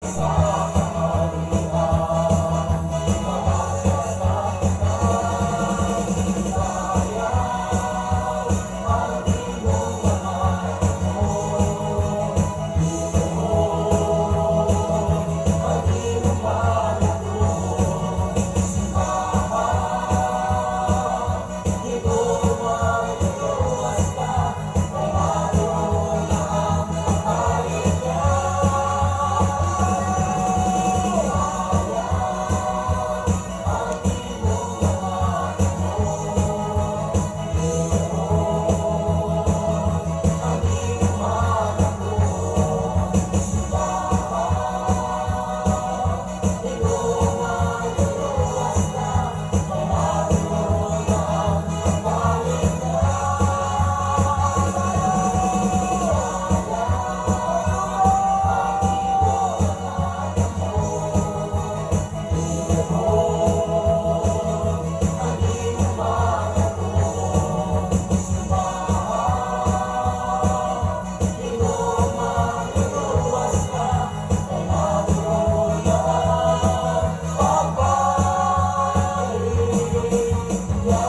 Sa kaharian, mga tanan. Ibayaw ang imong mga kamot, Ginoo, ang imong mga tuhod. Simbaha, Ginoo, manluluwas ka, kay haduol na ang pagbalik niya. Ibayaw ang imong mga kamot, Ginoo, ang imong mga tuhod. Simbaha, Ginoo, manluluwas ka, kay haduol na ang pagbalik niya. Ibayaw ang imong mga kamot, Ginoo, ang imong mga tuhod. Simbaha, Ginoo, manluluwas ka, kay haduol na ang pagbalik niya.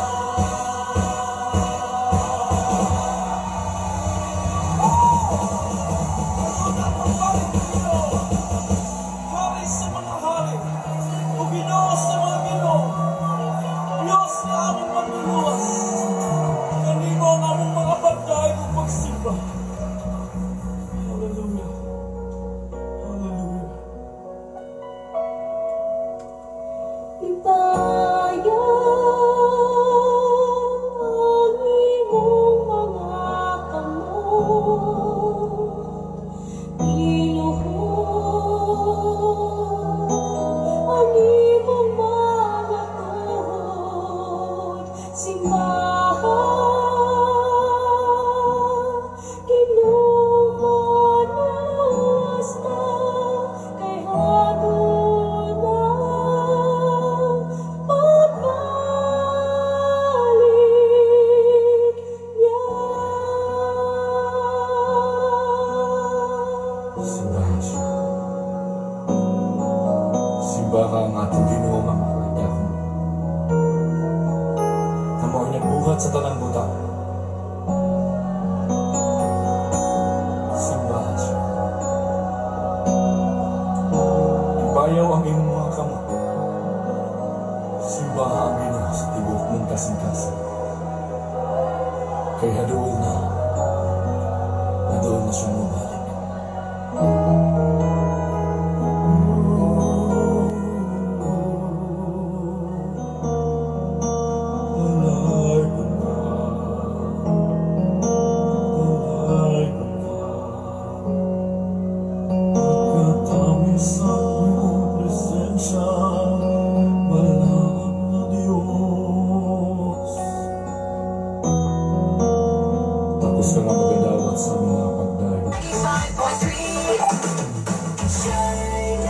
Haduol na ang pagbalik ng Ginoo. Hari sa mga hari, ug Ginoo sa mga ginoo. Diyos nga among manluluwas. Kanimo ang among mga pagdayeg ug pagsimba. Hallelujah. Hallelujah. Ibayaw ang imong mga kamot, Ginoo, ang imong mga tuhod. Simbaha, Ginoo, manluluwas ka, kay haduol na ang pagbalik niya. Simbaha siya. Simbaha ang atong Ginoo nga makakagahom. Nga mao'y nagbuhat sa tanang butang. Simbaha siya. Ibayaw ang imong mga kamot. Simbaha ang Ginoo sa tibuok mong kasing-kasing. Kay haduol na. Haduol na siyang mobalik. Dalaygon ka, dalaygon ka, pagkatamis sa iyong presensya, balaan na Diyos. Tapos ka nga magadawat sa mga pagdayeg. 95.3 Shine.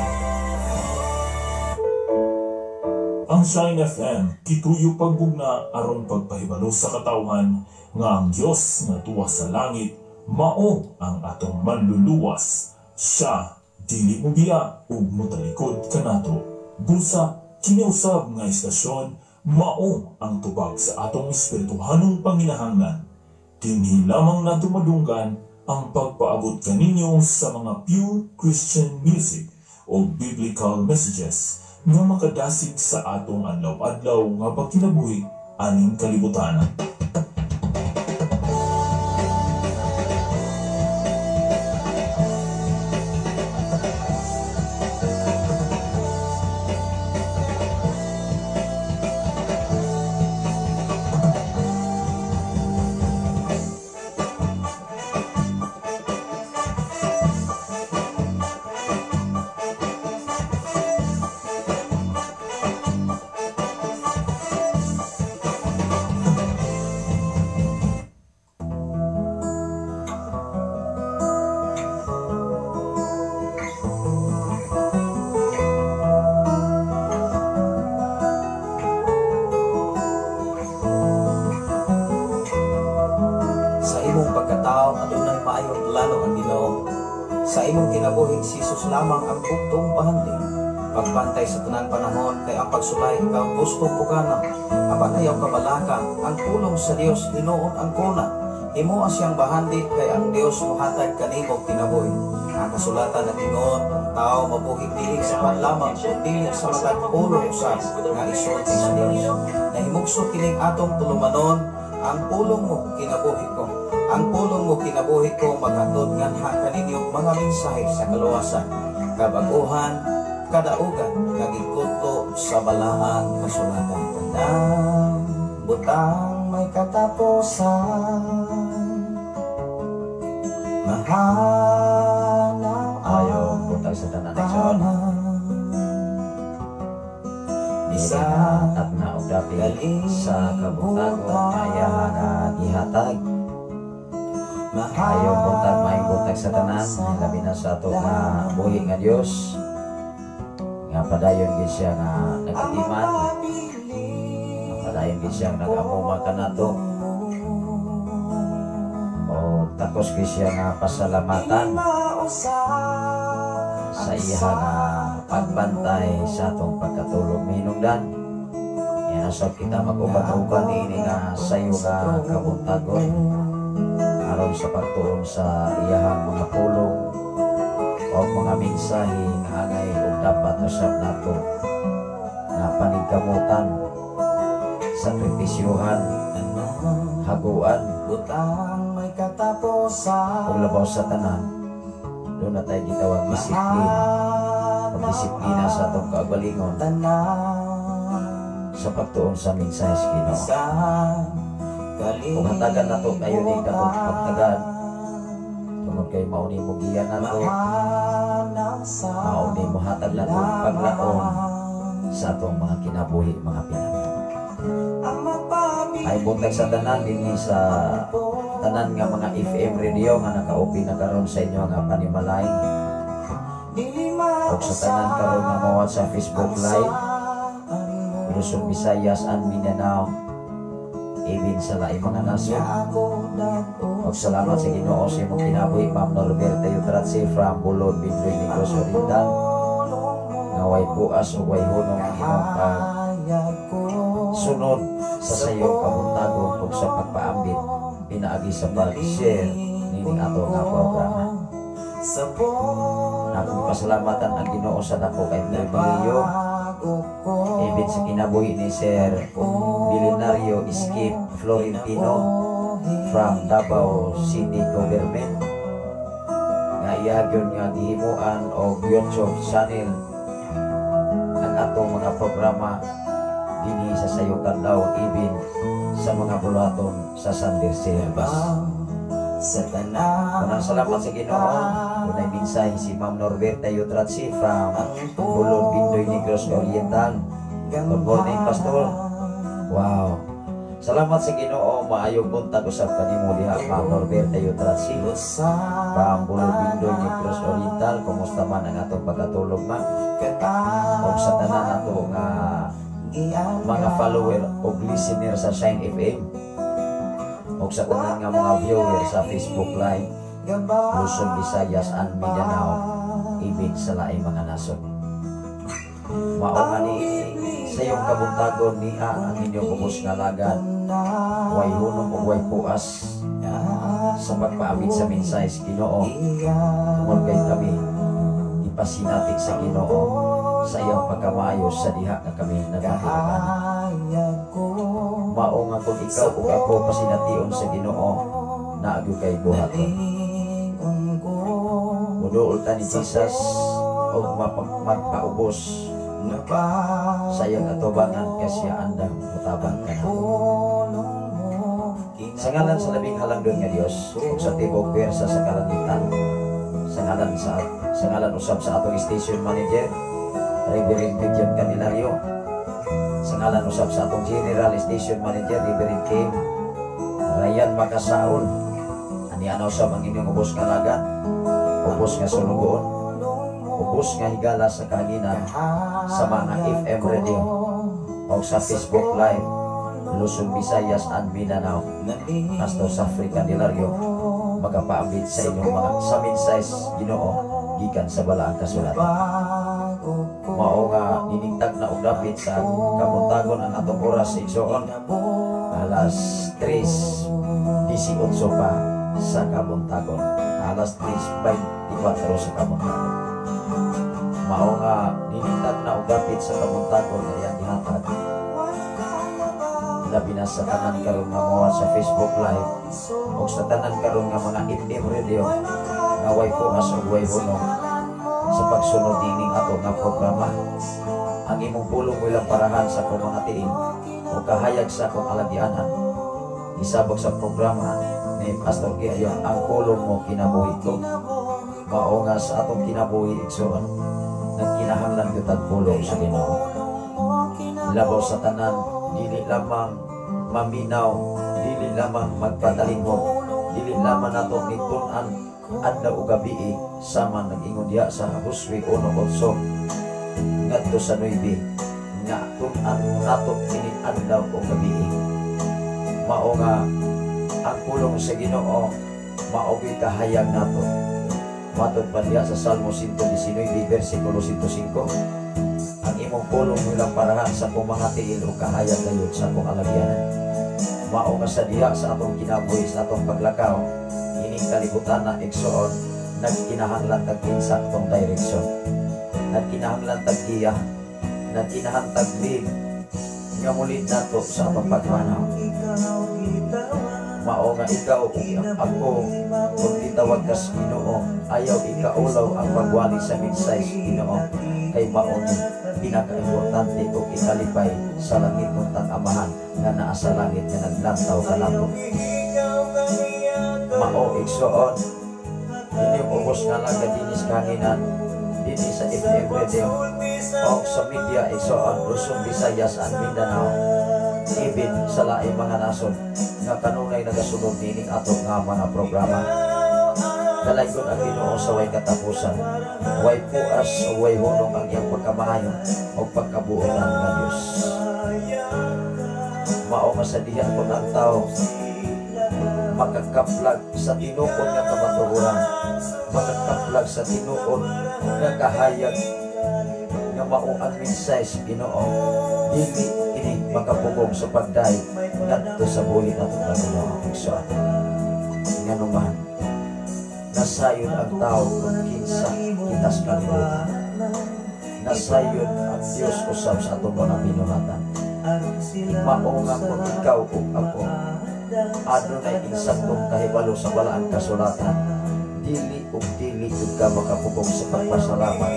Ang Shine FM, gituyo pagbugna aron pagpahibalo sa katawhan nga ang Dios nga tuwa sa langit mao ang atong manluluwas. Siya dili mo biya ug motalikod kanato. Busa kini usab nga istasyon mao ang tubag sa atong espirituhanong panginahanglan. Dinhi lamang nato madunggan ang pagpaabot kaninyo sa mga pure Christian music o biblical messages nga makadasig sa atong adlaw-adlaw nga pagkinabuhi aning kalibutan. kinabuhi, si Jesus lamang ang buktong bahandi. Pagbantay sa tanan panahon, kay ang pagsulay ikaw gusto o gana. Apan ayaw kabalaka, ang pulong sa Dios hinuon ang kuna. Himoa siyang bahandi, kay ang Dios mohatag kanimo kinabuhi. Ang kasulatan nag-ingon, ang tao mabuhi dili sa pan lamang, kundi sa matag pulong usab nga isulti sa Dios. Nahimugso kining atong tulumanon, ang pulong mo kinabuhi ko. Ang pulong mo kinabuhi ko maghatod nganha kaninyo mga mensahe sa kaluwasan, kabaguhan, kadaugan, nga gikutlo sa balaang kasulatan. Tanang butang may katapusan, mahanaw Ayo buntag sa tanan, igsoon. Bisan Tatna og dapit sa kabuntagon nga iyaha nga gihatag. Ayo buntag, maayong buntag sa tanan, labi na sa ato nga buhi nga Dios nga padayon gid siya nga nagatiman, padayon gid siya nag-amuma kanato. O takos gid siya nga pasalamatan sa iya nga pagbantay sa atong pagkatulog mihinungdan. Yan usab kita mag-uban-uban niini nga sayo nga kabuntagon aron sa pagtuon sa iyahang mga pulong o mga mensahe nga angay ug dapat usab nato nga paningkamutan, sakripisyuhan, haguan, Butang may katapusan, ug labaw sa tanan, duna tay gitawag disiplina, pagdisiplina sa atong kaugalingon sa pagtuon sa mensahe sa Ginoo. Kung hatagan nato kayo ni katong pagtagad tungod kay mao ni mogiya nato, mao ni mohatag nato paglaon sa atong mga kinabuhi, mga pinanganak. Ay buntag sa tanan dinhi sa tanan nga mga FM radio nga naka-open na karon sa inyo nga panimalay ug sa tanan karon nga mawat sa Facebook Live, Luzon, Visayas and Mindanao, even sa laing mga nasod. Ug salamat sa Ginoo sa imong kinabuhi, Ma'am Norberta Yutratsi from Bulod, Bindoy, Negros Oriental, nga way buas ug way hunong ang imong pag sunod sa sayong kabuntagon ug sa pagpaambit pinaagi sa pag-share nining ato nga programa. Akong pasalamatan ang Ginoo sa dako kay pribilehiyo even sa kinabuhi ni Sir Billionario Skip Florentino from Davao City Government nga iya gyud nga gihimuan og YouTube channel ang atong mga programa dinhi sa sayong kadlaw, even sa mga buluhaton sa San Hervas. Unang salamat sa Ginoo, unay mensahe si Ma'am Norberta Yutratsi from Bulod, Bindoy, Negros Oriental. Good morning, Pastor. Wow. Salamat sa Ginoo, maayong buntag usab kanimo diha, Ma'am Norberta Yutratsi from Bulod, Bindoy, Negros Oriental. Kumusta man ang atong pagkatulog, ma'am? Ug sa tanan nato nga mga follower o listener sa Shine FM ug sa tanan nga mga viewer sa Facebook Live, Luzon, Visayas and Mindanao, even sa laing mga nasod. Mao nga ni sa iyong kabuntagon niya ang inyong ubos nga lagad, way hunong ug way puas sa pagpaabit sa mensahe sa Ginoo tungod kay kami ipasinati sa Ginoo sa iyang pagkamaayo sa diha nga kami nagkatinugan. Mao nga kung ikaw ug ako pasination sa Ginoo, naa gyud kay buhaton. Muduol ta ni Jesus og magpaubos sa iyang atubangan kay siya andam mutabang kanato. Sa ngalan sa labing halangdon nga Dios ug sa tibok pwersa sa kalangitan, sa ngalan usab sa atong station manager, Reverend Gideon Candelario, sa ngalan usab sa atong general station manager, Reverend Kim Ryan Makasaon, ani ana usab ang inyong ubos nga lagad, ubos nga sulugoon, ubos nga higala sa kahanginan sa mga FM radio o sa Facebook Live, Luzon, Visayas and Mindanao, Pastor Safri Candelario, magapaambit sa inyong mga sa mensahe Ginoo. gikan sa balaang kasulatan. Mao nga niningtag na og dapit sa kabuntagon ang atong oras, igsoon, alas 3:18 pa sa kabuntagon, alas 3:24 sa kabuntagon. Mao nga niningtag na og dapit sa kabuntagon nga iyang gihatag, labi na sa tanan karon nga mowa sa Facebook Live o sa tanan karon nga mga FM radio nga way puas ug way hunong sa pagsunod nining ato nga programa. Ang imong pulong ilang parahan sa akong mga tiil o kahayag sa akong alagyanan. Isabog sa programa ni Pastor Giayon, "Ang Pulong Mo Kinabuhi Ko." Mao nga sa atong kinabuhi, igsoon, nagkinahanglan gyud tag pulong sa Ginoo. Labaw sa tanan, dili lamang maminaw, dili lamang magpatalinghog, dili lamang nato nitun-an adlaw ug gabi, sama nag-ingon diha sa Josue 1:8 ngadto sa 9 nga tun-an nato kini adlaw ug gabi. Mao nga ang pulong sa Ginoo mao gyud kahayag nato. Matod pa diha sa Salmo 119 versikulo 105, ang imong pulong ilang parahan sa akong mga tiil o kahayag gayud sa akong alagyanan. Mao nga sa diha sa atong kinabuhi, sa atong paglakaw ining kalibutan na, igsoon, nagkinahanglan tag insaktong direction, nagkinahanglan tag giya, nagkinahanglan tag lead nga mulid nato sa atong pagmanaw. Mao nga ikaw ug ako, kung gitawag ka sa Ginoo, ayaw ikaulaw ang pagwali sa mensahe sa Ginoo kay mao ni pinakaimportante ug ikalipay sa langit ng amahan nga naa sa langit nga naglantaw kanato. Mao, igsoon, inyong ubos nga alagad dinis kahanginan, dinhi sa FM radio o sa media, igsoon, Luzon, Visayas and Mindanao, even sa laing mga nasod nga kanunay nagasunod nining ato nga mga programa. Dalaygon ang Ginoo sa way katapusan. Way puas o way hunong ang iyang pagkamaayo o pagkabuotan nga Dios. Mao nga sa diha kung ang tao makakaplag sa tinuod nga kamatuoran, makakaplag sa tinuod nga kahayag nga mao ang mensahe sa Ginoo, dili kini makapugong sa pagday ngadto sa buhi nato nga Ginoo. Igsoon, nganuman nasayod ang tao kung kinsa kita sa kalibutan, nasayod ang Dios usab sa atong mga binuhatan. Mao nga kung ikaw ug ako adunay insaktong kahibalo sa balaang kasulatan, dili ug dili jud ka makapugong sa pagpasalamat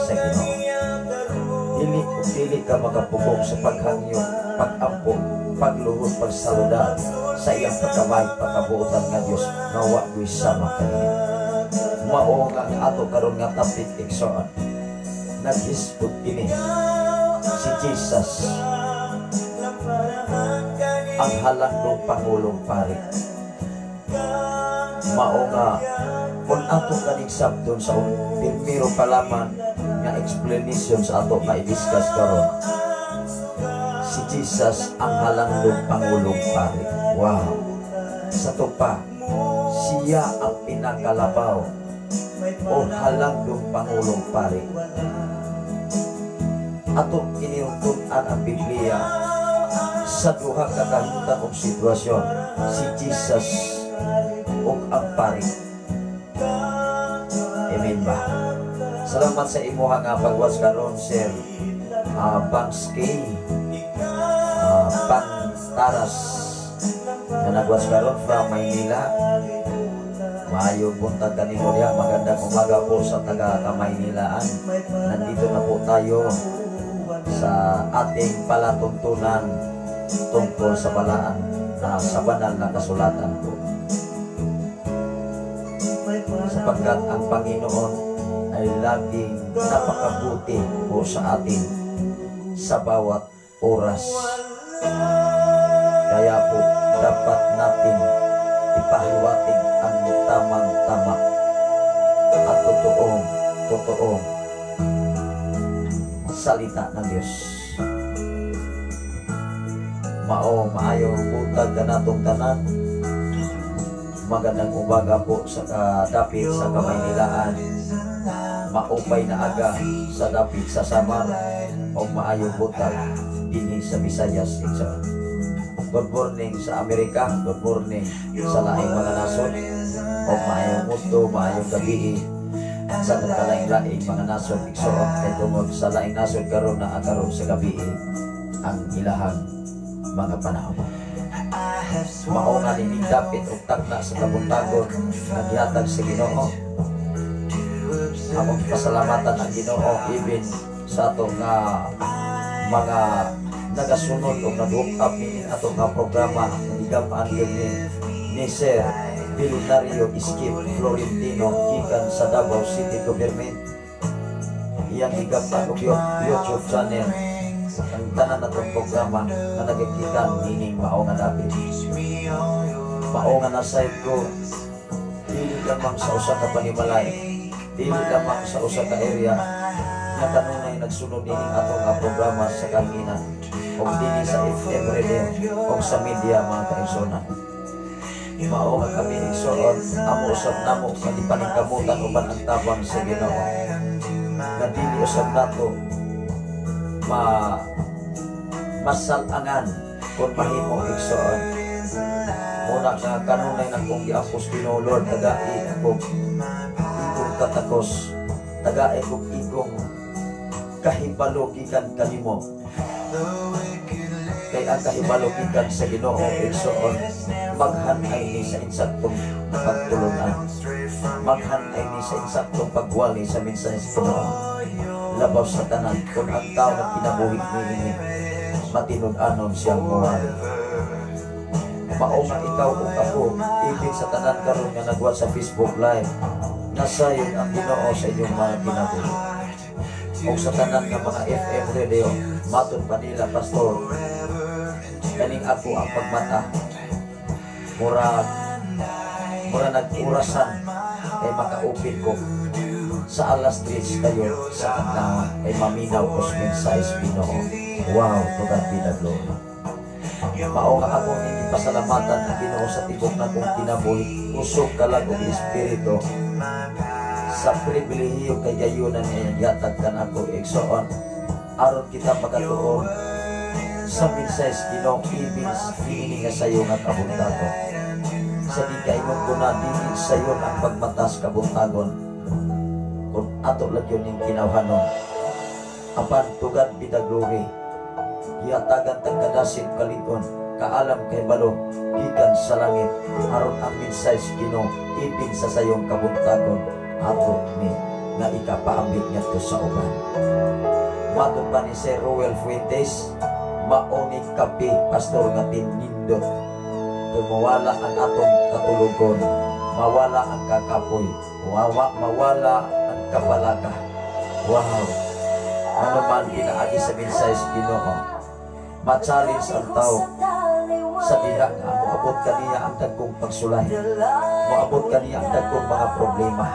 sa Ginoo. Dili ug dili ka makapugong sa paghangyo, pagampo, pagluhod, pagsaluda sa iyang pagkamay, pagkabuotan nga Dios nga wa ko'y sama kaniya. Mao nga ang ato karon nga topic, igsoon, naghisgot kini si Jesus, ang halangdong pangulong pari. Mao nga kung ato kaning sabton sa primero pa lamang nga explanation sa ato nga i-discuss karon, si Jesus ang halangdong pangulong pari. Wow! Sa to pa, siya ang pinakalabaw o halangdong pangulong pari. Ato kinirutun-an ang Biblia sa duha ka kahimtang og sitwasyon, si Jesus ug ang pari. Amen ba? Salamat sa imuha nga pag-watch karon, Sir Bangs K. Pantaras na nag-watch karon from Maynila. Maayong buntag kanimo diha, magandang umaga po sa taga Kamaynilaan. Nandito na po tayo sa ating palatuntunan tungkol sa balaan na sa banal na kasulatan po. Sapagkat ang Panginoon ay laging napakabuti po sa atin sa bawat oras. Kaya po dapat natin ipahiwatig ang tamang-tama at totoong totoong salita ng Diyos. Mao, maayong buntag kanatong tanan. Magandang umaga po sa kadapit sa Kamaynilaan. Maupay na aga sa dapit sa Samar o maayong buntag dinhi sa Visayas, igsoon. Good morning sa Amerika, good morning sa laing mga nasod, o maayong udto, maayong gabi sa nagkalaing-laing mga nasod, igsoon, kay tungod sa laing nasod karon na karon sa gabi ang ilahang mga panahon. Mao nga nining dapit og takna sa kabuntagon nga gihatag sa Ginoo. Among pasalamatan ang Ginoo even sa atong nga mga nagasunod o nag-hook up nining atong nga programa nga gigam-an gyud ni Sir Billionario Skip Florentino gikan sa Davao City Government. Iyang gigam-an og YouTube channel ang tanan natong programa nga nagagikan nining mao nga dapit. Mao nga nasayod ko, dili lamang sa usa ka panimalay, dili lamang sa usa ka area nga kanunay nagsunod nining atong nga programa sa kanina og dinhi sa FM radio og sa media, mga kaigsuonan. Mao nga kami, igsoon, amo usab namo nga gipaningkamutan uban ang tabang sa Ginoo nga dili usab nato masalangan kung mahimo, igsoon. Muna nga kanunay na kong giapos Ginoo, Lord, tagai ako igong katakos, tagai kong igong kahibalo gikan kanimo, kay ang kahibalo gikan sa Ginoo, igsoon, maghan-ay ni sa insaktong pagtulunan, maghan-ay ni sa insaktong pagwali sa mensahe sa Ginoo. Labaw sa tanan kung ang tao nga kinabuhi niini matinud-anon siyang muwali. Mao nga ikaw ug ako, ibig sa tanan karon nga nagwat sa Facebook Live, nasayod ang Ginoo sa inyong mga kinabuhi. Ug sa tanan nga mga FM radio, matod pa nila, "Pastor, kaning ako ang pagmata mura mura nag-urasan kay maka-open ko sa alas 3 kayo sa kadlaw kay maminaw ko sa mensahe sa Ginoo." Wow, to God be the glory. Mao nga ako hindi pasalamatan ang Ginoo sa tibok na kong kinabuhi, kusog, kalag ug espiritu sa pribilehiyo kay gayunan nga iyang gihatag kanako, igsoon, aron kita makatuon sa mensahe sa Ginoo ibig niini nga sayo nga kabuntagon. Sa gikaingon ko na dili sayon ang pagmatas kabuntagon kung ato lang yun ning kinawhanon. Apan to God be the glory, gihatagan tag kadasin, kalig-on, kaalam, kahibalo gikan sa langit aron ang mensahe sa Ginoo ipin sa sayong kabuntagon ato ni nga ikapaambit ngadto sa uban. Matod pa ni Sir Ruel Fuentes, "Mao ni kape, Pastor, nga tinindot kay mawala ang atong katulugon, mawala ang kakapoy, mawala ang kabalaka." Wow! Ano man pinaagi sa mensahe sa Ginoo, ma-challenge ang tao sa diha nga moabot kaniya ang dagkong pagsulay, moabot kaniya ang dagkong mga problema,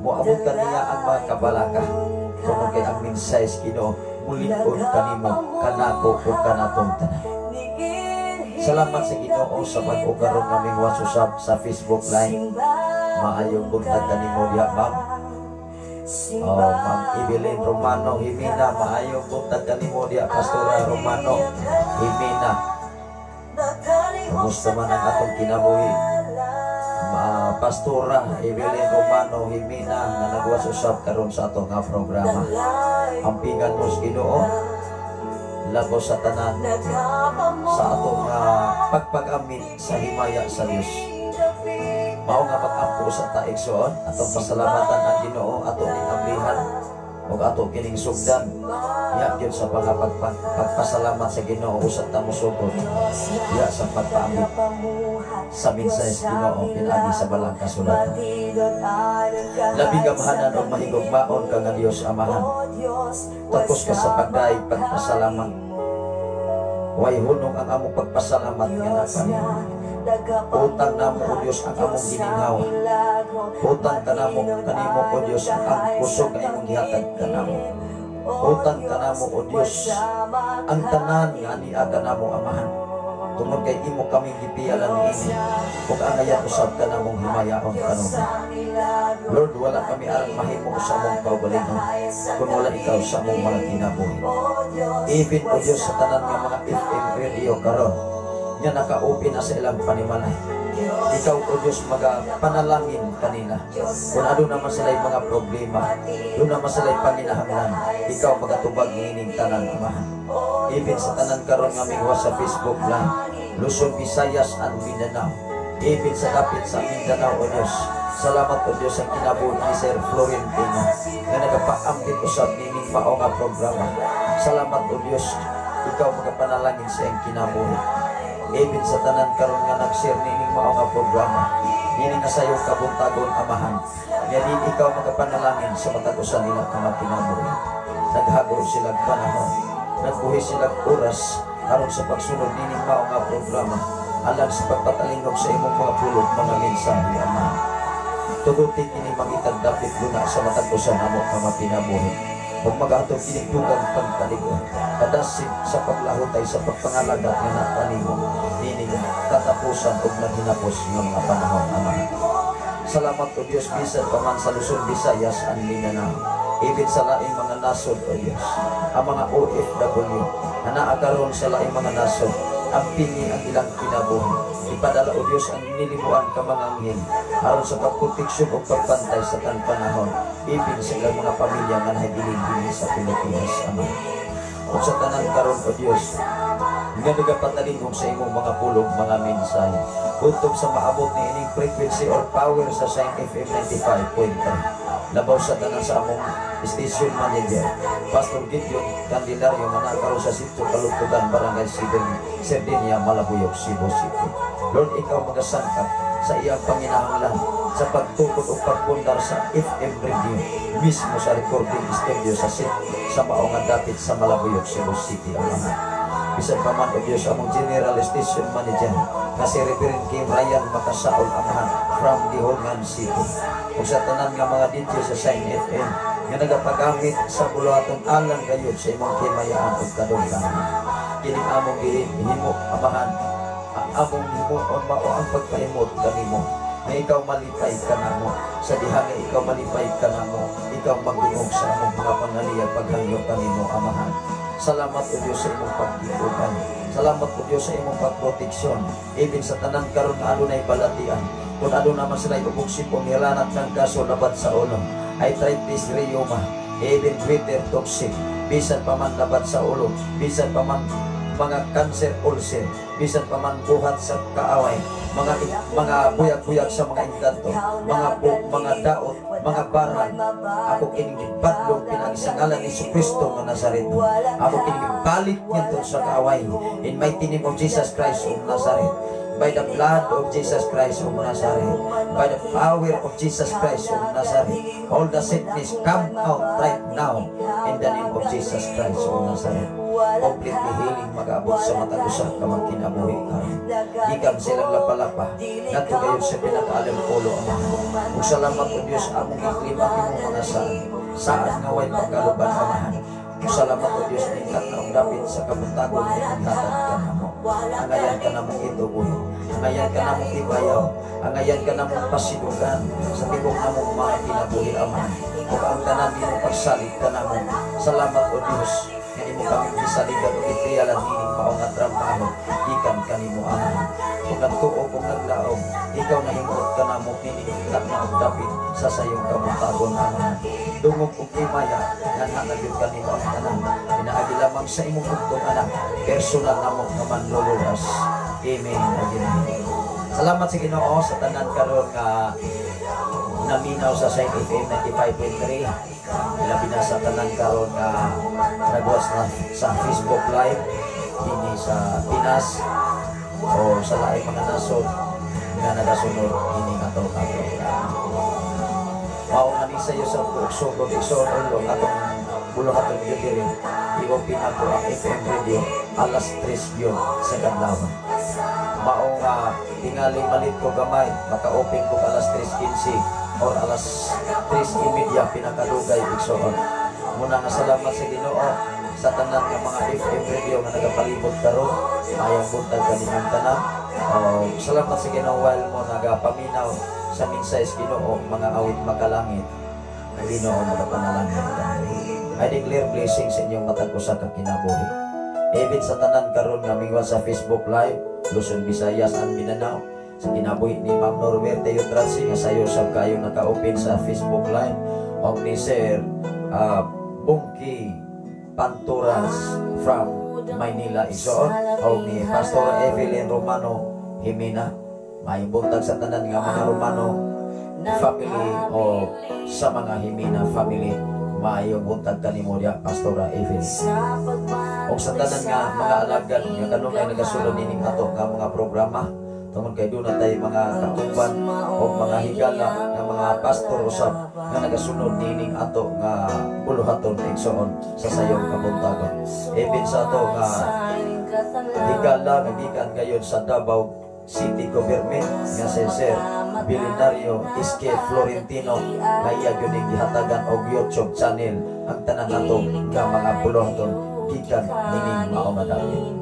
moabot kaniya ang mga kabalaka, tungod kay ang mensahe sa Ginoo mulig-on kanimo, kanako ug kanatong tanan. Salamat sa Ginoo sa bag-o karon kaming wasusab sa Facebook Live. Maayong buntag kanimo diha, ma'am. Oh, Ma'am Evelyn Romano Jimena, maayong buntag kanimo diha, Pastora Romano Jimena. Kumusta man ang atong kinabuhi? Ma Pastora Evelyn Romano Jimena nga nagwas usab karon sa atong nga programa. Ampingan mo sa Ginoo, labaw sa tanan sa atong pagpag-amit sa himaya sa Dios. Mao nga mag-ampo sa ta, igsoon, atong pasalamatan ang Ginoo, ato ning amlihan ug ato kining sugdan. Ya gyud sa mga pagpasalamat sa Ginoo usab ta mosugod. Ya sa pagpaambit sa mensahe sa Ginoo pinaagi sa balang kasulatan. Labi gamhanan ug mahigugmaon ka nga Dios Amahan. Takos ka sa pagdayeg pagpasalamat. Way hunong ang among pagpasalamat nga nakanimo. Utang namo, O Dios, ang among gininhawa. Utang kanamo kanimo, O Dios, ang kusog nga imong gihatag kanamo. Utang kanamo, O Dios, ang tanan nga ania kanamo, Amahan. Tungod kay imo kaming gipialan niini ug angayan usab ka namong himayaon kanunay. Lord, wala kami arang mahimo sa among kaugalingon kung wala ikaw sa among mga kinabuhi. Even, O Diyos, sa tanan nga mga FM radio karon nga naka-open na sa ilang panimalay, ikaw, O Diyos, maga panalangin kanila. Kung aduna man sila mga problema, duna man sila panginahanglan, ikaw magatubag niining tanan, Amahan. Even sa tanan karon nga migwa sa Facebook Live, Luzon, Visayas, and Mindanao. Even sa dapit sa Mindanao, O Diyos. Salamat, O Diyos, ang kinabuhi ni Sir Florentino nga nagapaambit usab niining mao nga programa. Salamat, O Diyos, ikaw magapanalangin sa iyang kinabuhi. Even sa tanan karon nga nag-share niining mao nga programa, niini nga sayong kabuntagon, Amahan, nga din ikaw magapanalangin sa matag usa nila ka mga kinabuhi. Naghago sila panahon, nagbuhi sila oras aron sa pagsunod nining mao nga programa alang sa pagpatalingog sa imong mga pulong, mga mensahe, Amahan. Tuguti kini mangitag dapit luna sa matag usa namo ka mga kinabuhi. Ug magahatod kini dugang pagkalig-on, kadasig sa paglahutay sa pagpangalaga nga naa kanimo nining katapusan ug naghinapos nga mga panahon, Amahan. Salamat, O Dios, bisan pa man sa Luzon, Visayas, and Mindanao. Even sa laing mga nasod, O Dios, ang mga OFW na naa karon sa laing mga nasod, ampingi ang ilang kinabuhi. Ipadala, O Dios, ang nilibuan ka mga anghel aron sa pagproteksyon ug pagbantay sa tan panahon, even sa ilang mga pamilya nga nahibilin dinhi sa Pilipinas, Ama. Ug sa tanan karon, O Dios, nga nagapatalingog sa imong mga pulong, mga mensahe, kutob sa maabot ni ining frequency or power sa Shine FM 95.3. Labaw sa tanan sa among station manager, Pastor Gideon Candelario, nga naa karon sa Sitio Kalugtugan, Barangay Serdinia, Malabuyoc, Cebu City. Lord, ikaw magasangkap sa iyang panginahanglan sa pagtukod o pagpundar sa FM radio mismo sa recording studio sa sit sa mao nga dapit sa Malabuyoc, Cebu City, Amahan. Bisan pa man, O Diyos, among General Station Manager nga si Reverend Kim Ryan Makasaol, Amahan, from Lihongan City. Ug sa tanan nga mga DJ sa Shine FM nga nagapagamit sa buluhaton alang gayud sa imong himayaan ug kadungganan. Kining among gihimo, Amahan, ang among himuon mao ang pagpahimot kanimo nga ikaw malipay kanamo. Sa diha nga ikaw malipay kanamo, ikaw magdungog sa among mga pangaliyag, paghangyo kanimo, Amahan. Salamat, O Diyos, sa imong pagtigugan. Salamat, O Diyos, sa imong pagproteksyon. Even sa tanan karon nga adunay balatian, kung aduna man sila ubog sipon, nilanat ng kaso labad sa ulo, arthritis, rheuma, even bitter, toxic, bisan pa man labad sa ulo, bisan pa man mga cancer, ulcer, bisan pa man buhat sa kaaway, mga buyag-buyag sa mga engkanto, mga daot, mga barang, ako kining gibadlong pinaagi sa ngalan ni Kristo nga Nazareno. Ako kining gibalik ngadto sa kaaway in mighty name of Jesus Christ of Nazareth. By the blood of Jesus Christ of Nazareth, by the power of Jesus Christ of Nazareth, all the sickness come out right now in the name of Jesus Christ of Nazareth. Completely healing mag-abot sa matag usa ka mga kinabuhi karon. Gikan silang lapalapa, ngadto gayud sa pinakaalam polo, Amahan. Ug salamat, O Dios, among i-claim ang imong mga saan. Saan nga way pagkaluban, Amahan. Ug salamat, O Dios, ningkat na ang dapit sa kabuntagon nga imong hatag kanamo. Angayan ka namong ituboy. Angayan ka namong ibayaw. Angayan ka namong pasidugan sa tibok namong mga kinabuhi, Amahan. Ug ang tanan imong pagsalig kanamo. Salamat, O Dios, nga imo kami gisaligan ug gipialan nining mao nga trabaho gikan kanimo, Amahan. Kung nagtuo, kung naglaom, ikaw nahimuot kanamo nining na og dapit sa sayong kabuntagon, Amahan. Dungog ug himaya nga naa gyud kanimo ang tanan. Pinaagi lamang sa imong bugtong anak, personal namo nga manluluwas. Amen. Amen. Salamat sa Ginoo sa tanan karon nga naminaw sa Shine FM 95.3. Ilabi na sa tanan karon nga nagwas na sa Facebook Live dinhi sa Pinas o sa laing mga nasod nga nagasunod ini ato nga programa. Mao nga ni sayo sa sugod igsoon ang atong buluhaton gyud diri. I-open ako ang FM radio alas 3 yun sa kadlawon. Mao nga tingali malit ko gamay, maka-open ko alas 3:15 or alas 3:30 pinakalugay, igsoon. Muna nga salamat sa Ginoo sa tanan nga mga FM radio nga nagapalibot karon. Maayong buntag kaninyong tanan. Oh, salamat sa Ginoo while mo nagapaminaw sa mensahe sa Ginoo, mga awit makalangit. Ang Ginoo magapanalangin kami. I declare blessing sa inyong matag usa ka kinabuhi. Even sa tanan karon nga mingwa sa Facebook Live, Luzon, Visayas and Mindanao, sa kinabuhi ni Ma'am Norberta Yutratsi nga sayo sab kayo naka-open sa Facebook Live, og ni Sir Bungki Panturas from Maynila, Isoon, og ni Pastor Evelyn Romano Jimena. Maayong buntag sa tanan nga mga Romano family o sa mga Jimena family. Maayong buntag kanimo diya, Pastora Evelyn. Og sa tanan nga mga alagad nga kanunay nagasulod nining ato nga mga programa, tungod kay duna tay mga kauban o mga higala nga mga pastor usab nga nagasunod nining ato nga buluhaton, igsoon, sa sayong kabuntagon. Even sa ato nga higala nga gikan gayon sa Davao City Government nga si Sir Bilinario SK Florentino nga iya gyud ning gihatagan og YouTube channel ang tanan nato nga mga buluhaton gikan nining mao nga dapit.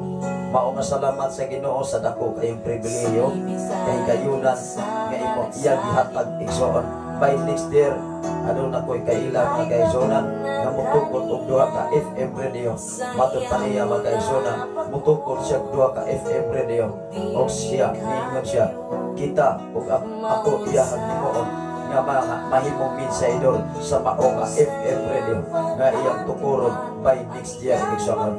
Mao nga salamat sa Ginoo sa dako kayong pribilehiyo kay kayunan nga imo iya gihatag, igsoon. By next year, aduna ko'y kaila, mga kaigsuonan, nga mutukod og duha ka FM radio. Matod pa niya, mga kaigsuonan, mutukod siya og duha ka FM radio og siya niingon siya kita og ako iyahang himuon nga mga mahimong mensahedor sa mao nga FM radio nga iyang tukuron by next year, igsoon.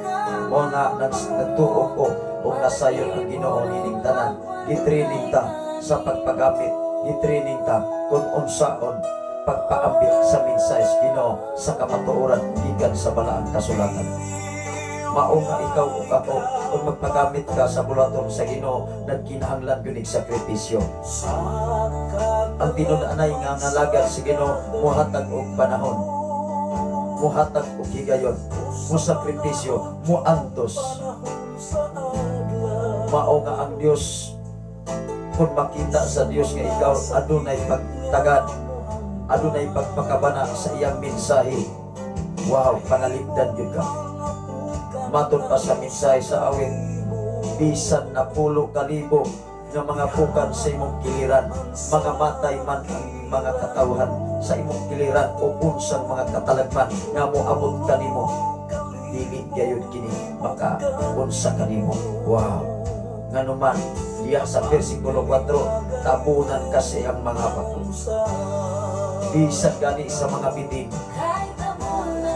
Mo nga nagtuo ko og nasayon ang Ginoo nining tanan. Gitraining ta sa pagpagamit, gitraining ta kung unsaon pagpaambit sa mensahe sa Ginoo sa kamatuoran gikan sa balaang kasulatan. Mao nga ikaw ug ako, kung magpagamit ka sa buluhaton sa Ginoo, nagkinahanglan gyud nig sakripisyo. Ang tinud-anay nga ngalagad sa Ginoo muhatag og panahon, muhatag og higayon, mo sakripisyo, muantos. Mao nga ang Dios, kung makita sa Dios nga ikaw adunay pagtagad, adunay pagpakabana sa iyang mensahe, wow, panalipdan gyud ka. Matod pa sa mensahe sa awit, bisan 10,000 nga mga pukan sa imong kiliran, mga matay man ang mga katawhan sa imong kiliran o unsang mga katalagman nga moabot kanimo, dili gayud kini maka unsa kanimo. Wow, nganuman diya sa versikulo 4, tabunan kasi ang mga bato. Bisan gani sa mga bitin,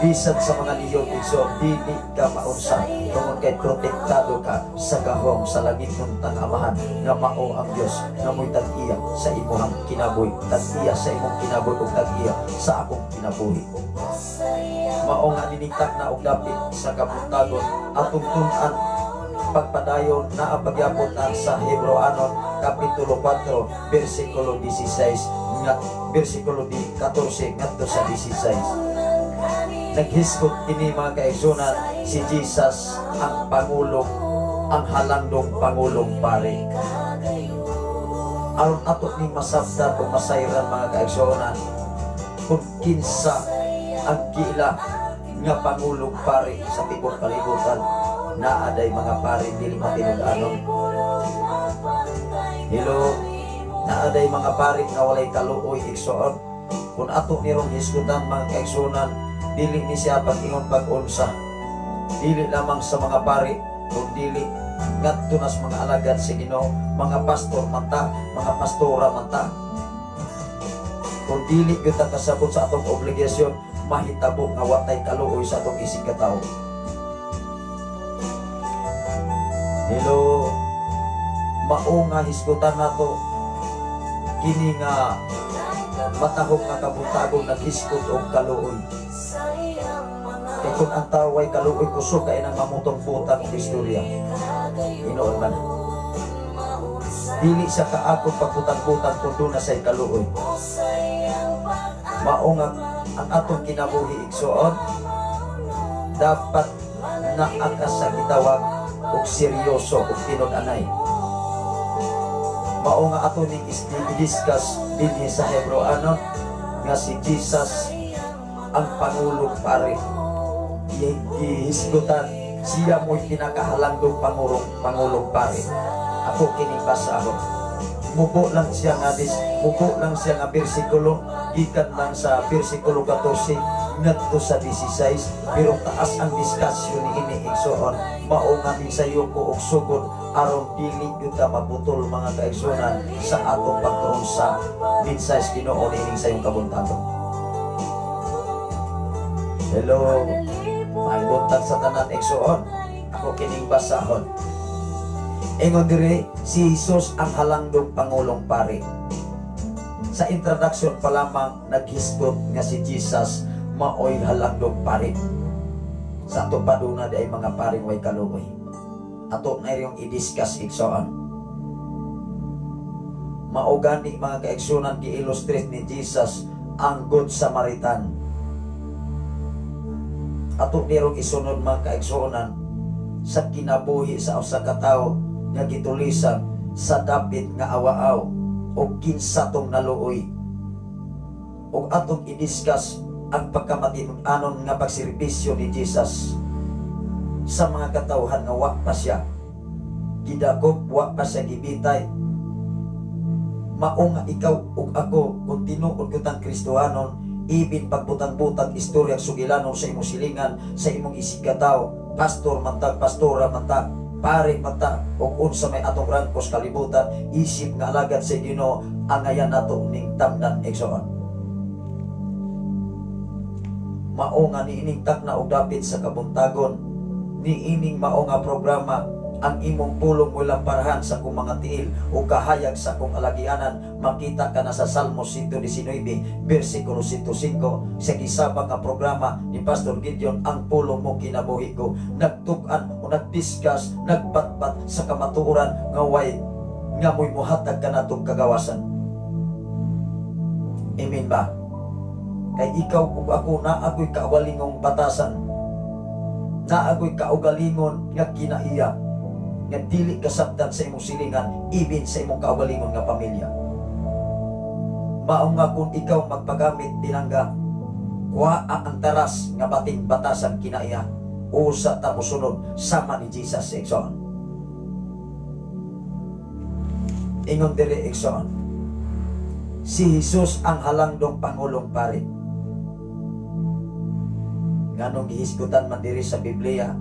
bisan sa mga leyon, igsoon, dili ka maunsa tungod kay protektado ka sa gahom sa langit ng tangamahan nga mao ang Dios nga mo'y tag-iya sa imuhang kinabuhi, tag-iya sa imong kinabuhi ug tag-iya sa akong kinabuhi. Mao nga niningtak na og dapit sa kabuntagon, atong tun-an pagpadayon naa pagyapon na sa Hebreoanon kapitulo 4 versikulo 16 nga versikulo 14 ngadto sa 16. Naghisgot kini, mga kaigsunan, si Jesus ang pangulong, ang halangdong pangulong pari. Aron ato ni masabtan o masayran, mga kaigsunan, kung kinsa ang giila nga pangulong pari sa tibuok kalibutan. Naa day mga pari dili matinud-anon. Hello, naa day mga pari nga walay kaluoy, igsoon. Kung ato nirong hisgutan, mga kaigsunan, dili ni siya pag-ingon pag-unsa. Dili lamang sa mga pari, kung dili ngadto nas mga alagad sa Ginoo, mga pastor man ta, mga pastora man ta. Kung dili gyud ta kasabot sa atong obligasyon, mahitabo nga wa tay kaluoy sa atong isig katawo. Hello, mao nga hisgutan nato kini nga matahom nga kabuntagon, naghisgot og kaluoy. Kay kung ang tao ay kaluoy, kusog kay nang mamutong-butang og istorya. Hinoon man. Dili sa kaakong pagbutang-butang kung duna say kaluoy. Mao nga ang atong kinabuhi, igsoon, dapat naa ka sa gitawag og seryoso ug tinud-anay. Mao nga ato ning i-discuss dinhi sa Hebreoanon nga si Jesus ang pangulong pari. Gihisgutan siya mo'y pinakahalangdong pangulong pari. Ako kining basahon. Mubo lang siya nga bersikulo, gikan lang sa bersikulo 14 ngadto sa 16, pero taas ang discussion ni ini, igsoon. Mao nga misayoko og sugod aron dili gyud ta maputol, mga kaigsuonan, sa atong pagtuon sa mensahe sa Ginoo niining sayong kabuntagon. Hello, maayong buntag sa tanan, igsoon. Ako kining basahon. Ingon dire, si Jesus ang halangdong pangulong pari. Sa introduction pa lamang, naghisgot nga si Jesus maoy halangdong pari. Sa ato pa duna di ay mga paring way kaluoy. Ato na yung i-discuss, igsoon. Mao gani, mga kaigsunan, gi-illustrate ni Jesus ang Good Samaritan. Ato nirong isunod, mga kaigsuonan, sa kinabuhi sa usa ka tawo nga gitulisan sa dapit nga awaaw o kinsa tong naluoy, ug atong i-discuss ang pagkamatinud-anon nga pagserbisyo ni Jesus sa mga katawhan nga wa pa siya gidakop, wa pa siya gibitay. Mao nga ikaw ug ako, kung tinuod kitang Kristohanon, ibin pagbutang-butang istorya sugilanon sa imong silingan, sa imong isigkatawo, pastor man ta, pastora man ta, pare man ta, ug unsa may atong rangko sa kalibutan, isip nga alagad sa Ginoo, angayan nato ning tamnan, igsoon. Mao nga niining takna og dapit sa kabuntagon, niining mao nga programa, ang imong pulong mo lamparahan sa akong mga tiil o kahayag sa akong alagianan. Makita ka na sa Salmo 119 versikulo 105 sa gisabang nga programa ni Pastor Gideon, "Ang Pulong Mo Kinabuhi Ko." Nagtuk-an o nagdiscuss, nagbatbat sa kamatuoran nga way nga mo'y muhatag kanatong kagawasan. Amen ba? Kay ikaw ug ako, naa ago'y kaugalingong batasan, naa ago'y kaugalingon nga kinaiya nga dili kasabtan sa imong silingan, ibin sa imong kaugalingon nga pamilya. Mao nga kung ikaw magpagamit dinangga, kuha ang taras nga bating batasan kinaiya, usa ta mosunod sama ni Jesus, igsoon. Ingon dire, igsoon, si Jesus ang halangdong pangulong pari. Nganong gihisgutan man diri sa Biblia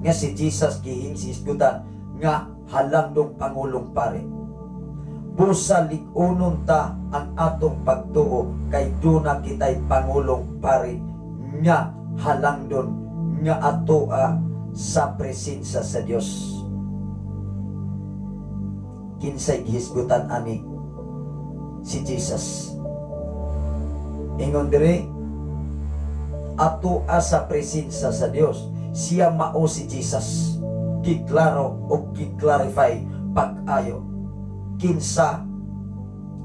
nga si Jesus gihisgutan nga halangdong pangulong pari? Busa lig-unon ta ang atong pagtuo kay duna kitay pangulong pari nga halangdon nga atoa sa presensya sa Dios. Kinsay gihisgutan ani? Si Jesus. Ingon dire, atoa sa presensya sa Dios. Siya mao si Jesus. Giklaro o gi-clarify pag-ayo kinsa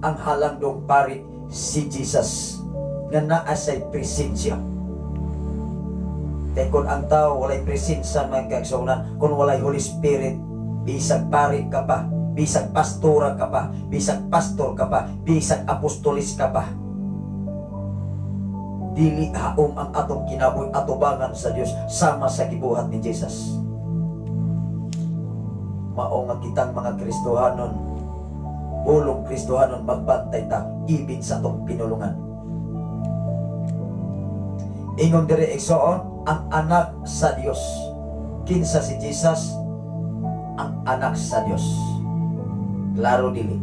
ang halangdong pari: si Jesus nga naa say presensya. Kay kung ang tao walay presensya, mga kaigsuonan, kung walay Holy Spirit, bisag pari ka pa, bisag pastora ka pa, bisag pastor ka pa, bisag apostolis ka pa, dili haom ang atong kinabuhi atubangan sa Dios sama sa gibuhat ni Jesus. Mao nga kitang mga Kristohanon, pulong Kristohanon, magbantay ta ibin sa atong pinulungan. Ingon dire, igsoon, ang anak sa Dios. Kinsa si Jesus? Ang anak sa Dios. Klaro dili?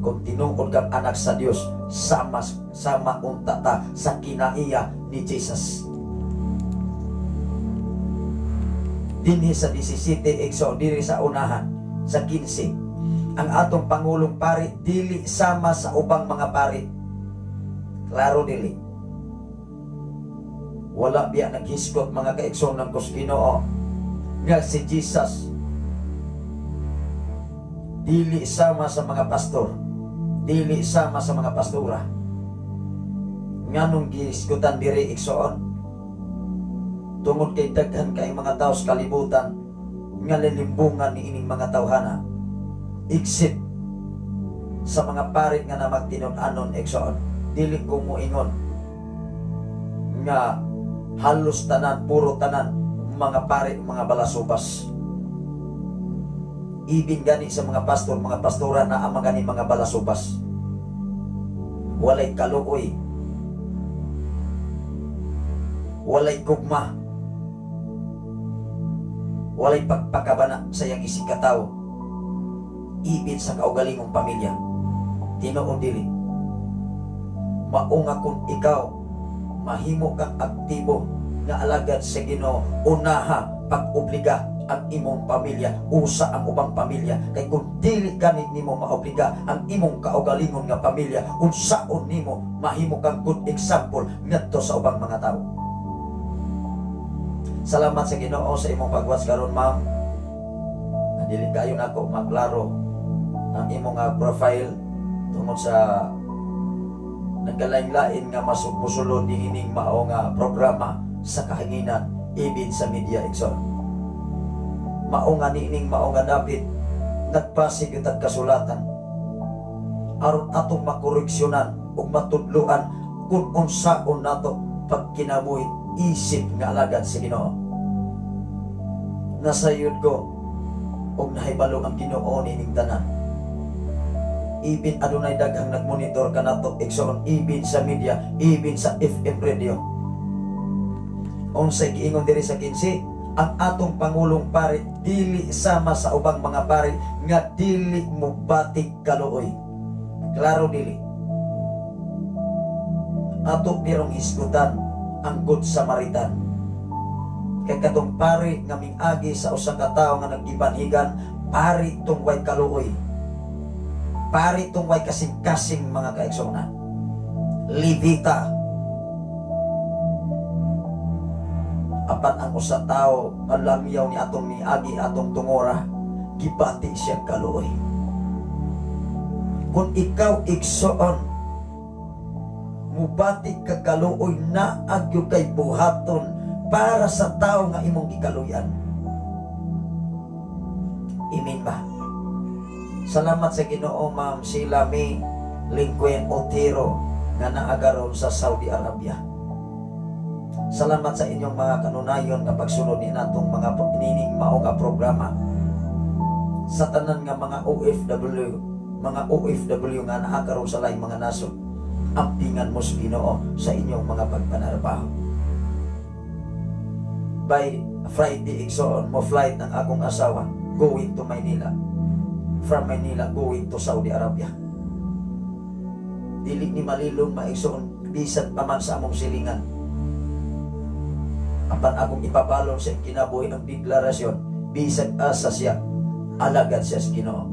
Kung tinuod kang anak sa Dios, sama sama unta ta sa kinaiya ni Jesus. Dinhi sa 17, igsoon, diri sa unahan sa 15, ang atong pangulong pari dili sama sa ubang mga pari. Klaro dili? Wala biya naghisgot, mga kaigsoon ng kus Ginoo, nga si Jesus dili sama sa mga pastor, dili sama sa mga pastora? Nganong gihisgutan diri, igsoon? Tungod kay daghan kay mga tao sa kalibutan nga lilimbungan ni ining mga tawhana except sa mga pari nga namagtinud-anon, igsoon. Dili ko moingon Nga halos tanan, puro tanan, mga pare, mga balasubas. Ibin gani sa mga pastor, mga pastora na ang gani mga balasubas. Walay kaluoy. Walay gugma. Walay pagpakabana sa iyang isigkatawo. Ibin sa kaugalingong pamilya. Tinuod dili. Mao nga kung ikaw mahimo kang aktibo nga alagad sa Ginoo, unaha pag-obliga ang imong pamilya, usa ang ubang pamilya, kay kung dili gani nimo maobliga ang imong kaugalingon nga pamilya, unsaon nimo mahimo kang good example ngadto sa ubang mga tawo? Salamat sa Ginoo sa imong pag-watch karon, ma'am. Dili kayo nako maklaro ang imong profile tungod sa nagkalain-lain nga musulod niining mao nga programa sa kahanginan, ibin sa media, igsoon. Mao nga niining mao nga dapit nagpasig itag kasulatan aron atong makoreksyonan ug matudloan kung unsaon nato pagkinabuhi isip nga alagad sa Ginoo. Nasayod ko og nahibalo ang Ginoo nining tanan. Ibin adunay daghang nagmonitor kanato, igsoon, ibin sa media, ibin sa FM radio. Unsay giingon diri sa 15? Ang atong pangulong pari dili sama sa ubang mga pari nga dili mobatik kaluoy. Klaro dili. Ato pirong hisgutan ang Good Samaritan. Kay katong pari nga mingagi sa usa ka tawo nga naggibanhigan, pari tong way kaluoy. Pari tong way kasing-kasing, mga kaigsoona. Levita. Apan ang usa tawo nga langyaw ni atong miagi atong tungora, gibati siya kaluoy. Kung ikaw, igsoon, mubati ka kaluoy, naagyo kay buhaton para sa tao nga imong gikaluyan. Amen ba? Salamat sa Ginoo, Ma'am Sheila May Lingkwen Otero, nga naa karon sa Saudi Arabia. Salamat sa inyong mga kanunayon nga pagsunod ni natong mga nining mao nga programa. Sa tanan nga mga OFW, mga OFW nga naa karon sa laing mga nasod, ampingan mo sa Ginoo sa inyong mga pagpanarbaho. By Friday, igsoon, mo flight ang akong asawa going to Maynila. From Manila going to Saudi Arabia. Dili ni malilong maigsoon bisan pa man sa among silingan. Apan akong ipabalon sa kinabuhi ang deklarasyon, bisan asa siya, alagad siya sa Ginoo.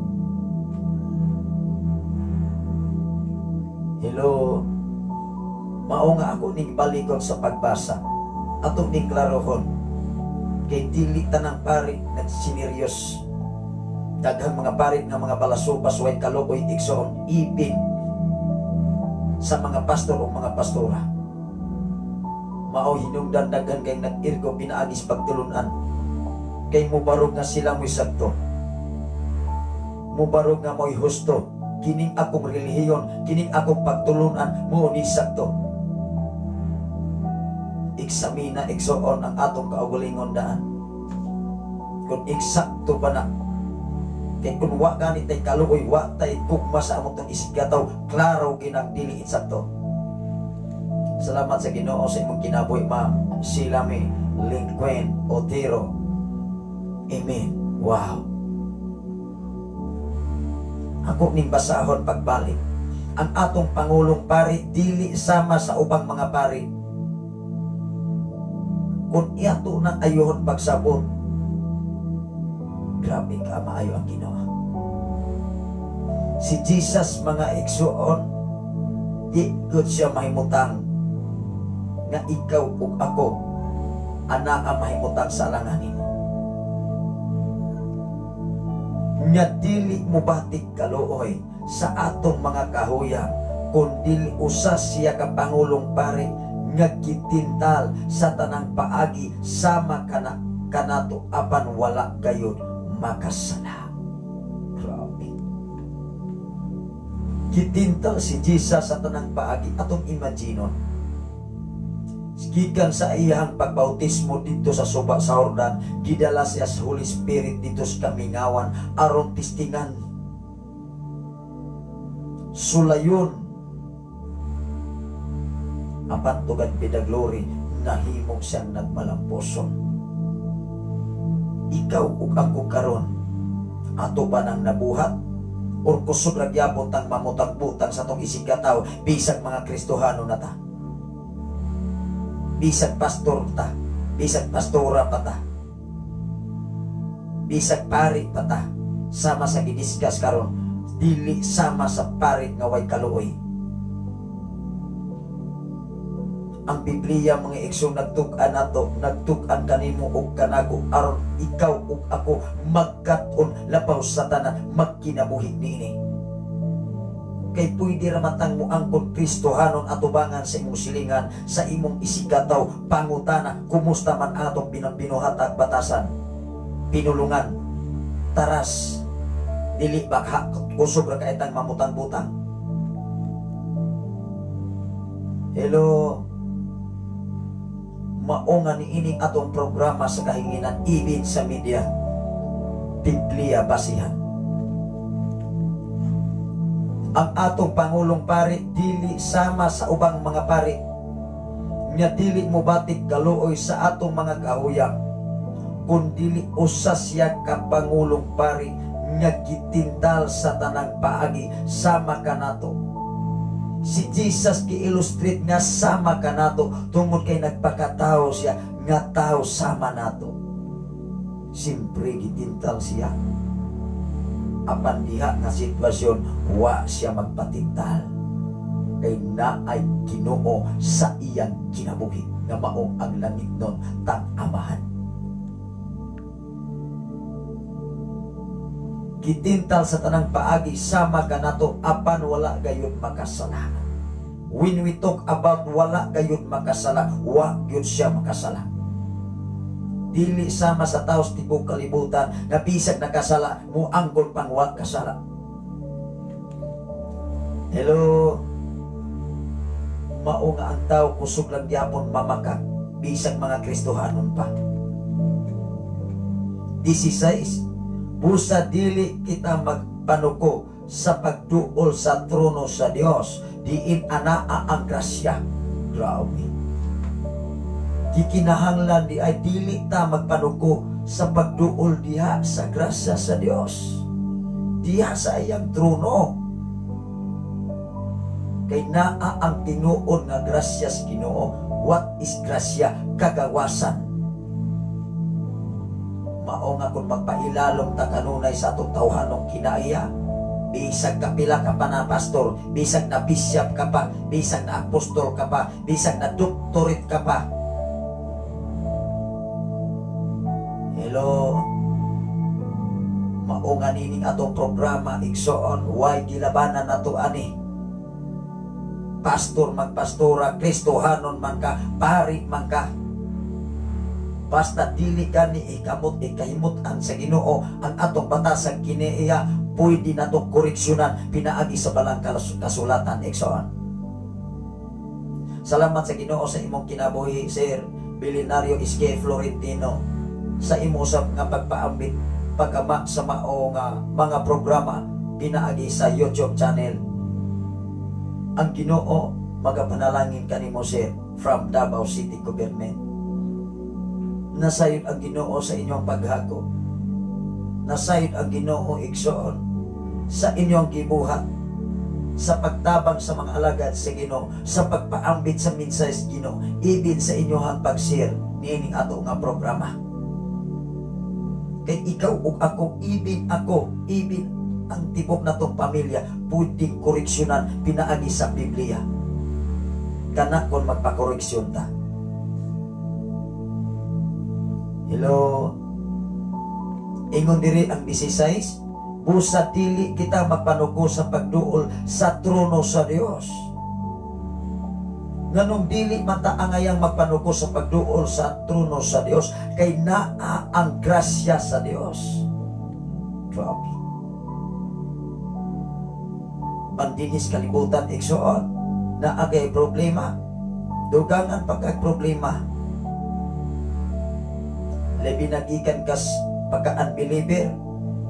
Hello. Mao nga ako ning balikon sa pagbasa. Atong ning klarohon. Kay dili tanang pari nagsineryos. Daghang mga pari nga mga balasubas, way kaluoy, igsoon, ipin sa mga pastor o mga pastora. Mao hinungdan daghan kay nag-irgo pinaagis pagtulunan. Kay mubarog nga sila mo'y sakto. Mubarog nga mo'y husto. Kining akong relihiyon, kining akong pagtulunan, mo ni sakto. Eksamina, igsoon, ang atong kaugalingon daan. Kung eksakto pa na, kay kung wa gani tay kaluoy, wa tay gugma sa among tong isigkataw, klaro ginang dili insakto. Salamat sa Ginoo sa imong kinabuhi, Ma'am Sheila May Lingkwen Otero. Amen. Wow. Ako ning basahon pagbalik. Ang atong pangulong pari dili sama sa ubang mga pari. Kung iato nang ayuhon pagsabot, grabe ka maayo ang Ginoo. Si Jesus, mga igsuon, di gud siya mahimutang nga ikaw ug ako ana ang mahimutang sa alanganin. Nga dili mobatik kaluoy sa atong mga kahuya, kun dili usa siya ka pangulong pari nga gitintal sa tanang paagi sama kana kanato apan wala gayud makasala. Grabe. Gitintal si Jesus sa tanang paagi. Atong imaginon. Gikan sa iyang pagbautismo didto sa suba sa Jordan, gidala siya sa Holy Spirit didto sa kamingawan aron testingan. Sulayon, apan to God be the glory, nahimong siyang nagmalampuson. Ikaw ug ako karon, ato ba nang nabuhat or kusog ra gyapon tang mamutang-butang sa atong isigkatawo, bisag mga Kristohano na ta, bisag pastor ta, bisag pastora pa ta, bisag pari pa ta? Sama sa gidiscuss karon, dili sama sa pari nga way kaluoy. Ang Biblia, mga igsoon, nagtug-an nato, nagtug-an kanimo ug kanago aron ikaw ug ako magkat-on labaw sa tanan, magkinabuhi niini. Kay pwede ra man tang moangkon Kristohanon atubangan sa imong silingan, sa imong isigkatawo, pangutana kumusta man atong binuhatag batasan, pinulungan, taras, dili ba kusog ra kay tang mamutang-butang? Hello. Mao nga niining atong programa sa kahinginan, ibin sa media, Biblia basihan. Ang atong pangulong pari dili sama sa ubang mga pari nya dili mo batik kaluoy sa atong mga kahuya, kun dili usa siya ka pangulong pari nga gitintal sa tanang paagi sama kanato. Si Jesus gi-illustrate nga sama kanato tungod kay nagpakatao siya nga tao sama nato. Simpre gitintal siya. Apan diha nga sitwasyon, wa siya magpatintal. Kay naay Ginoo sa iyang kinabuhi nga mao ang langit nun tang amahan. Gitintal sa tanang paagi sama kanato apan wala gayud makasala. When we talk about wala gayud makasala, wa gyud siya makasala. Dili sama sa taos tibok kalibutan nga bisag nakasala, moanggol pang wa kasala. Hello. Mao nga ang tao kusog lang gyapon mamakak bisag mga Kristohanon pa. 16. Busa dili kita magpanuko sa pagduol sa trono sa Dios, diin anaa ang grasya. Grabe. Gikinahanglan di ay dili ta magpanuko sa pagduol diha sa grasya sa Dios, diha sa iyang trono. Kay naa ang tinuod nga grasya sa Ginoo. What is grasya? Kagawasan. Mao nga kung magpailalom ta kanunay sa atong tawhanong kinaiya, bisag kapila ka pa na pastor, bisag na bishop ka pa, bisag na apostol ka pa, bisag na doctorate ka pa. Hello. Mao nga nining atong programa, igsoon, why gilabanan nato ani? Pastor magpastora, Kristohanon man ka, pari man ka, basta dili ka ni ikamot ikahimutan sa Ginoo ang atong batasag kiniiya, pwede natong koreksyonan pinaagi sa balang kasulatan, igsoon. Salamat sa Ginoo sa imong kinabuhi, Sir Bilinario Iske Florentino, sa imo usab nga pagpaambit pagkama sa mao nga mga programa pinaagi sa YouTube channel. Ang Ginoo magapanalangin kanimo, sir, from Davao City Government. Nasayod ang Ginoo sa inyong paghako. Nasayod ang Ginoo, igsoon, sa inyong gibuhat, sa pagtabang sa mga alagad sa Ginoo, sa pagpaambit sa mensahe sa Ginoo, ibin sa inyong pag-share niining ato nga programa. Kay ikaw ug ako, ibin ako, ibin ang tibok natong pamilya, pwedeng koreksyonan pinaagi sa Biblia. Kana kon magpakoreksyon ta. Hello. Ingon diri ang 16, busa dili kita magpanuko sa pagduol sa trono sa Dios. Nganong dili mata angayang magpanuko sa pagduol sa trono sa Dios, kay naa ang grasya sa Dios. Grabe. Pandinis kalibutan, igsoon, naa kay problema. Dugangan pagkag problema. Labi nagikan kas pagka-unbeliever,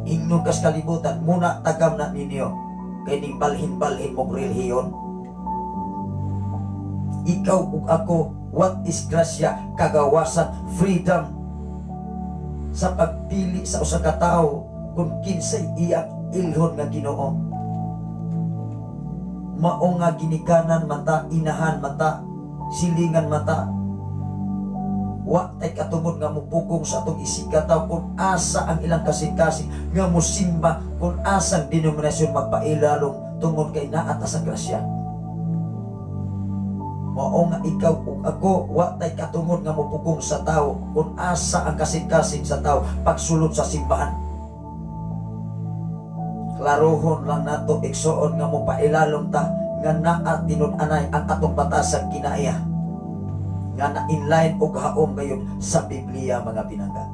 ingnon kas kalibutan, muna tagam na ninyo, kay ning balhin-balhin mong relihiyon. Ikaw ug ako, what is grasya? Kagawasan, freedom sa pagpili sa usa ka tawo kung kinsay iyang ilhon nga Ginoo. Mao nga ginikanan mata, inahan mata, silingan mata. Wa tay katungod nga mupugong sa atong isigkatawo kung asa ang ilang kasing-kasing nga musimba, kung asang denominasyon magpailalom, tungod kay naa ta sa grasya. Mao nga ikaw ug ako, wa tay katungod nga mupugong sa tao kung asa ang kasing-kasing sa tao pagsulod sa simbahan. Klarohon lang nato, igsoon, nga mopailalom ta nga naa tinud-anay ang atong batasang kinaiya nga na inline og haom gayon sa Biblia, mga pinangga.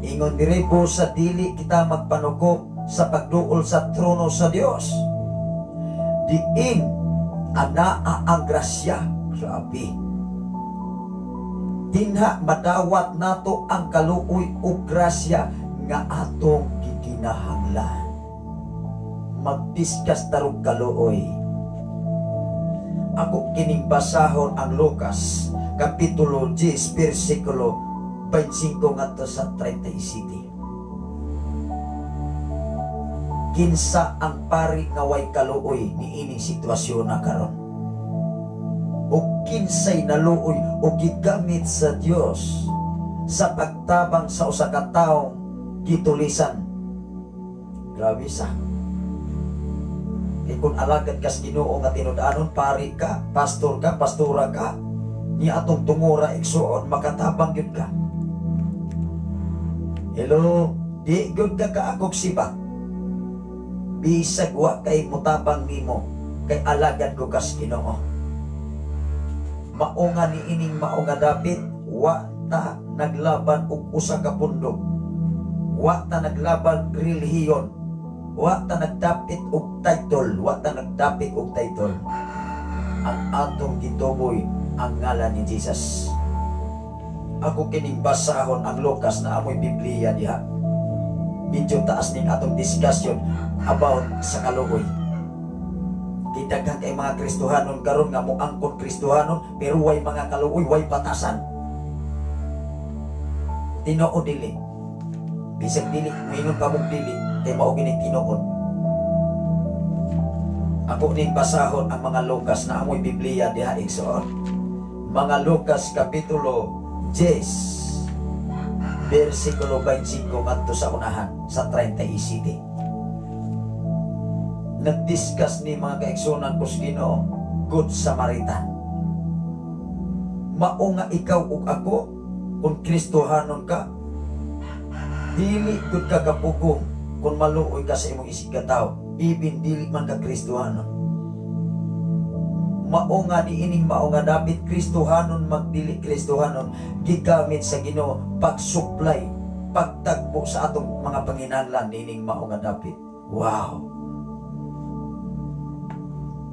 Ingon diri po sa dili kita magpanuko sa pagduol sa trono sa Dios. Diin anaa ang grasya. Grabe. Dinha madawat nato ang kaluoy ug grasya nga atong gikinahanglan. Magdiskas tarog kaluoy. Ako kining basahon ang Lucas Kapitulo 10 versikulo 25 ngadto sa 37. Kinsa ang pari nga way kaluoy niining sitwasyon na karon? O kinsay naluoy o gigamit sa Dios sa pagtabang sa usa ka taong gitulisan? Grabe sa. Kay kung alagad kas Ginoo nga tinud-anon, pari ka, pastor ka, pastora ka, ni atong tungura, igsuon, makatabang gyud ka. Hello, di gyud ka kaakog sibak. Bisag wa kay mutabang nimo, kay alagad ko kas Ginoo. Mao nga niining mao nga dapit, wa ta naglaban og usa ka pundok. Wa ta naglaban relihiyon. Wa ta nagdapit og title, wa ta nagdapit og title. Ang atong gituboy ang ngalan ni Jesus. Ako kining basahon ang Lucas na amoy Biblia diha. Medyo taas ning atong discussion about sa kaluoy. Kay daghan kay mga Kristohanon karon nga moangkon Kristohanon pero way mga kaluoy, way batasan. Tinuod dili? Bisag dili, moingon pa mong dili, kay mao gini tinuod. Ako ning basahon ang mga Lucas na amoy Biblia diha, igsoon. Mga Lucas Kapitulo 10 versikulo 25 ngadto sa unahan sa 37. Nagdiscuss ni mga kaigsunan ko sa Ginoo, Good Samaritan. Mao nga ikaw ug ako, kung Kristohanon ka, dili gud ka kapugong kung maluoy ka sa imong isigkatawo, even dili man ka Kristohanon. Mao nga niining mao nga dapit, Kristohanon magdili Kristohanon, gigamit sa Ginoo pagsupply, pagtagbo sa atong mga panginahanglan niining mao nga dapit. Wow.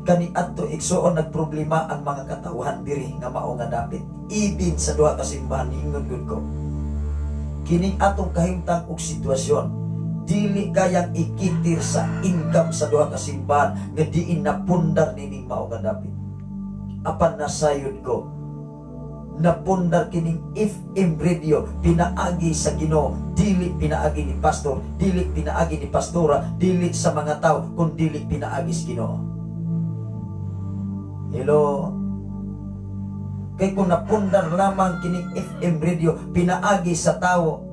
Kani adto, igsuon, nagproblema ang mga katawhan diri nga mao nga dapit. Even sa duha ka simbahan, ingon gud ko. Kining atong kahimtang og sitwasyon, dili kayang ikitir sa income sa duha ka simbahan nga diin napundar nining mao nga dapit. Apan nasayod ko, napundar kining FM radio pinaagi sa Ginoo, dili pinaagi ni pastor, dili pinaagi ni pastora, dili sa mga tao, kun dili pinaagi sa Ginoo. Hello. Kay kung napundar lamang kining FM radio pinaagi sa tao,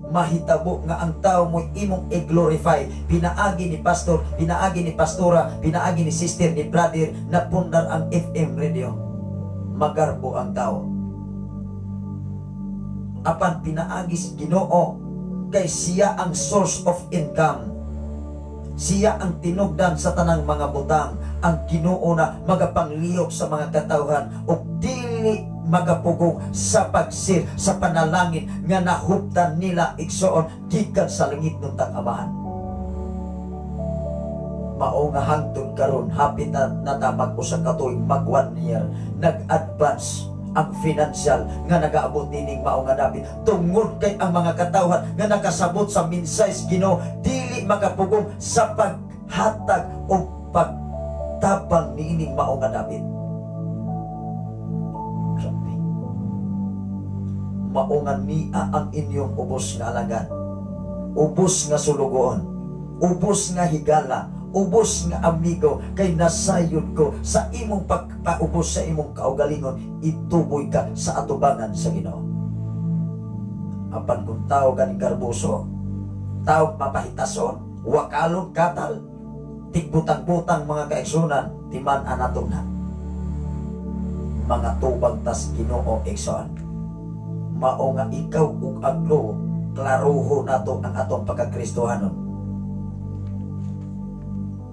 mahitabo nga ang tao mo'y imong i-glorify. Pinaagi ni pastor, pinaagi ni pastora, pinaagi ni sister, ni brother, napundar ang FM radio. Magarbo ang tao. Apan pinaagi sa Ginoo, kay siya ang source of income. Siya ang tinugdan sa tanang mga butang. Ang Ginoo na magapanglihok sa mga katawhan ug dili magapugong sa pagsir sa panalangin nga nahuptan nila, igsoon, gikan sa langit ng tang Amahan. Mao nga hangtod karon hapit na nata mag usa ka tuig, mag 1 year, nag-advance ang financial nga nagaabot nining mao nga dapit tungod kay ang mga katawhan nga nakasabot sa mensahe sa Ginoo dili makapugong sa paghatag o pagtabang niining mao nga dapit. Grabe. Mao nga niya ang inyong ubos nga alagad, ubos nga sulugoon, ubos nga higala, ubos nga amigo, kay nasayod ko sa imong pagpaubos sa imong kaugalingon, ituboy ka sa atubangan sa Ginoo. Apan kung tao ganing garboso, tao mapahitason, wakalon, katal, tigbutang-butang, mga kaigsunan, timan anato na. Mga tubang tas Ginoo, igsoon. Mao nga ikaw ug ako, klaroho nato ang atong pagkakristohanon.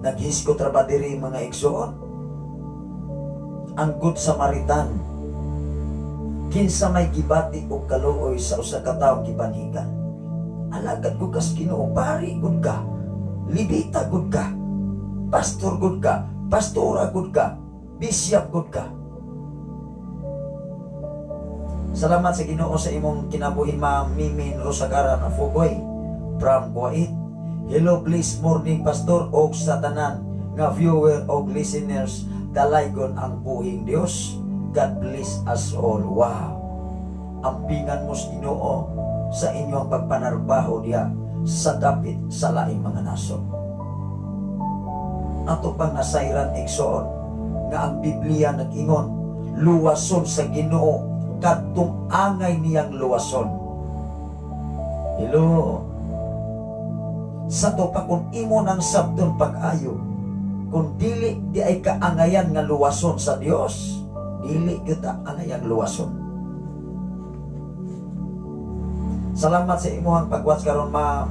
Naghisgot ra ba diri, mga igsoon? Ang Good Samaritan, kinsa may gibati og kaluoy sa usa ka tawo gibanhigan? Alagad ko kas Ginoo, pari gud ka, Levita gud ka, pastor gud ka, pastora gud ka, bishop gud ka. Salamat sa Ginoo sa imong kinabuhi, Ma'am Mimin Rosagara na Fugoy from Kuwait. Hello, please morning, Pastor, og sa tanan nga viewer og listeners. Dalaygon ang buhing Dios. God bless us all. Wow. Ampingan mo sa Ginoo sa inyong pagpanarbaho diha sa dapit sa laing mga nasod. Ato pang nasayran, igsoon, nga ang Biblia nag-ingon, luwason sa Ginoo kadtong angay niyang luwason. Hello. Sa to pa kung imo nang sabton pag-ayo, kung dili di ay kaangayan nga luwason sa Dios, dili kita angayang luwason. Salamat sa imuhang pag-watch karon, Ma'am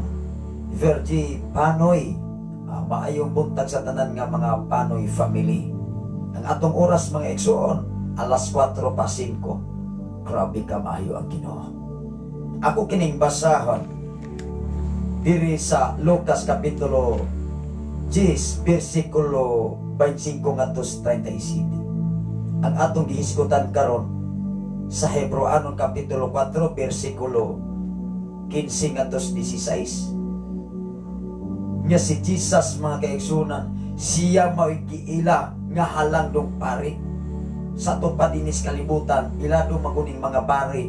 Virgie Panoy. Maayong buntag sa tanan nga mga Panoy family. Ang atong oras, mga igsoon, alas 4 pa 5. Grabe ka maayo ang Ginoo. Ako kining basahon diri sa Lucas kapitulo 10 bersikulo 25 ngadto 37. Ang atong gihisgutan karon sa Hebreoanon kapitulo 4 bersikulo 15 ngadto 16. Nya si Jesus, mga kaigsunan, siya mao'y giila nga halangdong pari. Sa ato pa dinis kalibutan, ilado maguning mga pari.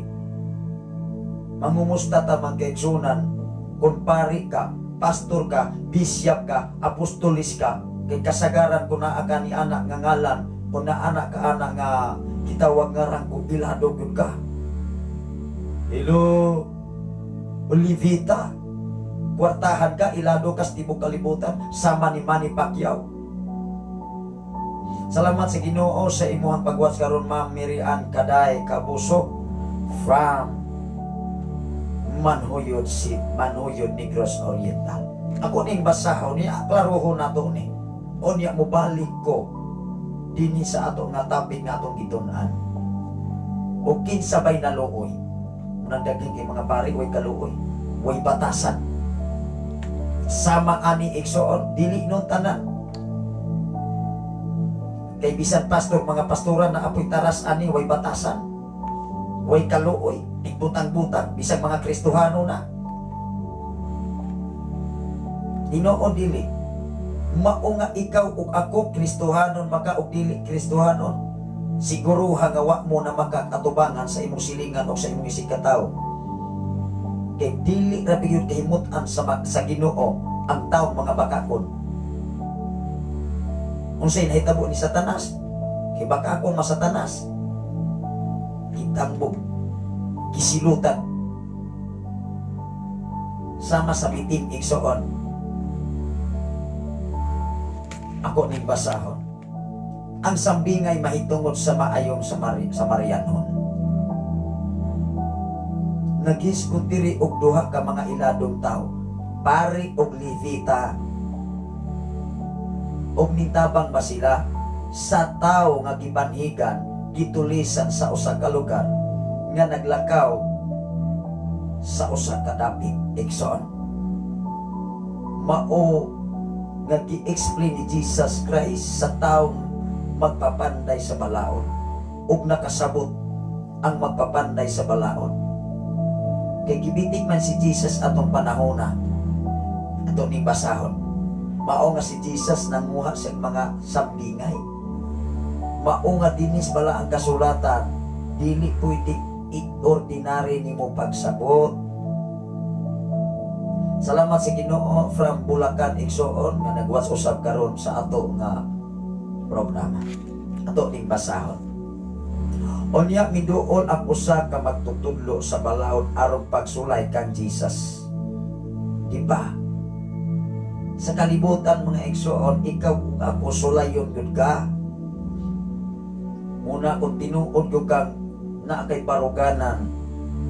Mangumusta ta, mga kaigsunan, kung pari ka, pastor ka, bishop ka, apostolis ka, kay kasagaran kung naa ka ni anak nga ngalan, kung naa na ka anak nga gitawag nga rangko, ilado gyud ka. Hello, Olivita, kwartahan ka, ilado ka sa tibok kalibutan, sama ni Manny Pacquiao. Salamat sa Ginoo sa imuhang pag-watch karon, Ma'am Mary Ann Kaday Kabuso from Manhuyod City, Manhuyod, Negros Oriental. Ako ning basahon niya, klaroho nato ni. Unya mo balik ko dinhi sa ato nga topic nga atong gitun-an. O kinsa bay naluoy? Unang daghan kay mga pari way kaluoy, way batasan. Sama ani, igsoon, dili nun tanan. Kay bisan pastor, mga pastora na apoy taras ani, way batasan. Way kaluoy, tigbutang-butang, bisag mga Kristohano na. Tinuod dili? Mao nga ikaw ug ako, Kristohanon maka og dili Kristohanon, siguruha nga wa mo na makakatubangan sa imong silingan o sa imong isig katawo. Kay dili ra gyud kahimut-an sa Ginoo ang taong mga bakakon. Unsay nahitabo ni Satanas? Kay bakakon man Satanas. Gitambog, gisilutan. Sama sa bitin, igsoon. Ako ning basahon. Ang sambingay mahitungod sa maayong Samarianon. Naghisgot diri og duha ka mga iladong tao, pari og Levita. Og nitabang ba sila sa tao nga gibanhigan, gitulisan sa usa ka lugar nga naglakaw sa usa ka dapit, igsoon? Mao Nga gi-explain ni Jesus Christ sa taong magpapanday sa balaod ug nakasabot ang magpapanday sa balaod. Kay gibitik man si Jesus atong panahona. Ato ning basahon. Mao nga si Jesus nanguha sa mga sambingay. Mao nga dinis bala ang kasulatan, dili pwede i-ordinary nimo pagsabot. Salamat sa Ginoo from Bulacan, igsoon nga nagwatch usab karon sa ato nga programa. Ato ning basahon. Unya miduol ang usa ka magtutudlo sa balaod aron pagsulay kang Jesus. Di ba? Sa kalibutan, mga igsoon, ikaw ug ako, sulayon gud ka. Muna kung tinuod gud kang naa kay baruganan,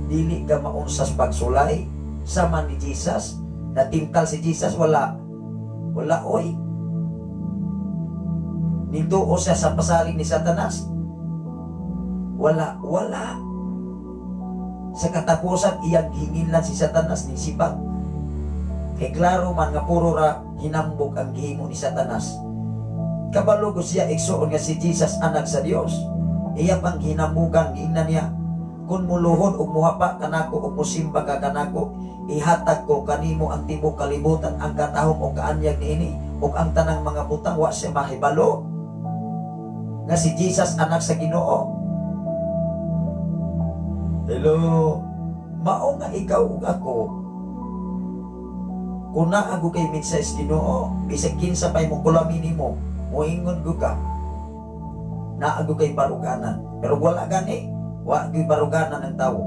dili ka maunsas pagsulay sama ni Jesus. Natingkal si Jesus? Wala. Wala oy. Nituo siya sa pasalig ni Satanas? Wala, wala. Sa katapusan, iyang gihinginlan si Satanas ni sibat. Kay klaro man nga puro ra hinambok ang gihimo ni Satanas. Kabalo ko siya, igsoon, nga si Jesus anak sa Dios. Iya pang hinambukan, giingnan niya, "Kung muluhod ug muhapa kanako ug musimba ka kanako, ihatag ko kanimo ang tibuok kalibutan, ang katahom o kaanyag niini ug ang tanang mga butang." Wa siya mahibalo nga si Jesus anak sa Ginoo. Hello, mao nga ikaw ug ako, kung naa ko kay mensahe sa Ginoo, bisag kinsa pay mo kulami nimo, moingon ko ka, naa ko kay baruganan. Pero wala gani, wa gyud baruganan ng tao.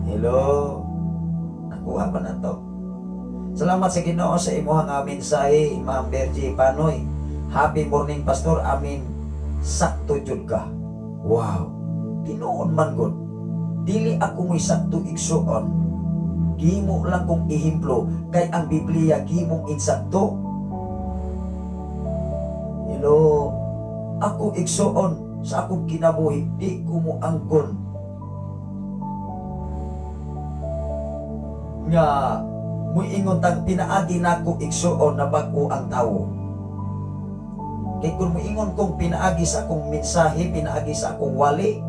Hello, nakuha ba na to? Salamat sa Ginoo sa imuha nga mensahe, Ma'am Bergie Panoy. Happy morning, Pastor. Amin. Sakto jud ka. Wow. Tinuod man gud. Dili ako mo'y sakto, igsuon. Gimo lang kong ehemplo kay ang Biblia gimong insakto. Hello. Ako, igsuon, sa akong kinabuhi, di ko mo angkon nga muingon tang pinaagi nako, igsuon, na bag-o ang tawo. Kay kung muingon kong pinaagi sa akong mensahe, pinaagi sa akong wali,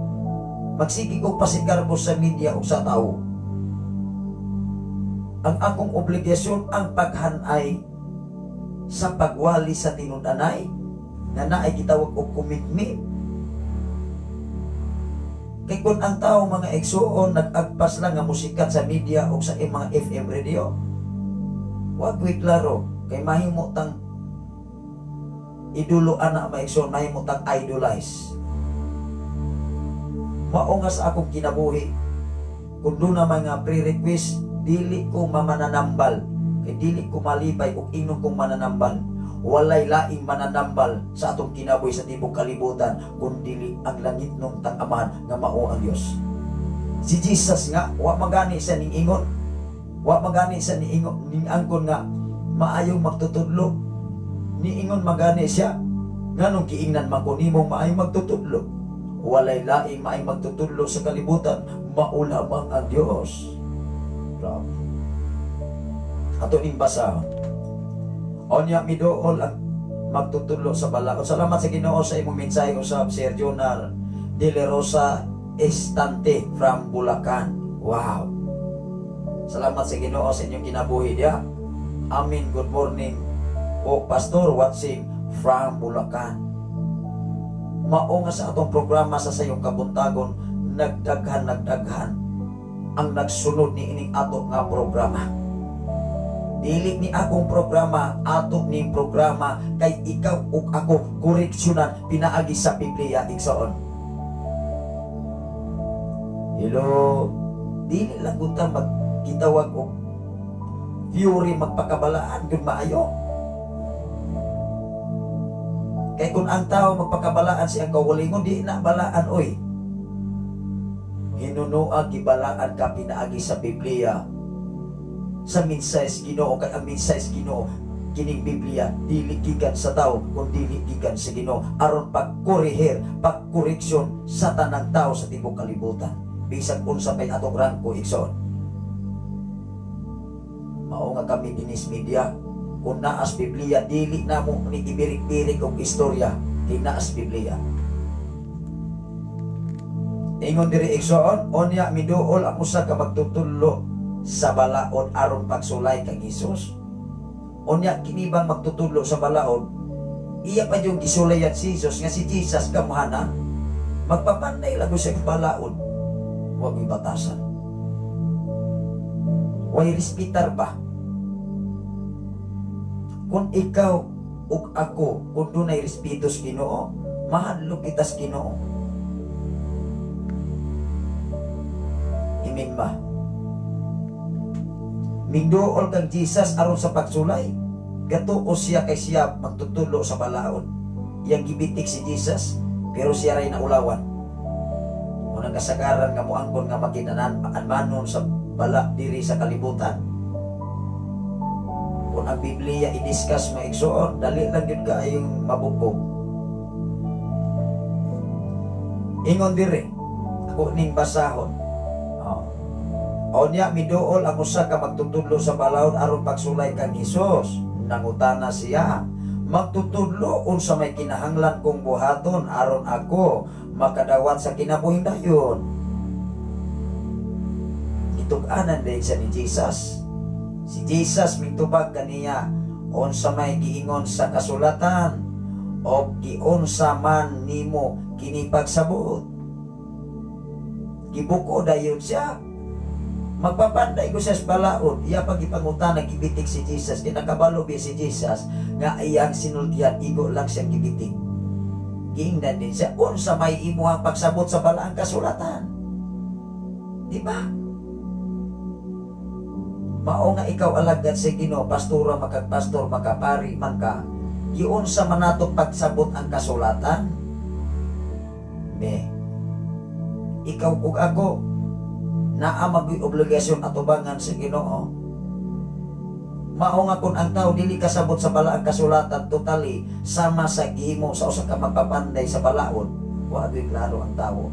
magsige ko pasigarbo sa media o sa tao. Ang akong obligasyon ang paghanay sa pagwali sa tinud-anay nga naay gitawag og commitment. Kay kung ang tao, mga igsuon, nag-agpas lang nga musikat sa media o sa mga FM radio, wag ko'y klaro kay mahimo tang idolo ana, mga igsuon, mahimo tang idolize. Mao nga sa akong kinabuhi, kung doon na mga pre-request, dili ko mamananambal kay dili ko malipay og ingon kong mananambal. Walay laing mananambal sa atong kinabuhi sa tibok kalibutan kun dili ang langit nung tang-amahan nga mao ang Dios. Si Jesus nga wa magani sa ning ingon, wa magani sa niingon ning angkon nga maayong magtutudlo. Niingon magani siya, "Nganong giingnan man ko nimong maayong magtutudlo? Walay laing maayong magtutudlo sa kalibutan, mao lamang ang Dios." Grabe. Ato ning basahon. Onya miduol ang magtutudlo sa balaod. Salamat sa Ginoo sa imong mensahe usab, Sir Jonar De La Rosa Estante from Bulacan. Wow. Salamat sa Ginoo sa inyong kinabuhi diya. Amin. Good morning po, Pastor, watching from Bulacan. Mao nga sa atong programa sa Sayong Kabuntagon, nagdaghan nagdaghan ang nagsunod ni ining ato nga programa. Dili ni akong programa, ato ning programa kay ikaw ug ako koreksyonan pinaagi sa Biblia, igsoon. Hello, dili lang gud ta magkitawag og fury, magpakabalaan gud maayo. Kay kung ang tao magpakabalaan siyang kaugalingon, di na balaan oy. Hinunoa gibalaan ka pinaagi sa Biblia. Sa mensahe sa Ginoo, kay ang mensahe sa Ginoo kining Biblia dili gikan sa tao kun dili gikan sa Ginoo aron pagkorehir, pagkoreksyon sa tanang tao sa tibuok kalibutan. Bisan unsa pay atong rangko, igsoon. Mao nga kami dinis media, Kung naas Biblia, dili na mo ni ibirik-birik og istorya, kay naas Biblia. Ingon diri, igsoon, unya miduol ang usa ka magtutudlo sa balaod aron pagsulay kang Hesus. Unya kini bang magtutudlo sa balaod, iya pa yung gisulayan si Jesus nga si Jesus gamhanan, magpapanday lago siya balaod, wa mo'y batasan. Way respitar ba? Kung ikaw ug ako, kung dunay respeto sa Ginoo, mahadlok kita sa Ginoo. Imin ba? Migduol kang Jesus aron sa pagsulay. Gatuo siya kay siya magtutulo sa balaod. Iyang gibitik si Jesus, pero siya ray naulawan. Unang kasagaran nga moangkon nga makinanan anmanon sa bala diri sa kalibutan. Kung ang Biblia i-discuss mo, igsoon, dali lang yun kaayong mabukog. Ingon diri, ako ning basahon. Oh. Onya miduol ang usa ka magtutudlo sa balaod aron pagsulay kang Hesus. Nangutana siya, magtutudlo, unsa may kinahanglan kong buhaton aron ako makadawat sa kinabuhing dayon? Gitug-anan din siya ni Jesus. Si Jesus mitubag kaniya, unsa may giingon sa kasulatan o giunsa man nimo kini pagsabot? Gibuko dayon siya. Magpapanday ko siya sa balaod, iya pag ipangutana, gibitik si Jesus, kinakabalo biya si Jesus nga iyang sinultian, igo lang siyang gibitik. Giingnan din siya, unsa may imuhang pagsabot sa balaang kasulatan? Di ba? Mao nga ikaw alagad sa Ginoo, pastora makagpastor, makapari man ka, giunsa man nato pagsabot ang kasulatan? Me, ikaw ug ako, naa magoy obligasyon atubangan sa Ginoo. Mao nga kung ang tao dili kasabot sa balaang kasulatan totally, sama sa gihimo sa usa ka magpapanday sa balaod, wa gyud klaro ang tao.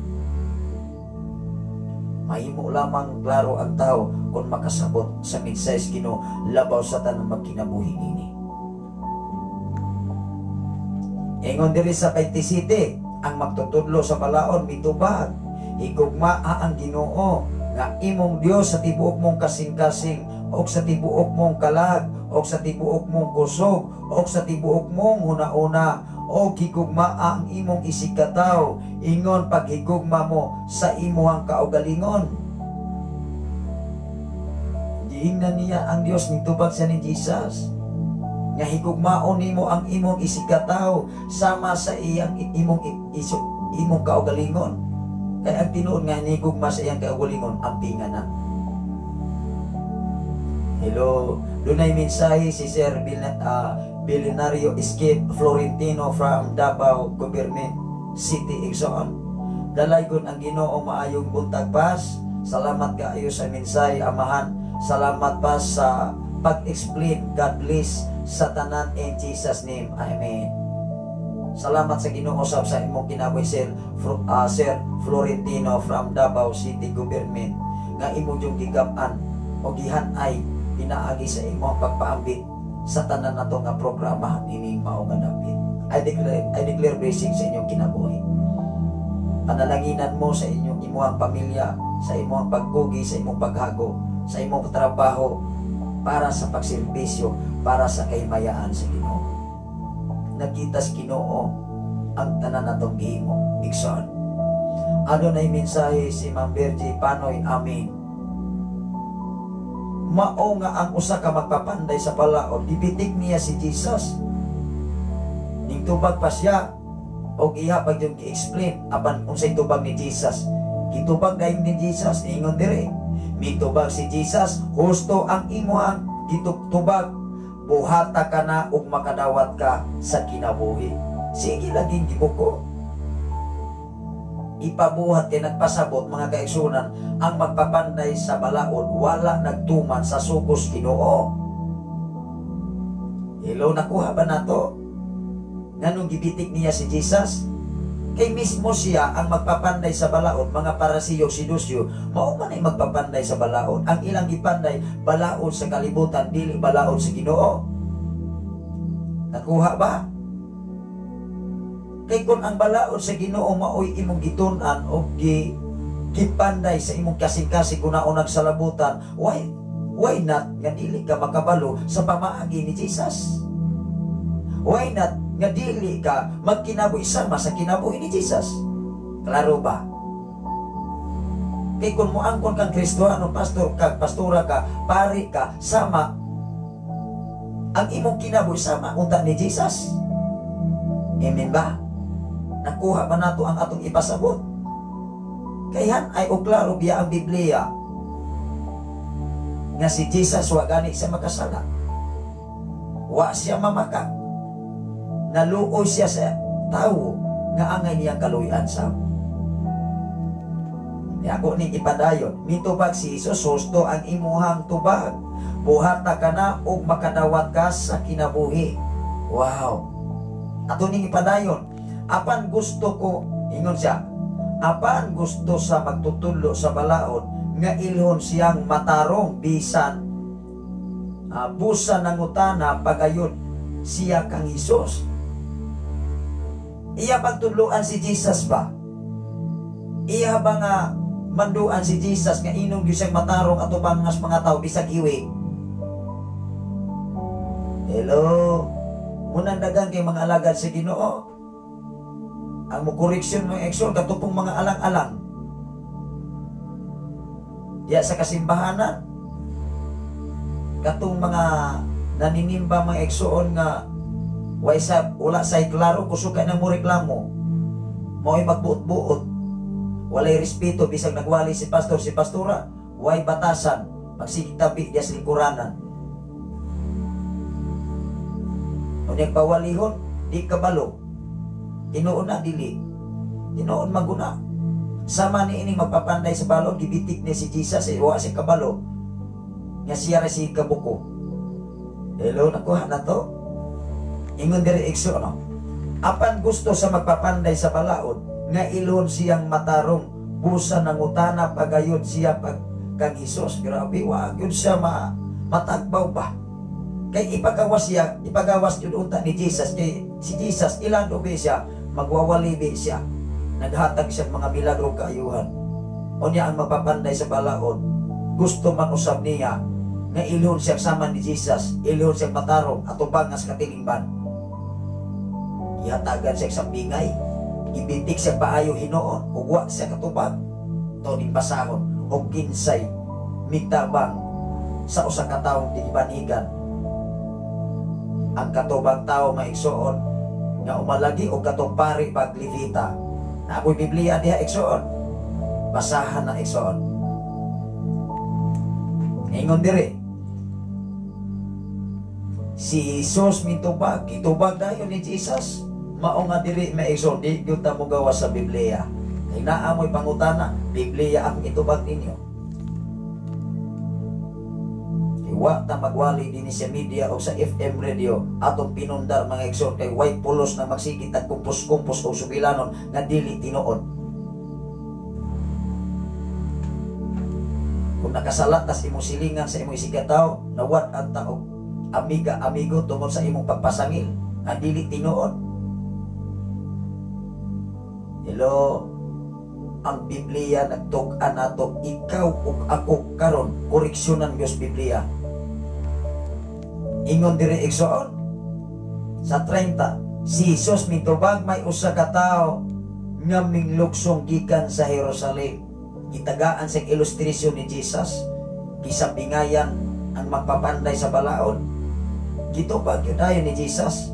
Mahimo lamang klaro ang tao kung makasabot sa mensahe sa Ginoo labaw sa tanang magkinabuhi niini. Ingon diri sa 27, ang magtutudlo sa balaod mitubag, higugmaa ang Ginoo nga imong Dios sa tibuok mong kasing-kasing og sa tibuok mong kalag og sa tibuok mong kusog og sa tibuok mong hunauna, og higugmaa ang imong isigkatawo ingon paghigugma mo sa imuhang kaugalingon. Giingnan niya ang Dios, nitubag siya ni Jesus nga higugmaon nimo ang imong isigkatawo sama sa iyang imong imong kaugalingon. Kay ang tinuod nga hinigugma sa iyang kaugalingon, ampingan na. Hello, dunay mensahe si Sir Billionario Escape Florentino from Davao Government City, igsoon. Dalaygon ang Ginoo, maayong buntag pas. Salamat kaayo sa mensahe, amahan. Salamat pa sa pag-explain. God bless sa tanan in Jesus name. Amen. Salamat sa Ginoo sab sa imong kinabuhi, Sir Florentino from Davao City Government, nga imong yung gigam-an o gihanay pinaagi sa imong pagpaambit sa tanan nato nga programa nining mao nga dapit. I declare blessing sa inyong kinabuhi. Panalanginan mo sa inyong imuhang pamilya, sa imong pagkugi, sa imong paghago, sa imong trabaho para sa pagserbisyo, para sa kahimayaan sa Ginoo. Nakita sa Ginoo ang tanan natong gihimo. Igsoon. Adunay mensahe si Ma'am Virgie Panoy. Amen. Mao nga ang usa ka magpapanday sa balaod, gibitik niya si Jesus. Ning tubag pa siya og iya pag yung gi-explain apan unsay tubag ni Jesus. Gitubag dayon ni Jesus, ingon dire. Mitubag si Jesus, husto ang imuhang gitubag, buhata ka na ug makadawat ka sa kinabuhi. Sige laging gibuko. Ipabuhat kay nagpasabot, mga kaigsunan, ang magpapanday sa balaod wala nagtuman sa sugos Ginoo. Hello, nakuha ba nato? Nganong gibitik niya si Jesus? Kay mismo siya ang magpapanday sa balaod, mga Parasiyo, Sidusyo, mao man ay magpapanday sa balaod. Ang ilang gipanday, balaod sa kalibutan, dili balaod sa Ginoo. Nakuha ba? Kay kung ang balaod sa Ginoo maoy imong gitun-an o gipanday sa imong kasing-kasing una-unag sa labutan, why not nga dili ka makabalo sa pamaagi ni Jesus? Why not nga dili ka magkinabuhi sama sa kinabuhi ni Jesus? Klaro ba? Kay kung moangkon kang Kristohano, pastor ka, pastora ka, pari ka, sama ang imong kinabuhi sama unta ni Jesus. Amen ba? Nakuha ba nato ang atong ipasabot? Kay han-ay o klaro biya ang Biblia nga si Jesus wa gani siya makasala. Wa siya mamaka. Naluoy siya sa tawo nga angay niyang kaluyan sa. Ako ning ipadayon, mitubag si Jesus, husto ang imuhang tubag. Buhata ka na ug makadawat ka sa kinabuhi. Wow. Ato ning ipadayon. Apan gusto ko, ingon siya, apan gusto sa magtutudlo sa balaod nga ilhon siyang matarong bisan busa nangutana pagayod siya kang Hesus. Iya pagtudloan si Jesus ba? Iya ba nga manduan si Jesus nga inom gyud siyang matarong atubang nga mga tao bisag hiwi? Hello. Munang dagan kay mga alagad sa Ginoo. Ang mo koreksyon mga eksyon katupong mga alang-alang. Diya sa kasimbahanan katong mga naninimba mga eksoon nga way sa wala say klaro kusog kay nang mo reklamo. Mao'y magbuot-buot. Walay respeto bisag nagwali si pastor si pastora, way batasan, magsigtabi diya sa lingkuranan. Unyag pawalihon, di kabalo. Tinuon na dili. Tinuon maguna. Sama ni ining magpapanday sa balon, gibitik ni si Jesus, wa si kabalo. Nga siya ra si kabuko. Hello, nakuha na to. Ingon diri igso, no? Apan gusto sa magpapanday sa balaod, nga ilhon siyang matarong, busa nangutana pagayod siya pag kang Hesus. Grabe, wa gyud siya matagbaw ba? Kay ipagawas siya, ipagawas gyud unta ni Jesus. Kay si Jesus ilan ubi siya, magwawalibi siya. Naghatag siya mga milagro kaayuhan. Unya ang magpapanday sa balaod, gusto man usab niya nga ilhon siya sama ni Jesus, ilhon siya matarong atubang nga sa katilingban. Ihatagan siya sa bingay, ibitik siya paayo hinoon, ug wa siya katubag. To ning basahon og kinsay mitabang sa usa ka tawo gibanhigan. Ang katubang tao maigsuon nga umalagi og katong pari pag Levita. Naapoy Biblia diha igsuon. Basahan na igsuon. Ingon diri. Si Jesus mitubag, gitubag dayon ni Jesus. Mao nga diri maigsuon, di gyud ta mogawas sa Biblia. Kay naa mo'y pangutana, Biblia ang itubag ninyo. Wa ta magwali dinhi sa media o sa FM radio atong pinundar mga igsoon kay way pulos na magsigit at kumpos-kumpos o sugilanon nga dili tinuod. Kung nakasala tas imong silingan sa imong isigataw, nawad ang tao amiga amigo tungod sa imong pagpasangil nga dili tinuod. Hello, ang Biblia nagtug-an nato, ikaw ug ako karon koreksyonan gyud Biblia. Ingon diri igsoon sa 30, si Jesus mitubag may usa ka tawo nga mingluksong gikan sa Jerusalem. Gitagaan sa ilustrasyon ni Jesus, gisabingayan ang magpapanday sa balaod. Gitubag yun dayon ni Jesus.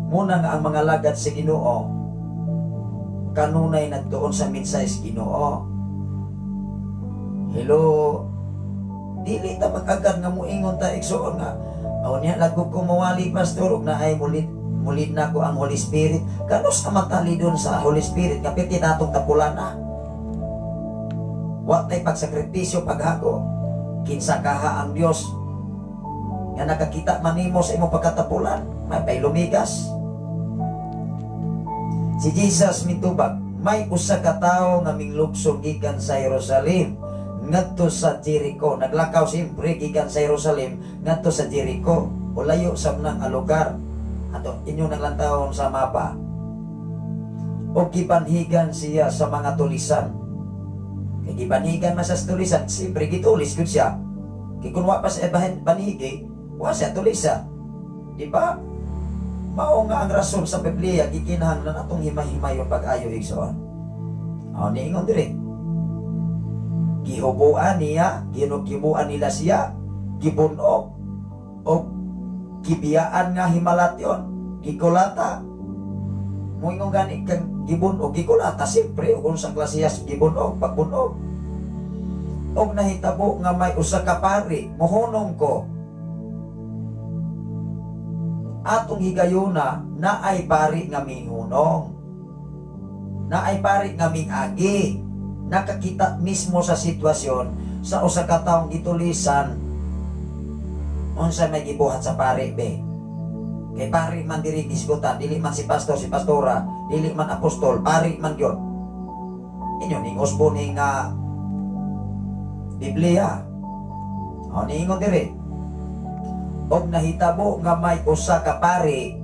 Muna nga ang mga lagad sa Ginoo kanunay nagtuon sa mensahe sa Ginoo. Hello, dili ta mag-agad nga moingon ta igsoon nga aw niya lagog ko mawali pastor ug naay mulit na ko ang Holy Spirit. Kanus ka matali doon sa Holy Spirit nga piti natong tapulan na. Wa tay pagsakripisyo paghago. Kinsa kaha ang Dios nga nakakita man nimo sa imong pagkatapulan, may paylumigas. Si Jesus mitubag, may usa ka tawo nga mingluksong gikan sa Jerusalem ngadto sa Jericho. Naglakaw siyempre gikan sa Jerusalem ngadto sa Jericho. O layo sab nang lugar. Ato inyo nang lantawon sa mapa. O gibanhigan siya sa mga tulisan. Kay gibanhigan man sa tulisan, siyempre gitulis gud siya. Kay kung wa pa sa banhigi, wa siya tulisa. Di ba? Mao nga ang rason sa Biblia gikinahanglan atong himay-himay yung pag-ayo, igsoon. O, niingon diri. Gihubuan niya, ginugibuan nila siya, gibunog, o gibiyaan nga himalatyon, gikulata. Moingon gani kang gibunog, gikulata, siyempre, ug unsang klasehas gibunog, pagbunog. Og nahitabo nga may usa ka pari, mohunong ko. Atong higayuna naay pari nga mihunong. Naay pari nga mingagi. Nakakita mismo sa sitwasyon sa usa ka taong gitulisan. Unsa may gibuhat sa pari be? Kay pari man diri gisgutan, dili man si pastor, si pastora, dili man apostol, pari man gyud. Inyo ning usbo ni nga Biblia. O niingon diri. Og nahitabo nga may usa ka pari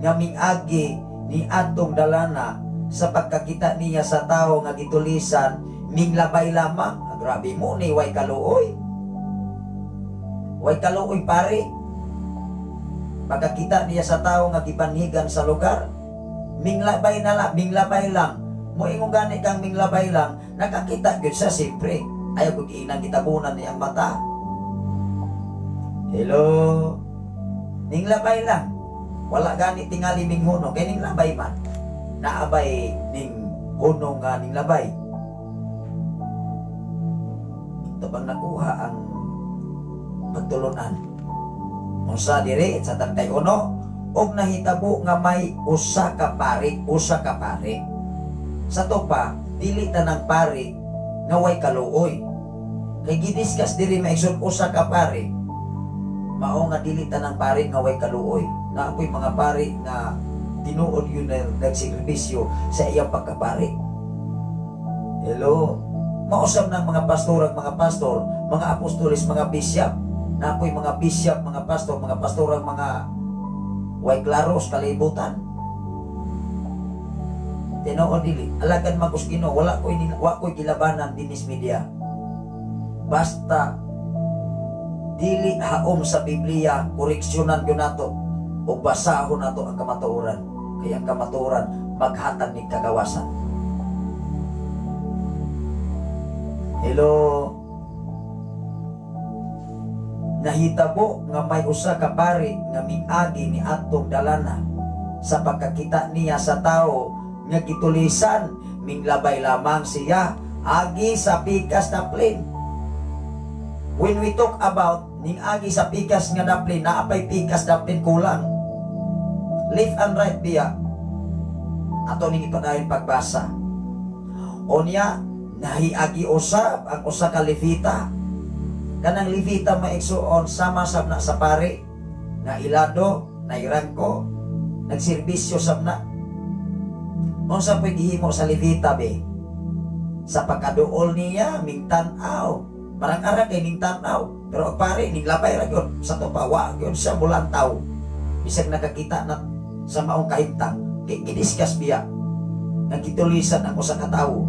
nga mingagi ni adtong dalana sa pagkakita niya sa tawo nga gitulisan, minglabay lamang. Ah, grabe mo ni way kaluoy. Way kaluoy pare. Pagkakita niya sa tawo nga gibanhigan sa lugar, minglabay na lang, minglabay lang. Moingon gani kang minglabay lang, nakakita gyud siya siyempre. Ayaw ko giinang gitabunan niyang mata. Hello. Ninglabay lang. Wala gani tingali minghunong kay ninglabay man. Naabay ning hunong nga ninglabay. Ito bang nakuha ang pagtulunan? Unsa diri sa 31, og nahitabo nga may usa ka pari, usa ka pari. Sa to pa, dili tanang pari nga way kaluoy. Kay gidiscuss diri maigsoon usa ka pari, mao nga dili tanang pari nga way kaluoy. Naapoy mga pari nga tinuod yun na nagsekripisyo sa iyang pagkapari. Hello? Mausap ng mga pastor ang mga pastor, mga apostolis, mga bishop. Naapoy mga bishop, mga pastor, mga pastorang mga way klaro sa kalibutan. Tinuod dili, alagad magos Ginoo, wala ko'y wa ko'y gilabanan dinis media. Basta dili haom sa Biblia, koreksyonan gyud nato o basahon nato ang kamatuoran. Kaya ang kamatuoran maghatag ning kagawasan. Hello. Nahitabo nga may usa ka pari nga miagi ni atong dalana sa pagkakita niya sa tao nga gitulisan, minglabay lamang siya agi sa pikas na plane. When we talk about ning agi sa pikas nga daplin, naapay pikas daplin kulang. Left and right biya. Ato ning ipadayon pagbasa. Onya nahiagi usab ang usa ka Levita. Kanang Levita maigsuon sama sab na sa pari, na ilado, na irangko, nagserbisyo sab na. Unsa po'y gihimo sa Levita be? Sa pagkaduol niya mingtan-aw. Marang-arang kay ning tan-aw, pero ang pare ning labay ra gyud sa tupa, wa gyud siya mulantaw. Bisag nakakita na sa maong kahimtang, kay gidiscuss biya nagkitulisan ang usa ka tawo.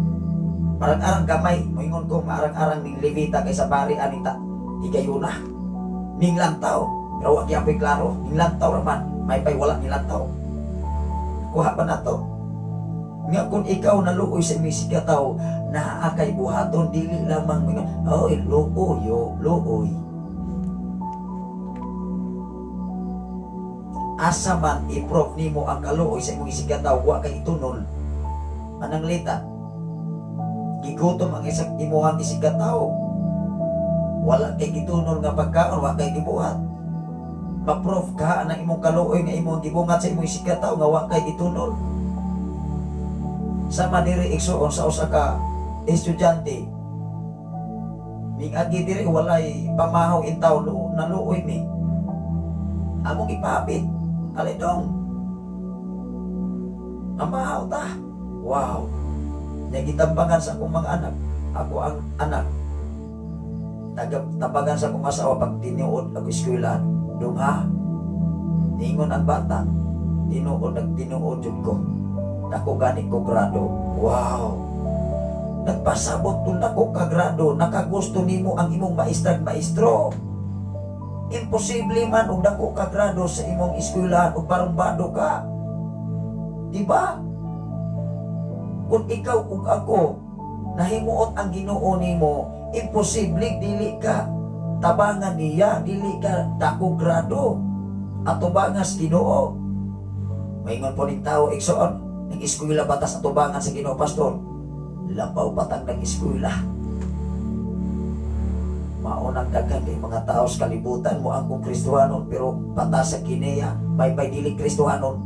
Marang-arang gamay, moingon ko maarang-arang ning Levita kay sa pare anita higayuna. Ning lantaw, pero wa gyapon klaro, ning lantaw ra man, may pay wala ning lantaw. Kuha pa nato. Nga kung ikaw naluoy sa imong isigkatawo, naa kay buhaton, dili lamang moingon, oy, luoy, yo, luoy. Asa man i-prove nimo ang kaluoy sa imong isigkatawo, wa kay itunol. Mananglita, gigutom ang isang imuhang isigkatawo. Wala kay gitunol nga pagkaon, wa kay gibuhat. Ma-prove ka ang imong kaluoy nga imong gibungat sa imong isigkatawo nga wa kay gitunol. Sama diri igsuon sa usa ka estudyante, mingagi diri walay pamahaw intaw, naluoy mi. Among ipapit, alidong amahaw ta. Wow. Nagitambangan sa akong mga anak. Ako ang anak. Tagatabangan sa akong asawa pag tinuod ako eskwela. Dungha. Ningon ang bata. Tinuod, nagtinuod jud ko. Dako gani ko grado. Wow. Nagpasabot kung dako ka grado, nakagusto nimo ang imong maestrag maestro. Imposible man og dako ka grado sa imong eskwelahan ug barumbado ka. Di ba? Kung ikaw ug ako nahimuot ang Ginoo nimo, imposible dili ka tabangan niya, dili ka dako grado atubangas Ginoo. Maingon po ning tao, igsoon, nag-eskwela batas atubangan sa Ginoo, pastor. Labaw batang nag-eskwela. Mao nang daghan kay mga tao sa kalibutan mo ang kung Kristohanon, pero patas sa kineya, may dili Kristohanon.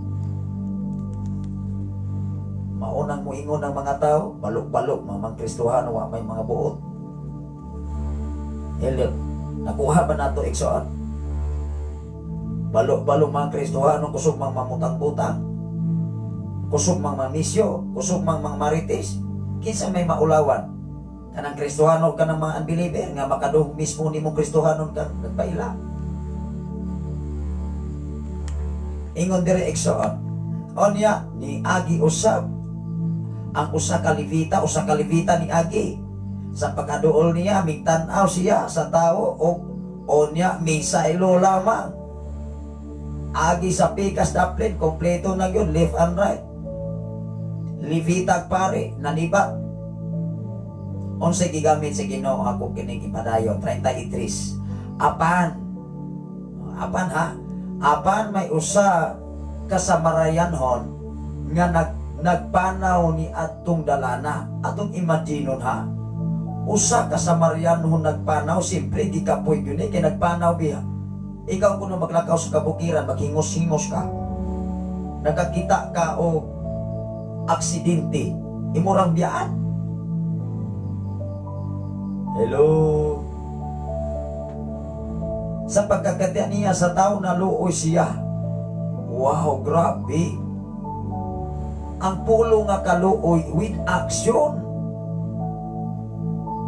Mao nang muingon ang mga tao, balok-balok mamang Kristohano, wa may mga buot. Hello, nakuha ba nato igsoon? Balok-balok mga Kristohano, kusog mang mamutang-butang, kusog mang mamisyo, kusog mang mang marites. Kinsa may maulawan? Kanang Kristohano, kanang mga unbeliever nga makadung mismo nimong Kristohanon kang nagpaila. Ingon diri igsoon. Onya ni agi usab ang usa ka Levita, ni agi sa pagkaduol niya, migtan-aw siya sa tao og onya misailo lamang. Agi sa pikas daplin, kompleto na yun, left and right. Levita pare naniba. Unsay gigamit sa Ginoo ako kining ipadayon 33. Apan apan ha, apan may usa ka Samarianhon nga nagpanaw ni atong dalana. Atong imaginon ha, usa ka Samarianhon nagpanaw, siyempre gikapoy gyud ni kay nagpanaw biya. Ikaw kuno maglakaw sa kabukiran, maghingos-hingos ka, nakakita ka og aksidente, imurang biyaan. Hello. Sa pagkakatya niya sa tao, naluoy siya. Wow, grabe. Ang pulo nga kaluoy with action.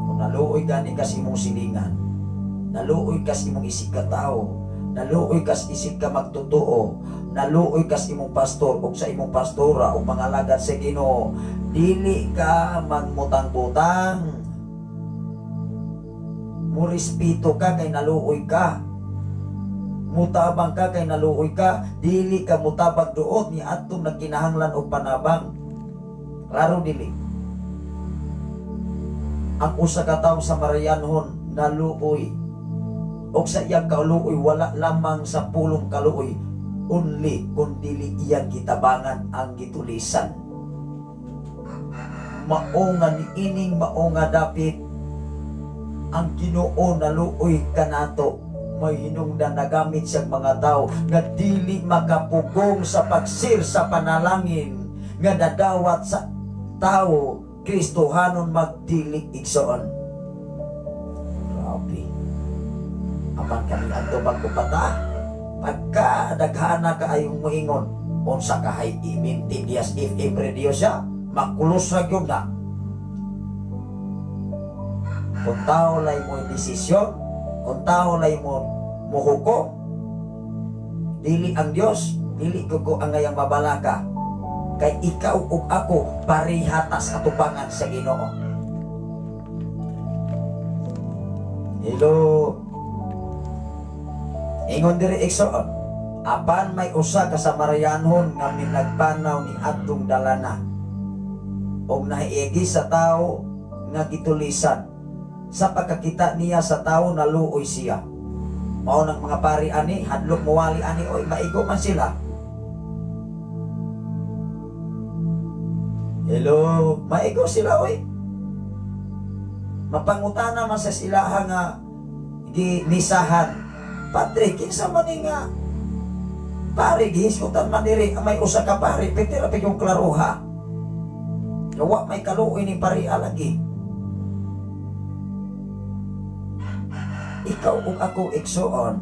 Kung naluoy gani kas imong silingan, naluoy kas imong isig ka tao, naluoy kas isig ka magtotoo, naluoy kas imong pastor o sa imong pastora o mga alagad sa Ginoo, dili ka magmutang-butang. Murespeto ka kay naluoy ka. Mutabang ka kay naluoy ka. Dili ka mutabang duot ni atong nagkinahanglan og panabang. Klaro dili. Ang usa ka tawo sa Samarianhon naluoy. Og sa iyang kaluoy wala lamang sa pulong kaluoy, only kung dili iyang gitabangan ang gitulisan. Mao nga niining mao nga dapit ang Ginoo naluoy kanato. May hinungdan nagamit sa mga tao nga dili makapugong sa pagsir sa panalangin nga dadawat sa tao Kristohanon magdili igsoon. Grabe. Apan kami adto bagko pata. Pagka daghana kaayong moingon, unsa kahay i-maintain diyas FM radio siya, makulos ra gyud na. Kung tao lay mo desisyon, kung tao lay mo muhukom, dili ang Dios, dili ko ang ngayang mabalaka. Kay ikaw ug ako parehatas atubangan sa Ginoo. Hello. Ingon diri igsoon, apan may usa ka Samarianhon nga minagpanaw ni adtong dalana og nahiigi sa tao nga gitulisan. Sa pagkakita niya sa tao naluoy siya. Mao nang mga pari ani hadlok mowali ani, oy maigo man sila. Hello, maigo sila oy. Mapangutana man sa silaha nga gimisahan. Padre, kinsa man ni nga pare gihisgutan man diri may usa ka pare, pwede ra yung klaroha. Wa may kaluoy ni pare alagi. Ikaw ug ako igsoon,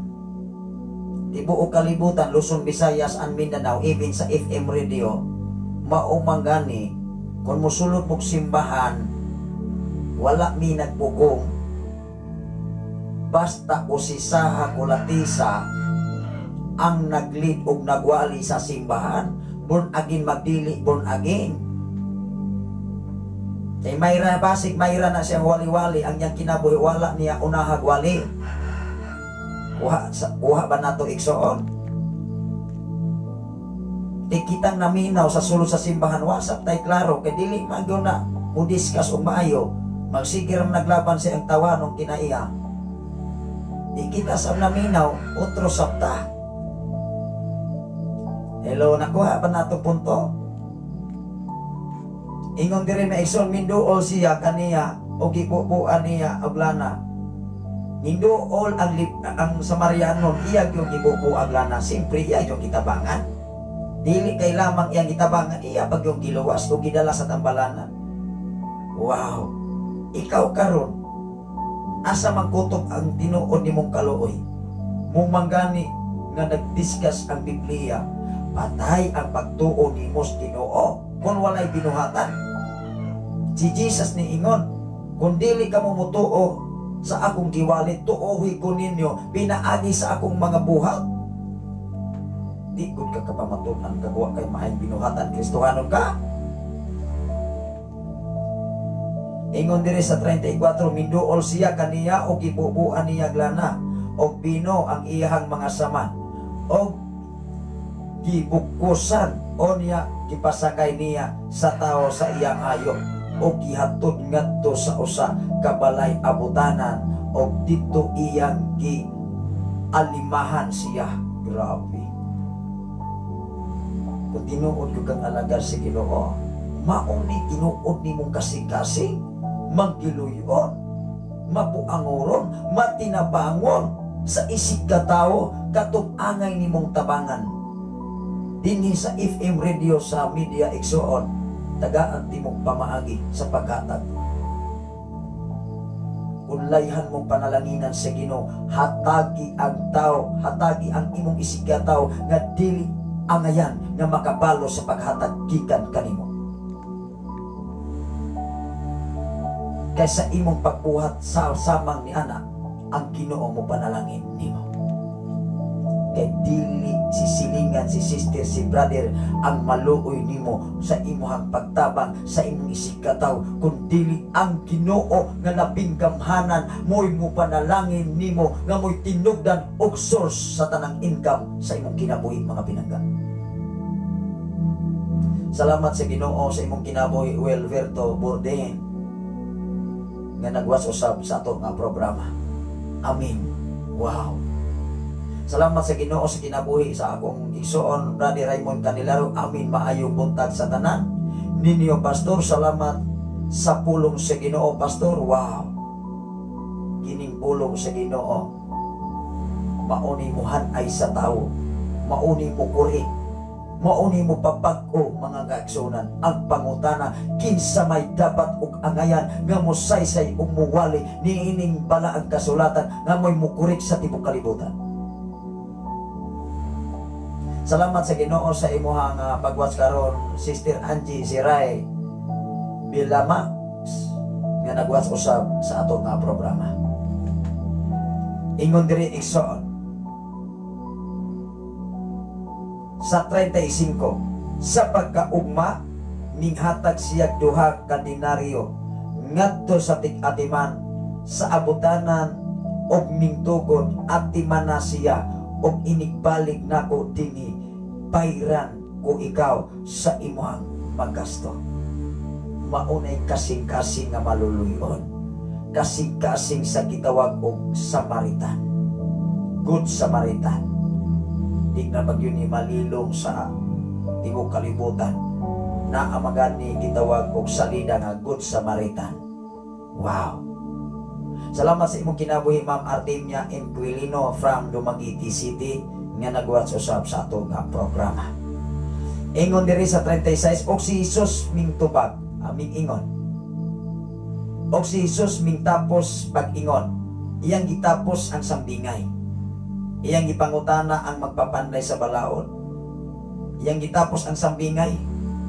tibuok kalibutan, Luzon, Visayas and Mindanao, even sa FM radio, mao man gani kung mosulod mog simbahan, wala mi nagpugong. Basta usisaha kulatisa, ang nag-lead og nagwali sa simbahan. Born again magdili born again. Kay mayra basig mayra na siyang wali-wali ang iyang kinabuhi, wala niya unahag wali. Uha, uha ba nato, igsoon? Di kitang naminaw sa sulod sa simbahan, wasap tay klaro kay dili man gyud na mo discuss og maayo. Magsige ra naglaban sa iyang tawanong kinaiya. Di kita sa naminaw, otro sabta. Hello, nakuha ba nato punto? Ingon diri, may igsoon, minduol siya kaniya o gibubuan niya og lana. Minduol ang Samarianon, iya yung gibubu ang lana. Siyempre, iya yung gitabangan. Dili kay lamang iyang gitabangan, iya pag yung giluwas o gidala sa tambalanan. Wow! Ikaw karon, asa man kutob ang tinuod nimong kaluoy? Mumanggani nga nagdiscuss ang Biblia, patay ang pagtuo nimo sa Ginoo kung walay binuhatan. Si Jesus ni ingon, "Kung dili ka mo mutuo sa akong giwali, tuohi ko ninyo pinaagi sa akong mga buhat." Di gud ka kapamatunan kaguwa kay maayong binuhatan, Kristohanon ka. Ingon diri sa 34, minduol siya kaniya og gibubuan niya glana og bino ang iyahang mga saman og gibukusan o niya gipasakay niya sa tawo sa iyang hayop o gihatod ngadto sa usa ka balay abutanan og didto iyang gi alimahan siya. Grabe. Kung tinuod ko kang alagad sa Ginoo, mao ni tinuod nimong kasing-kasing, manggiluyon, mapuangoron, matinabangon sa isig ka tawo katong angay nimong tabangan. Dinhi sa FM radio sa media, igsoon, tagaan timong pamaagi sa paghatag. Kung layhan mong panalanginan sa Ginoo, hatagi ang tao, hatagi ang imong isig ka tawo nga dili angayan nga makabalo sa paghatag gikan kanimo. Kaysa imong pagbuhat sa samang ni ana, ang Ginoo mo panalangin nimo. Kay dili si silingan, si sister, si brother ang maluoy nimo sa imuhang pagtabang sa imong isigkataw, kun dili ang Ginoo nga labing gamhanan mo'y mo panalangin nimo nga mo'y tinugdan og source sa tanang income sa imong kinabuhi, mga pinangga. Salamat sa Ginoo sa imong kinabuhi, Wilberto Borden, nga nagwas usab sa ato nga programa. Amen. Wow. Salamat sa Ginoo sa kinabuhi sa akong igsoon, Brother Raymond Canilaro. Amin. Maayong buntag sa tanan ninyo, Pastor. Salamat sa pulong sa Ginoo, Pastor. Wow. Kining pulong sa Ginoo, mauni mo ay sa tao, mauni mo kuri, mauni mo papag-o, mga kaigsunan. Ang pangutana, kinsa may dapat og angayan nga mosaysay ug muwali niining balaang kasulatan nga mo'y mukurik sa tibok kalibutan? Salamat sa Ginoo sa imuhang pagwatch karon, Sister Angie Siray Bilama, nga nagwatch usab sa ato nga programa. Ingon diri, igsoon, sa 35, sa pagkaugma minghatag siya duha ka denaryo ngadto sa tig-atiman sa abutanan og mingtugod, "Atiman na siya og inigbalik nako dinhi, bayran ko ikaw sa imuhang magasto." Maunay kasing-kasing nga maluluyon, kasing-kasing sa gitawag og Samaritan, Good Samaritan. Di na magyun ni malilong sa tibuok kalibutan na amagani gitawag og salida nga Good Samaritan. Wow. Salamat sa imong kinabuhi, Ma'am Artemia Inquilino from Dumaguete City, nga nagwatch usab sa ato nga programa. Ingon diri sa 36, og si Jesus mingtubag, ming ingon. Og si Jesus mingtapos pag-ingon, iyang gitapos ang sambingay. Iyang gipangutana ang magpapanday sa balaod. Iyang gitapos ang sambingay.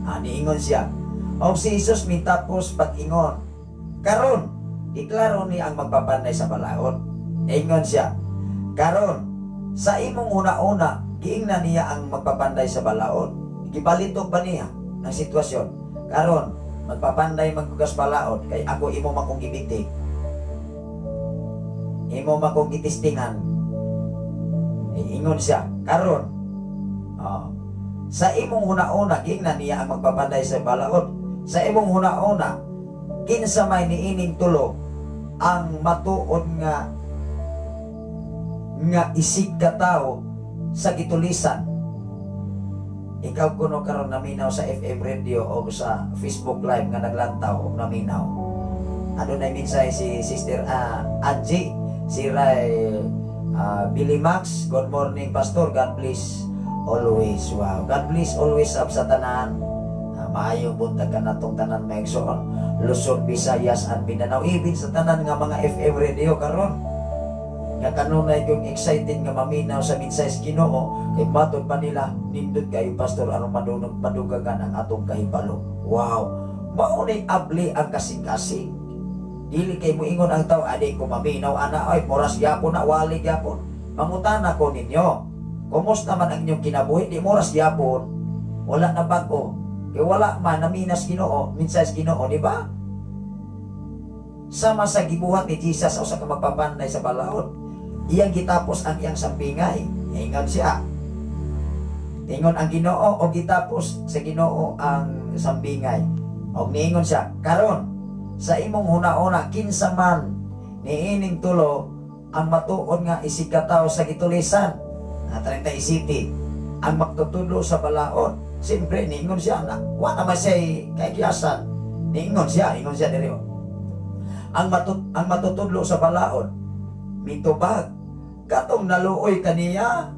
Niingon siya. Og si Jesus mingtapos pag-ingon, "Karon," iklaro ni ang magpapanday sa balaod. Ingon siya, "Karon, sa imong una-una, Giingnan niya ang magpapanday sa balaod. Gibalitog ba niya ang sitwasyon? Karon, magpapanday magkugas balaod kay ako imo makong gibitik. Imo makong gitistingan. Ingon siya, karon, oh, sa imong huna-una, giingnan niya ang magpapanday sa balaod. Sa imong huna-una, kinsa may niining tulo ang matuod nga nga isig ka tao sa gitulisan. Ikaw kuno karon naminaw sa FM radio o sa Facebook Live nga naglantaw og naminaw. Adunay mensahe si Sister Angie, si Ray Billy Max, good morning, Pastor, God bless always. Wow, God bless always sab sa tanan. Maayong buntag kanatong tanan, mga igsoon. Luzon, Visayas and Mindanao, even sa tanan nga mga FM radio karon nga kanunay kong excited nga maminaw sa mensahe sa Ginoo kay matod pa nila, nindot kayo, Pastor, aron madunong padugagan ang atong kahibalo. Wow, mao ni abli ang kasing-kasing. Dili kay muingon ang tao, adi ko maminaw ana, ay moras gyapon na, wali gyapon. Mangutana ko ninyo, kumusta man ang inyong kinabuhi? Di moras gyapon wala na bag-o kay wala man naminas Ginoo, mensahe sa Ginoo, di ba? Sama sa gibuhat ni Jesus sa usa ka magpapanday sa balaod, iyang gitapos ang iyang sampingay. Ingon siya, ingon ang Ginoo o gitapos sa Ginoo ang sambingay. Og niingon siya, karon, sa imong huna-una, kinsa man niining tulo ang matuod nga isig ka sa gitulisan? Na 37 ang magtutudlo sa balaod. Siyempre niingon siya na wa naman siya kaikyasan. Niingon siya, ingon siya diri, oh. Ang matutudlo sa balaod, mitubag, katong naluoy kaniya.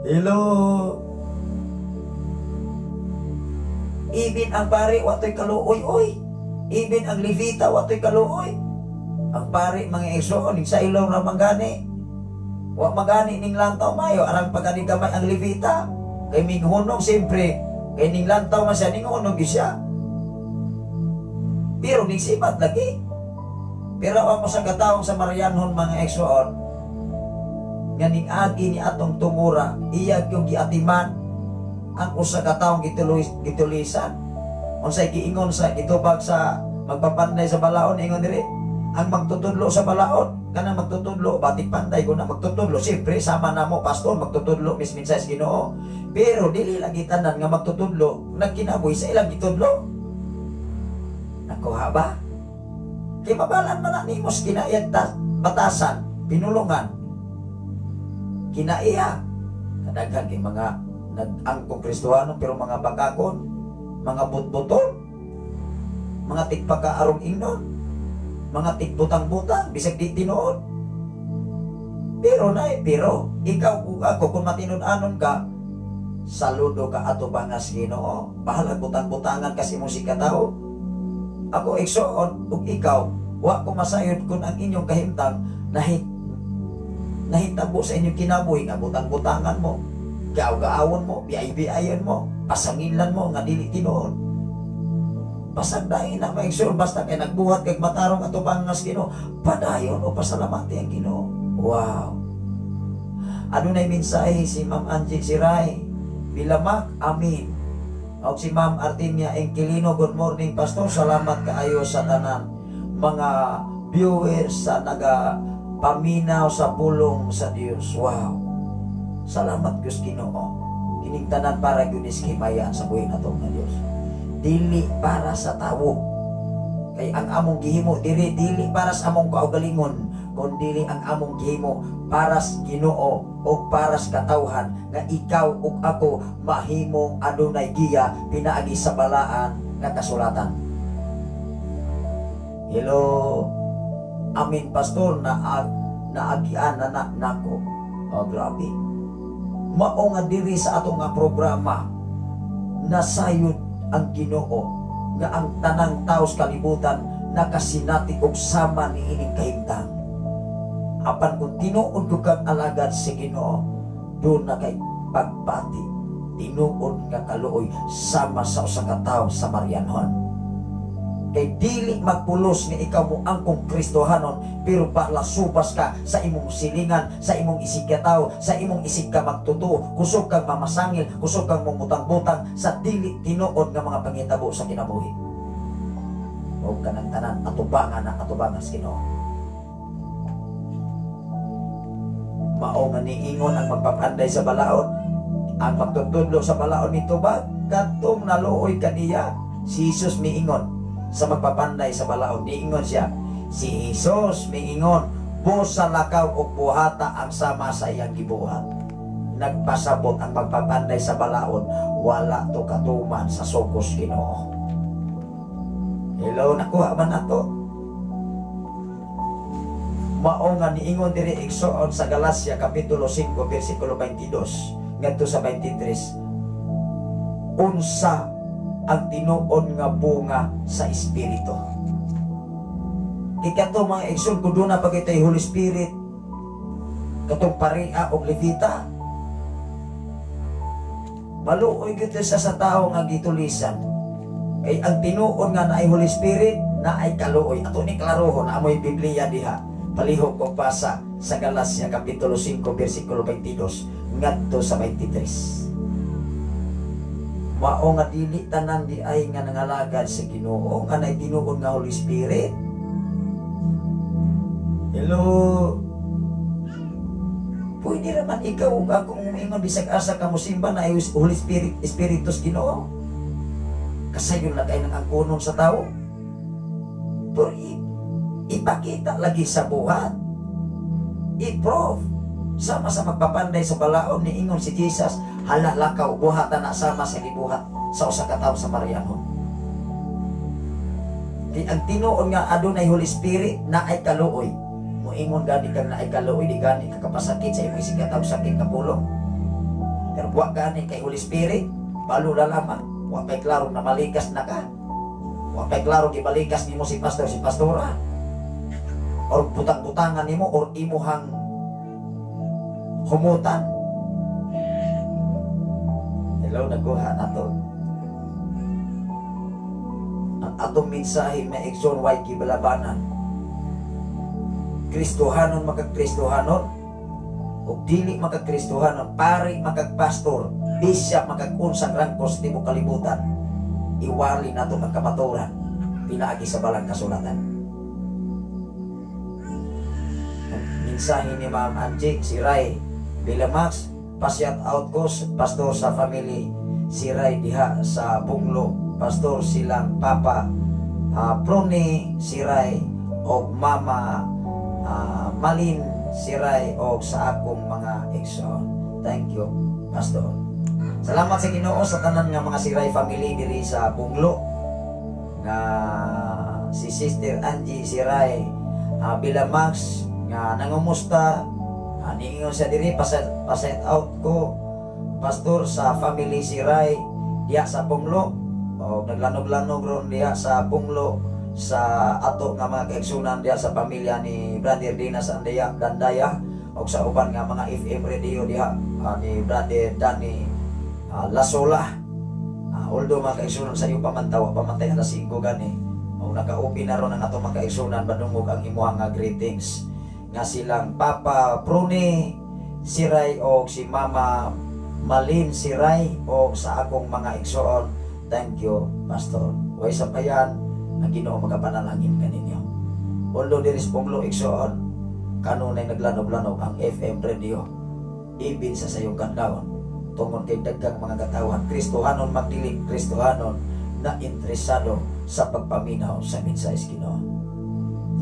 Hello. Ibin ang pari watoy kaluoy oy. Ibin ang Levita watoy kaluoy. Ang pari, mga igsoon, ning sa ilaw ra manggani. Wa magani ning lantaw mayo arang pagani gamay ang Levita. Kay minghunong siyempre, kay ning lantaw man siya, ning hunong gyud siya. Pero ning sibat lagi. Pero ako sa katawong sa Marianhon, mga igsoon, nga ning agi ni atong tungura, iya yung giatiman ang usa ka taong gitulisan. Unsay giingon sa gitubag sa magpapanday sa balaod? Ingon diri ang magtutudlo sa balaod, kanang magtutudlo batik panday ko na magtutudlo, siyempre sama na mo, Pastor, magtutudlo mis mensahe sa Ginoo, pero dili lagi tanan nga magtutudlo nagkinabuhi sa ilang gitudlo. Nakuha ba? Kay mabalan man na nimo sa kinaiyang batasan, pinulungan kinaiya. Kadaghan kay mga nag-angkong Kristohano pero mga bakakon, mga butbuton, mga tigpakaarong ingnon, mga tigbutang-butang, bisag di tinuod. Pero na, pero ikaw ug ako, kung matinud-anon ka, saludo ka ato bangas Ginoo. Bahalag butang-butangan kasi mo si katao. Ako igsoon ug ikaw, wa ko masayod kung ang inyong kahimtang nahitabo sa inyong kinabuhi nga butang-butangan mo, gaaw-gaawon mo, biay-biayon mo, pasangilan mo nga dili tinuod. Pasagdain na maigsoon, basta kay nagbuhat kay matarong ato bangas Ginoo, padayon o pasalamati ang Ginoo. Wow. Adunay mensahe si Ma'am Angie Siray Bilamak, amin. Og si Ma'am Artemia Enquilino, good morning, Pastor, salamat kaayo sa tanan mga viewers sa naga paminaw sa pulong sa Dios. Wow. Salamat Diyos Ginoo. Kining tanan para gyud ni himayan sa buhi nato nga Dios. Dili para sa tawo. Kay ang among gihimo diri dili para sa among kaugalingon, kun dili ang among gihimo para sa Ginoo o para sa katawhan nga ikaw ug ako mahimong adunay giya pinaagi sa balaan nga kasulatan. Hello. Amin, Pastor, na naagian na nako. Oh, grabe. Mao nga diri sa atong nga programa nasayod ang Ginoo nga ang tanang tawo sa kalibutan nakasinati og sama niining kahimtang. Apan kung tinuod ko kang alagad sa Ginoo, doon na kay pagbati, tinuod nga kaluoy sama sa usa ka tawo sa Marianhon. Kay dili magpulos nga ikaw mo angkong Kristohanon pero palasubas ka sa imong silingan, sa imong isigkatawo, sa imong isigka magtotoo, kusog kang mamasangil, kusog kang mumutang-butang sa dili tinuod nga mga panghitabo sa kinabuhi. O kanang tanan atubangan na atubangan sa Ginoo. Mao nga niingon ang magpapanday sa balaod, ang magtutudlo sa balaod nitubag kadtong naluoy kaniya. Si Jesus miingon sa magpapanday sa balaod, niingon siya. Si Jesus miingon, busa lakaw og buhata ang sama sa iyang gibuhat. Nagpasabot ang magpapanday sa balaod, wala to katuman sa sukos Ginoo. Hello, nakuha man nato. Mao nga niingon diri igsoon sa Galacia kapitulo 5 bersikulo 22 ngadto sa 23. Unsa ang tinuod nga bunga sa Espiritu? Ikato mga igsoon, kung doon na pagkita'y Holy Spirit, katong paria og Levita, maluoy gito sa tao nga gitulisan. Kay ang tinuod nga naay Holy Spirit, naay kaluoy. Ato ni klarohon, amoy Biblia diha. Palihog og basa sa Galacia kapitulo 5 bersikulo 22 ngadto sa 23. Mao nga dili tanan di ay nga nangalagad sa Ginoo nga naay tinuod nga Holy Spirit. Hello. Pwede ra man ikaw ug akong ingon bisag asa ka mosimba na Holy Spirit, Espiritus Ginoo. Kasayon na kay nang angkonon sa tao. Pero ipakita lagi sa buhat. I-prove. Sama sa magpapanday sa balaod niingon si Jesus, hala lakaw buhatan na sama sa gibuhat sa usa ka tawo sa Marianhon. Di ang tinuod nga adunay Holy Spirit na ay kaluoy. Moingon gani kang naay kaluoy, di gani ka kapasakit sa imong isigkatawo sakit ka pulong. Pero wa gani kay Holy Spirit, balo na lamang. Wa pay klaro na malikas na ka. Wa pay klaro gibalikas nimo si pastor, si pastora. Or butang-butangan nimo or imuhang humutan. Hello, nagkuha na to. Ang atong mensahe may igsoon way gibalabanan. Kristohanon makagkristohanon o dili makagkristohanon, pari makagpastor, bishop makag-unsang rangko sa tibuok kalibutan, iwali nato ang kamatuoran pinaagi sa balang kasulatan. Mensahe ni Ma'am Angie, si Ray Villamax, pa-shout out ko pastor sa family si Ray diha sa Bunglo, pastor silang papa Prone si Ray og mama Malin si Ray og sa akong mga igsoon. Thank you, pastor. Salamat sa Ginoo sa tanan nga mga si Ray family diri sa Bunglo, nga si Sister Angie si Ray Villamax nga nangumusta. Niingon siya diri, pa-set out ko pastor sa family si Ray diha sa Bunglo, o naglanog-lanog ron diha sa Bunglo sa ato nga mga kaigsunan diha sa pamilya ni Brother Dinas Andaya Dandaya og sa uban nga mga FM radio diha ni Brother Danny Lasola. Although mga kaigsunan sa iyo pamantawa pamantay alas 5 gani og naka-open na ron ang ato mga kaigsunan badungog ang imuha nga greetings nga silang Papa Prune si Ray og si Mama Malin si Ray og sa akong mga igsoon. Thank you, pastor. Way sa payan ang Ginoo magapanalangin kaninyo. Although diri sa Bunglo igsoon kanunay naglanog-lanog ang FM radio ibin sa sayong kandawon tungod kay daghang mga katawan Kristohanon magdili Kristohanon na interesado sa pagpaminaw sa mensahe sa Ginoo.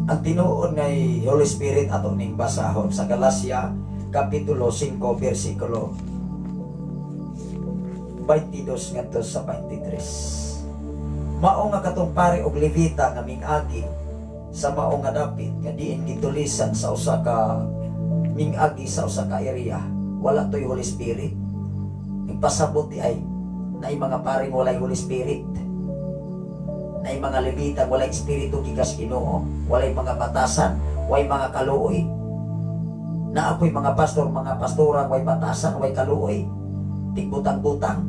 Ang tinuod ngay Holy Spirit ato ning basahon sa Galacia kapitulo 5 bersikulo 22 ngadto sa 23. Mao nga katong pare og Levita nga mingagi sa mao nga dapit nga diin gitulisan sa usa ka mingagi sa usa ka area, wala toy Holy Spirit. Nagpasabot di ay naay mga paring walay Holy Spirit, naay mga Levita walay espiritu gikas Ginoo, walay mga batasan, walay mga kaluoy. Naa po'y mga pastor, mga pastora, walay batasan, walay kaluoy, tigbutang-butang,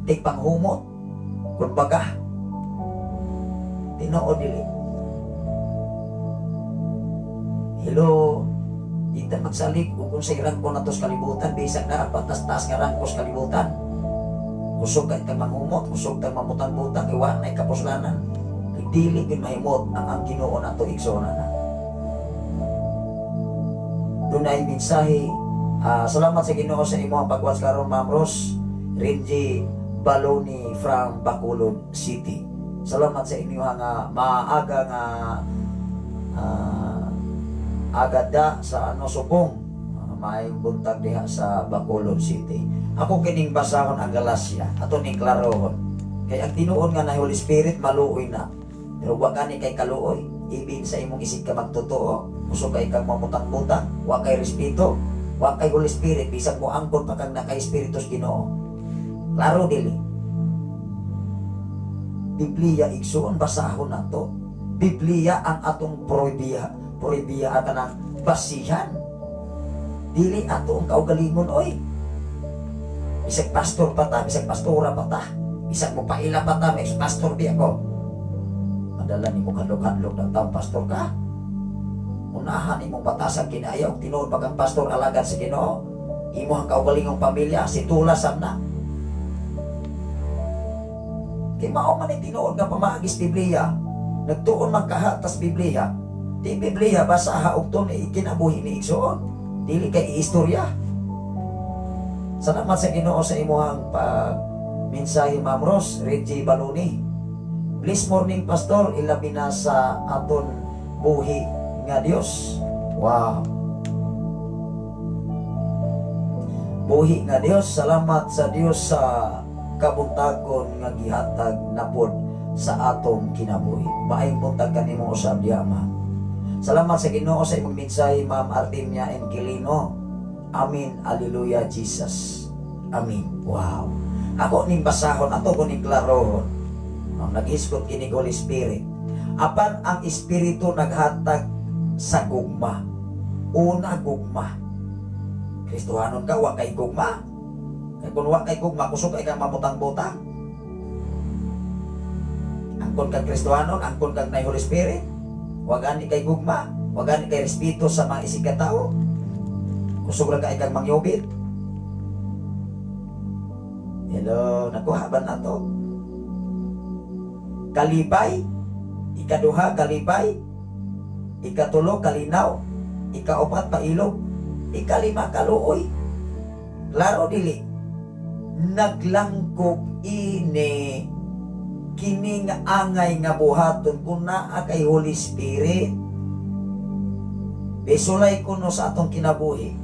tigpanghumot, kumbaga. Tinuod dili? Hello, di ta magsalig ug unsay rangko nato sa kalibutan, bisag naa pa taas nga rangko sa kalibutan. Kusog kay tag manghumot, kusog tag mamutang-butang, kay wa nay kapuslanan. Dili gyud mahimot ang Ginoo nato, igsoon na. Dunay mensahe. Salamat sa Ginoo sa imong pag-watch karon, Ma'am Rose Renji Baloni from Bacolod City. Salamat sa inyo nga maaga nga agada sa ano subong, maayong buntag diha sa Bacolod City. Ako kining basahon ang Galacia, ato ning klarohon. Kay ang tinuod nga na Holy Spirit maluoy na. Pero wa gani kay kaluoy, ibin sa imong isig ka magtotoo, kusog kay kang mamutang-butang, wa kay respeto, wa kay Holy Spirit, bisan mo angkon pa kang nakay Espiritu sa Ginoo. Klaro dili? Biblia, igsuon, basahon nato. Biblia ang atong prohibiya, prohibiya at kanang basihan. Dili ato ang kaugalingon oy. Bisag pastor pa ta, bisag pastora pa ta, bisag mo paila pa ta, may pastor bi ako. Madala nimo hadlok-hadlok ng taong pastor ka. Unahan imong batasan kinayaw, tinuod pa kang pastor alagad sa Ginoo. Imo ang kaugalingong pamilya, si tula na. Kay mao man ni tinuod nga pamaagis Biblia. Nagtuon man kahatas Biblia. Di Biblia basaha og tun ikinabuhi ni igsuon. Dili kay iistorya. Salamat sa Ginoo sa imuhang pag mensahe, Ma'am Ros, Reggie Baloni. Bless morning, Pastor, ilabi na sa aton buhi nga Dios. Wow. Buhi nga Dios, salamat sa Dios sa kabuntagon nga gihatag napod sa atong kinabuhi. Maayong buntag kanimo usab diha, ma'am. Salamat sa Ginoo sa imong mensahe, Ma'am Artemia Enquilino. Amen. Alleluia, Jesus. Amen. Wow. Ako ning basahon, ato ko ning klarohon. Ang naghisgot kini Holy Spirit. Apan ang Espiritu naghatag sa gugma. Una, gugma. Kristohanon ka, wa kay gugma. Kay kung wa kay gugma, kusog kay kang mamutang-butang. Angkon kang Kristohanon, angkon kang nay Holy Spirit. Wa gani kay gugma, wa gani kay respeto sa mga isig ka tao. Kusog ra kay kang mangyubit. Hello, nakuha ba na to? Kalipay, ikaduha kalipay, ikatulo kalinaw, ikaupat pailog, ikalima kaluoy. Klaro dili? Naglangkob ini kini nga angay nga buhaton kung naa kay Holy Spirit. Bisulay kuno sa atong kinabuhi.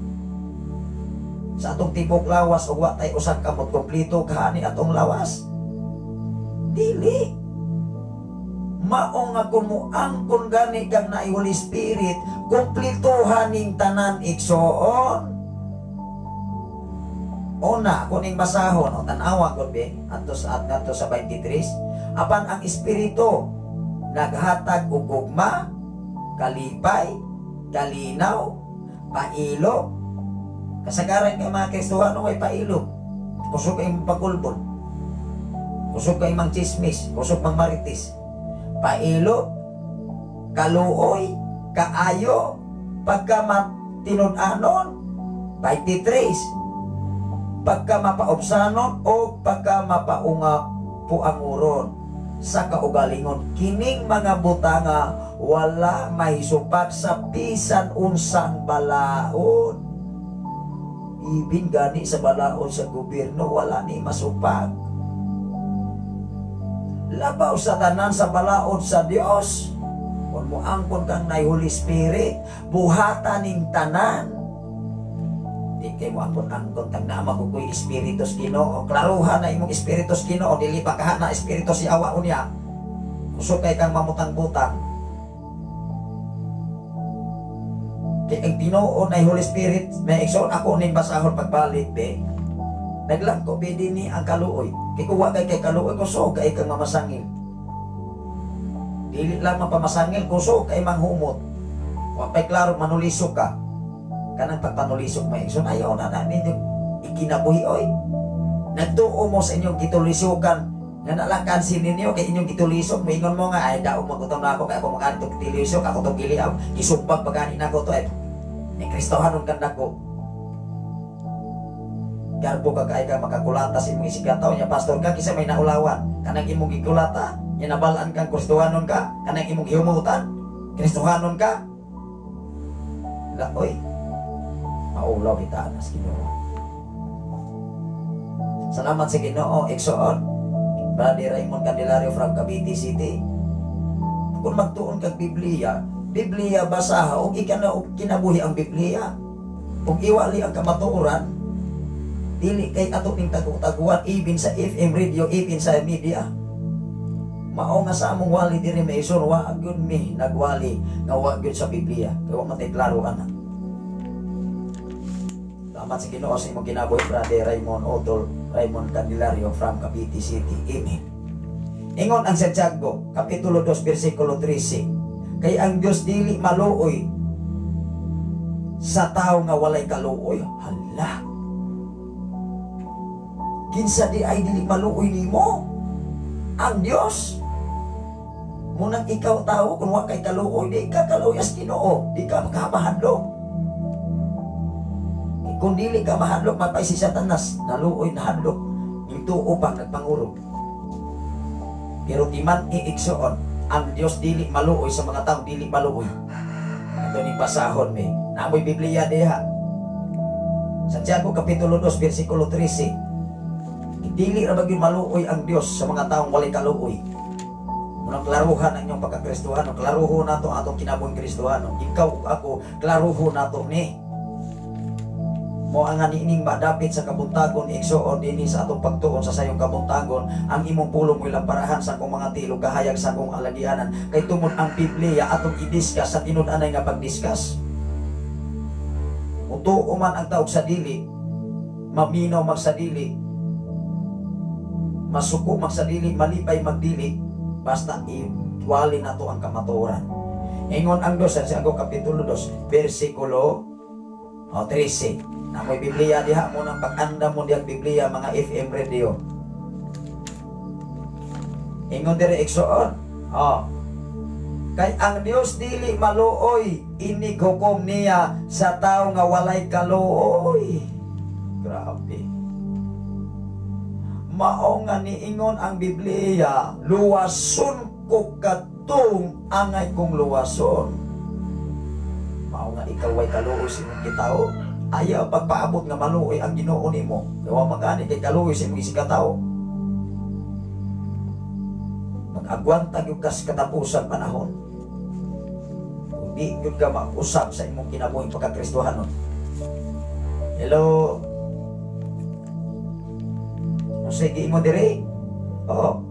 Sa atong tibok lawas ug wa tay usang kamot, kompleto kaani atong lawas. Dili. Mao nga kung moangkon gani kang naay Holy Spirit, kumplituhan ning tanan, igsoon. Una, kuning basahon o tan-awa gud be adto sa at ngadto sa 23. Apan ang Espiritu naghatag og gugma, kalipay, kalinaw, pailog. Kasagaran kay mga Kristohano way pailog. Kusog kay mong pagulbol. Kusog kay mang chismis, kusog mang marites. Pailog, kaluoy, kaayo, pagka matinud-anon, 23. Pagka mapaobsanon o pagka mapaunga puanguron sa kaugalingon. Kining mga butanga wala mahisupak sa bisan unsang balaod. Ibin gani sa balaod sa gobyerno, wala ni masupak. Labaw sa tanan sa balaod sa Dios. Kung moangkon kang nay Holy Spirit, buhatan ning tanan. Di kay mo angkon-angkon kang naama ko ko'y Espiritu sa Ginoo. Klaruhan na imong Espiritu sa Ginoo, dili pa kaha na Espiritu si awa unya. Kusog kay kang mamutang-butang. Kay ang Ginoo na Holy Spirit, may igsoon ako ning basahon pagbalik be. Naglangko be dinhi ang kaluoy. Kay kung wa kay kay kaluoy, kusog kay kang mamasangil. Dili lang mapamasangil, kusog kay manghumot. Wa pay klaro manulisok ka. Kanang pagpanulisok may igsoon, ayaw na na ninyo ikinabuhi oy. Nagtuo mo sa inyong gitulisukan Nga nalakansin ninyo kay inyong gitulisok, moingon mo nga ay daog magutaw na ako kay ako makanit og gitulisok, ako tong giliaw, gisumpag pa gani nako to ay ni Kristohanon kan nako. Garbo ka kay ka makakulata sa imong isigataw nya pastor ka kisa may naulawan kanang imong gikulata nya nabalaan kang Kristohanon ka kanang imong gihumutan Kristohanon ka. La oy, maulaw kita anas Ginoo. Salamat sa Ginoo, igsoon. Brother Raymond Candelario from Cavite City. Kung magtuon kag Biblia, Biblia basaha ug ikana og kinabuhi ang Biblia. Ug iwali ang kamatuoran, dili kay ato ning tagu-taguan even sa FM radio, even sa media. Mao nga sa among wali diri may ison wa gyud mi nagwali nga wa gyud sa Biblia. Kay wa man tay klaro ana. Salamat sa Ginoo sa imong kinabuhi, Brother Raymond Otol, Raymond Candelario from Cavite City. Amen. Ingon ang Santiago, Kapitulo 2, versikulo 13. Kay ang Dios dili maluoy sa tao nga walay kaluoy. Hala. Kinsa di ay dili maluoy nimo? Ang Dios. Munang ikaw tao kung wa kay kaluoy, di ka kaluyas Ginoo, di ka makamahadlok. Kung dili ka mahadlok, mapay si Satanas, naluoy nahadlok, ituo pa nagpangurog. Pero di man iigsoon, ang Dios dili maluoy sa mga taong dili maluoy. Ito ni basahon mi. Namoy Biblia diha. Santiago Kapitulo 2, versikulo 13. Dili ra ba gyud maluoy ang Dios sa mga taong walay kaluoy? Munang klaruhan ang inyong pagkakristuhano, klaruho nato atong kinabuhing Kristuhano. Ikaw ug ako, klaruho nato ni. Mo ang niining madapit sa kabuntagon igsoon dinhi sa atong pagtuon sa sayong kabuntagon ang imong pulong mo'y lamparahan sa akong mga tilog, kahayag sa akong alagianan, kay tungod ang Biblia atong i-discuss sa tinud-anay nga pag-discuss. Mutuo man ang taog sa dili, maminaw magsadili, masuko magsadili, malipay magdili, basta iwali nato ang kamatuoran. Ingon ang Diyos sa Santiago Kapitulo 2 versikulo 13. Namoy Biblia diha mo nang pag-anda mo diha Biblia, mga FM radio. Ingon diri igsoon. Oh. Kay ang Dios dili maluoy, inig hukom niya sa tao nga walay kaluoy. Grabe. Mao nga niingon ang Biblia, luwason ko kadtong angay kong luwason. Mao nga ikaw way kaluoy sa imong kitawo. Ayaw pagpaabot nga maluoy ang Ginoo nimo. Kay wa magani kay kaluoy sa imong isigkatawo. Mag-agwanta gyud ka sa katapusan panahon. Kung di gyud ka mausab sa imong kinabuhing pagkakristohanon. Hello. Unsay giingon diri? Oh.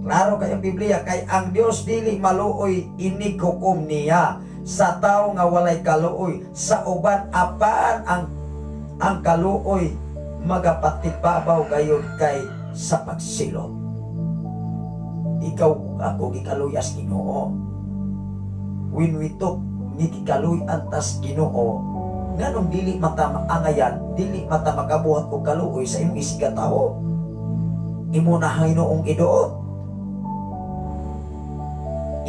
Klaro kay ang Biblia, kay ang Dios dili maluoy, inig hukom niya sa tao nga walay kaluoy sa uban, apan ang kaluoy magapatibabaw gayud kay sa pagsilot. Ikaw ug ako gikaluyas Ginoo. When we talk ni gikaluy-an tas Ginoo, nganong dili mata maangayan, dili mata makabuhat og kaluoy sa imong isigkatawo? Imo na Ginoong iduot,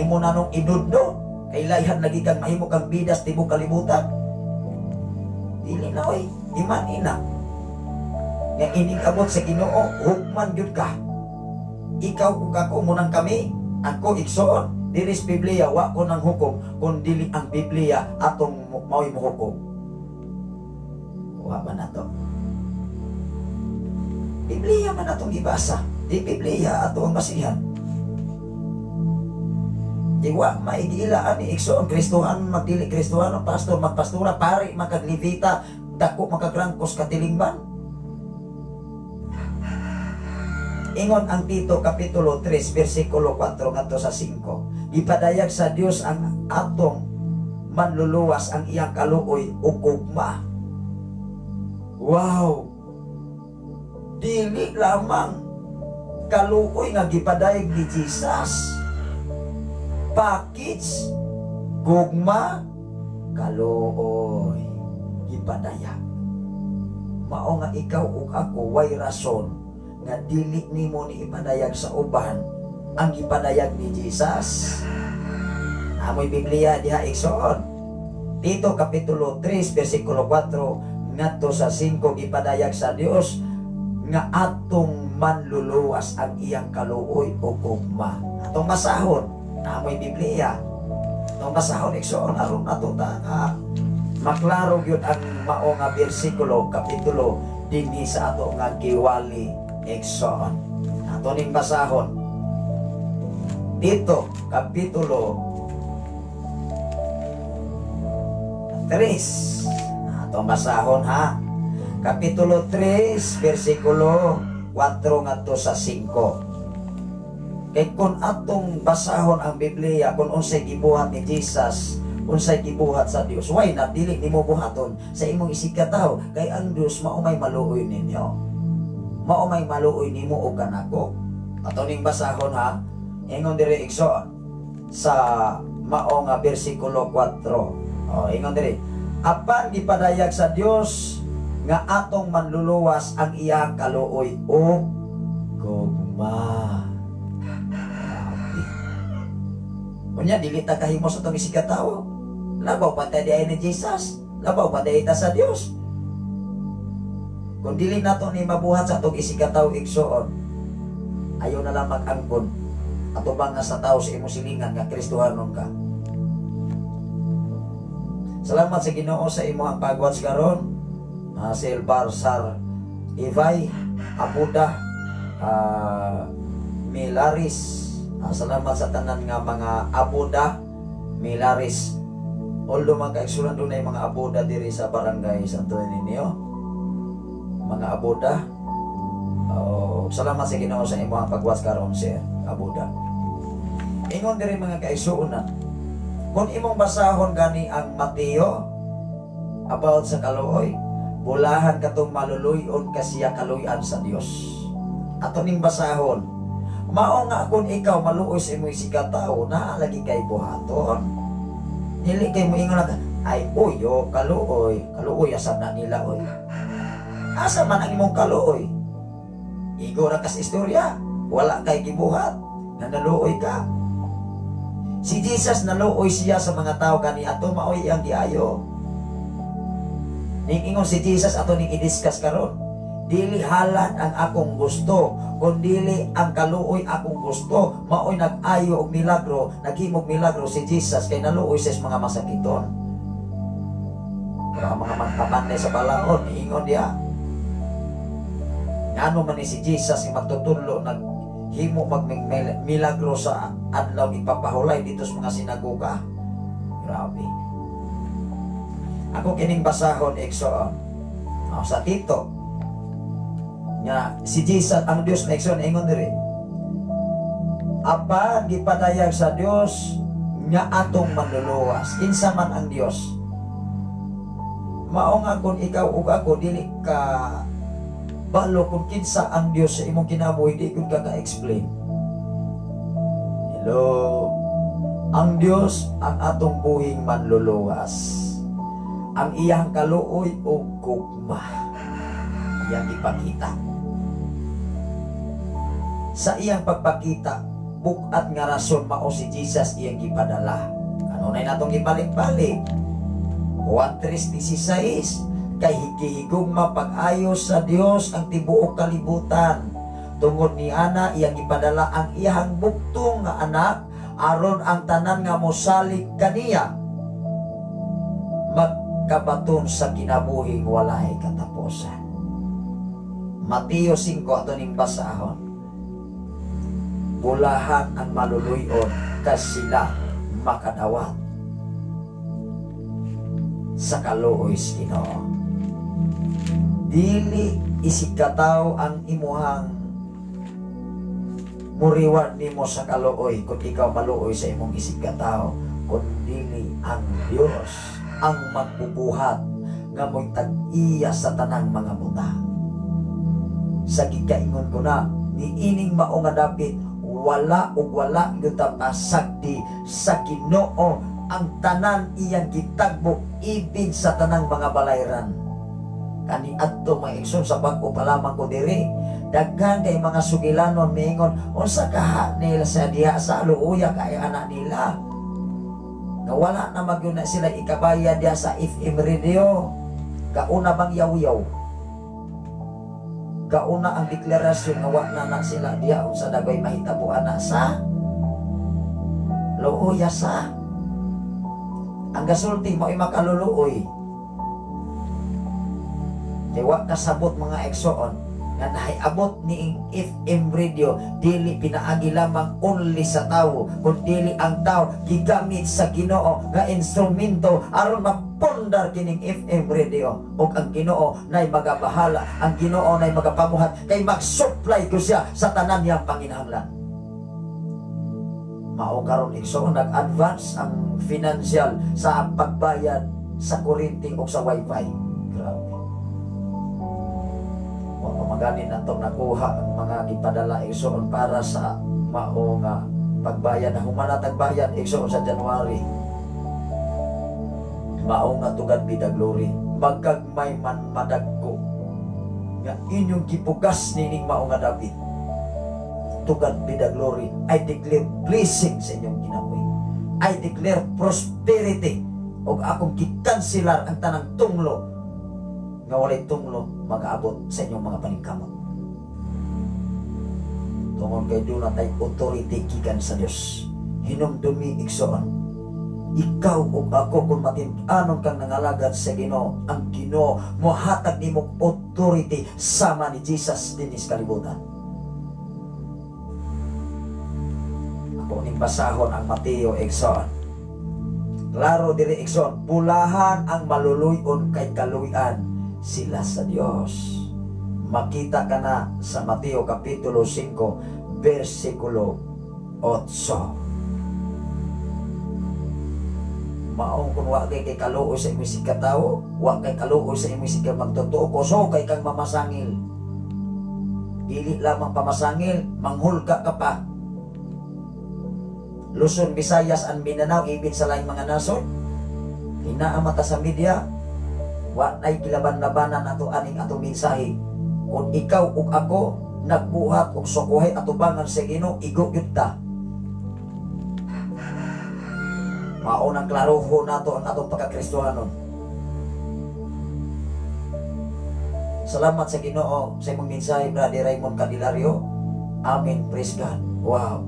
imo na nung iduddo, kay layhan lagi kang mahimo kang bidas tibok kalibutan. Dili na oy, iman ina. Nga inig abot sa Ginoo, hukman gyud ka. Ikaw ug ako munang kami, ako igsoon, diri sa Biblia wa ko nang hukom kun dili ang Biblia atong mao'y mohukom. Wa ba nato? Biblia man atong gibasa, di Biblia ato ang basihan. Di wa maigiilaan ni igsoon, Kristohan magdili Kristohan, pastor magpastora, pari makaglevita, dako makagrangkos katilingban. Ingon ang Tito Kapitulo 3 versikulo 4 ngadto sa 5. Gipadayag sa Dios ang atong manluluwas ang iyang kaluoy ug gugma. Wow! Dili lamang kaluoy nga gipadayag ni Jesus. Package, gugma, kaluoy, gipadayag. Mao nga ikaw ug ako way rason Nga dili nimo ni ipadayag sa uban ang gipadayag ni Jesus. Amoy Biblia diha, igsoon. Tito kapitulo 3 versikulo 4 ngadto sa 5, gipadayag sa Dios nga atong manluluwas ang iyang kaluoy o gugma. Atong basahon, amoy Biblia. Atong basahon, igsoon, aron ato ta nga maklaro gyud ang mao nga bersikulo, kapitulo dinhi sa ato nga giwali, igsoon. Ato ning basahon. Tito kapitulo 3. Atong basahon ha. Kapitulo 3 versikulo 4 ngadto sa 5. Kay kung atong basahon ang Biblia kung unsay gibuhat ni Jesus, unsay gibuhat sa Dios, why not dili nimo buhaton sa imong isig katawo? Kay ang Dios mao may maluoy ninyo. Mao may maluoy nimo og kanako. Ato ning basahon ha. Ingon diri, igsoon, sa mao nga bersikulo 4. Oh, ingon diri. Apan gipadayag sa Dios nga atong manluluwas ang iyang kaluoy o gugma. Grabe. Unya dili ta kahimo sa atong isig katawo. Labaw pa ta diay ni Jesus. Labaw pa diay ta sa Dios. Kung dili nato ni mabuhat sa atong isig katawo, igsoon, ayaw na lang mag-angkon atubang nga sa tao sa imong silingan nga Kristohanon ka. Salamat sa Ginoo sa imong pag-watch karon. Si Barsar Ivay Abuda, Milaris. Salamat sa tanan nga mga Abuda Milaris. Although mga kaigsuonan, dunay mga Abuda diri sa barangay Santo Niño. Mga Abuda. Oh, salamat sa Ginoo sa imong pag-watch karon, Sir Abuda. Ingon diri, mga kaigsuonan, kung imong basahon gani ang Mateo about sa kaluoy, bulahan katong maluluyon kasiya kaluyan sa Dios. Ato ning basahon. Mao nga kung ikaw maluoy sa imong isigkatawo, naa lagi kay buhaton. Dili kay mo ingon ka, "Ay uyo, kaluoy, kaluoy asa na nila oy." Asa man ang imong kaluoy? Igo ra kas istorya, wala kay gibuhat, nga naluoy ka. Si Jesus, naluoy siya sa mga tao kani ato maoy iyang giayo. Ning ingon si Jesus, ato ning i-discuss karon. Dili halad ang akong gusto, kundili ang kaluoy akong gusto. Maoy nag-ayo og milagro, naghimog milagro si Jesus kay naluoy siya sa mga masakiton. Pero ang mga magpapantay sa balaod, niingon diha. Ngano man ni si Jesus ang magtutudlo, naghimo mag milagro sa adlaw ipapahulay dito sa mga sinagoga? Grabe. Ako kining basahon, igsoon. Oh, sa Tito nga si Jesus ang Dios na, igsoon, ingon diri. Apan gipadayag sa Dios nga atong manluluwas. Kinsa man ang Dios? Mao nga kung ikaw ug ako dili ka balo kung kinsa ang Dios sa imong kinabuhi, di gud ka ka-explain. Hello. Ang Dios ang atong buhing manluluwas. Ang iyang kaluoy o gugma iyang ipakita. Sa iyang pagpakita, bukat nga rason mao si Jesus iyang gipadala. Kanunay natong gibalik-balik. Juan 3:16, kay gihigugma pag-ayo sa Dios ang tibuok kalibutan. Tungod ni ana iyang gipadala ang iyang buktong nga anak aron ang tanan nga mosalig kaniya magkabaton sa kinabuhing walay katapusan. Mateo 5, ato ning basahon. Bulahan ang maluluyon kas sila makadawat sa kaluoy sa Ginoo. Dili isigkatawo ang imuhang muriwan nimo sa kaluoy kung ikaw maluoy sa imong isigkatawo, kun dili ang Dios ang magbubuhat nga mo'y tag-iya sa tanang mga buta. Sa gikaingon ko na niining mao nga dapit, wala ug wala gyud ta pasagdi sa Ginoo. Ang tanan iyang gitagbo, ibig sa tanang mga balayran. Kani adto, mga igsoon, sa bag-o pa lamang ko diri. Daghan kay mga sugilanon miingon unsa kaha nila sa diha sa luuya kay anak nila. Nga wala na magyud na sila ikabayad diha sa FM radio. Kauna bang yaw-yaw? Kauna ang deklarasyon nga wa na na sila diha, unsa dagway mahitabo ana sa luuya sa ang gasulti mo ay makaluluoy. Kay wa kasabot, mga igsoon, nga nahiabot ni FM radio dili pinaagi lamang only sa tawo, kun dili ang tao gigamit sa Ginoo nga instrumento aron mapundar kining FM radio. Ug ang Ginoo nay magabahala, ang Ginoo nay magapamuhat, kay mag-supply ko siya sa tanan niyang panginahanglan. Mao karon, igsoon, nag-advance ang financial sa pagbayad sa kuryente o sa wifi. Grabe. Wa pa magani natong nakuha ang mga gipadala, igsoon, para sa mao nga pagbayad na humana tagbayad, igsoon, sa January. Mao nga to God be the glory. Magkagmay man madagko nga inyong gipugas nining mao nga dapit. To God be the glory. I declare blessing sa inyong kinabuhi. I declare prosperity ug akong gikanselar ang tanang tunglo nga walay tunglo mag-abot sa inyong mga paningkamot. Tungod kay duna tay authority gikan sa Dios. Hinumdumi, igsoon. Ikaw ug ako, kung matin-anon kang nangalagad sa Ginoo, ang Ginoo mohatag nimo authority sama ni Jesus dinhi sa kalibutan. Ako ning basahon ang Mateo, igsoon. Klaro diri, igsoon, bulahan ang maluluyon kay kaluyan sila sa Dios. Makita ka na sa Mateo Kapitulo 5 versikulo 8. Maong kung wa kay kay kaluoy sa imong sikatawo, wa kay kaluoy sa imong sika magtotoo, kuso kay kang mamasangil. Dili lamang pamasangil, manghulga ka pa. Luzon, Visayas, and Mindanao, ibig sa laing mga nasod. Inaamata sa media, wa nay gilaban-labanan ato aning atong mensahe. Kung ikaw ug ako nagbuhat og sukuhay atubangan sa Ginoo, igo gyud ta. Mao nang klaroho nato ang atong pagkakristohanon. Salamat sa Ginoo sa imong mensahe, Brother Raymond Candelario. Amen. Praise God. Wow.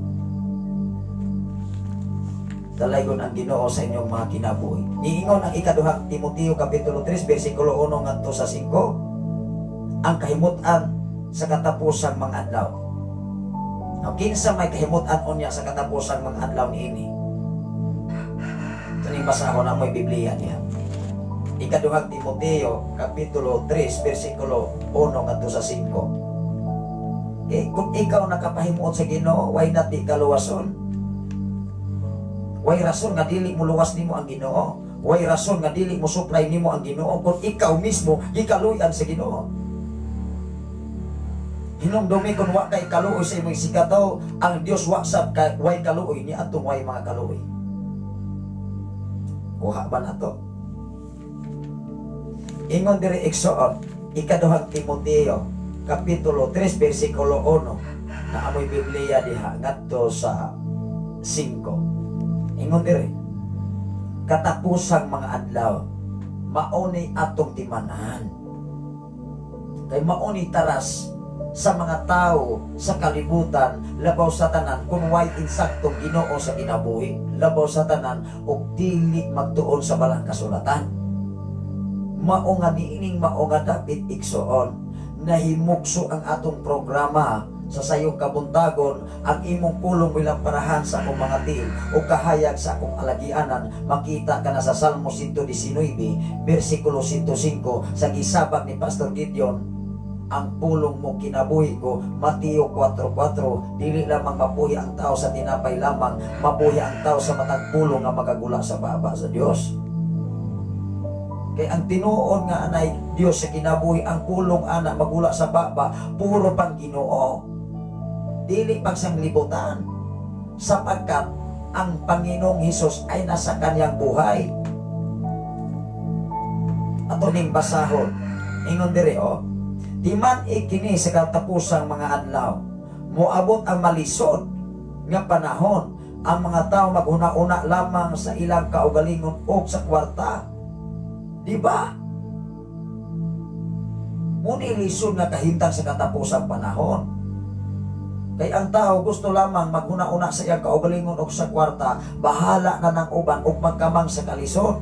Dalaygon ang Ginoo sa inyong mga kinabuhi. Niingon ang ikaduhang Timoteo kapitulo 3 bersikulo 1 ngadto sa 5, ang kahimutan sa katapusang mga adlaw. Now, kinsa may kahimutan unya sa katapusang mga adlaw niini? Ito ning basahon na mo'y Biblia niya. Ikaduhang Timoteo kapitulo 3 bersikulo 1 ngadto sa 5. Okay, kung ikaw nakapahimuot sa Ginoo, why not di ka luwason? Way rason nga dili mo luwas nimo ang Ginoo. Way rason nga dili mo supply nimo ang Ginoo kung ikaw mismo gikaluyan sa Ginoo. Hinumdumi kung wa kay kaluoy sa imong sikataw, ang Dios wa sab kay way kaluoy ni atong way mga kaluoy. Kuha ba nato? Ingon diri, igsoon, ikaduhang Timoteo kapitulo 3 bersikulo 1 na amoy Biblia diha ngadto sa 5. Ingon diri, katapusang mga adlaw, mauni atong timanan. Kay mauni taras sa mga tao sa kalibutan, labaw sa tanan kung way insaktong Ginoo sa kinabuhi, labaw sa tanan og dili magtuon sa balang kasulatan. Mao nga niining mao nga dapit, igsoon, nahimugso ang atong programa sa sayong kabuntagon, ang imong pulong bilang parahan sa akong mga tiil o kahayag sa akong alagianan. Makita ka na sa Salmo 119 versikulo 105 sa gisabak ni Pastor Gideon, ang pulong mo kinabuhi ko. Mateo 4:4, dili lamang mabuhi ang tao sa tinapay lamang, mabuhi ang tao sa matag pulong nga magagula sa baba sa Dios. Kay ang tinuon nga anay Dios sa kinabuhi, ang pulong ana magula sa baba, puro pang Ginoo, dili pang sanglibutan, sapagkat ang Panginoong Hesus ay nasa kanyang buhay. Ato ning basahon. Ingon diri, oh. Timan ikini sa katapusang mga adlaw, moabot ang malisod nga panahon. Ang mga tao maghuna-una lamang sa ilang kaugalingon o sa kwarta. Di ba? Muni lisod nga kahimtang sa katapusang panahon. Kay ang tao gusto lamang maghuna-una sa iyang kaugalingon o sa kwarta, bahala na ng uban og magkamang sa kalisod.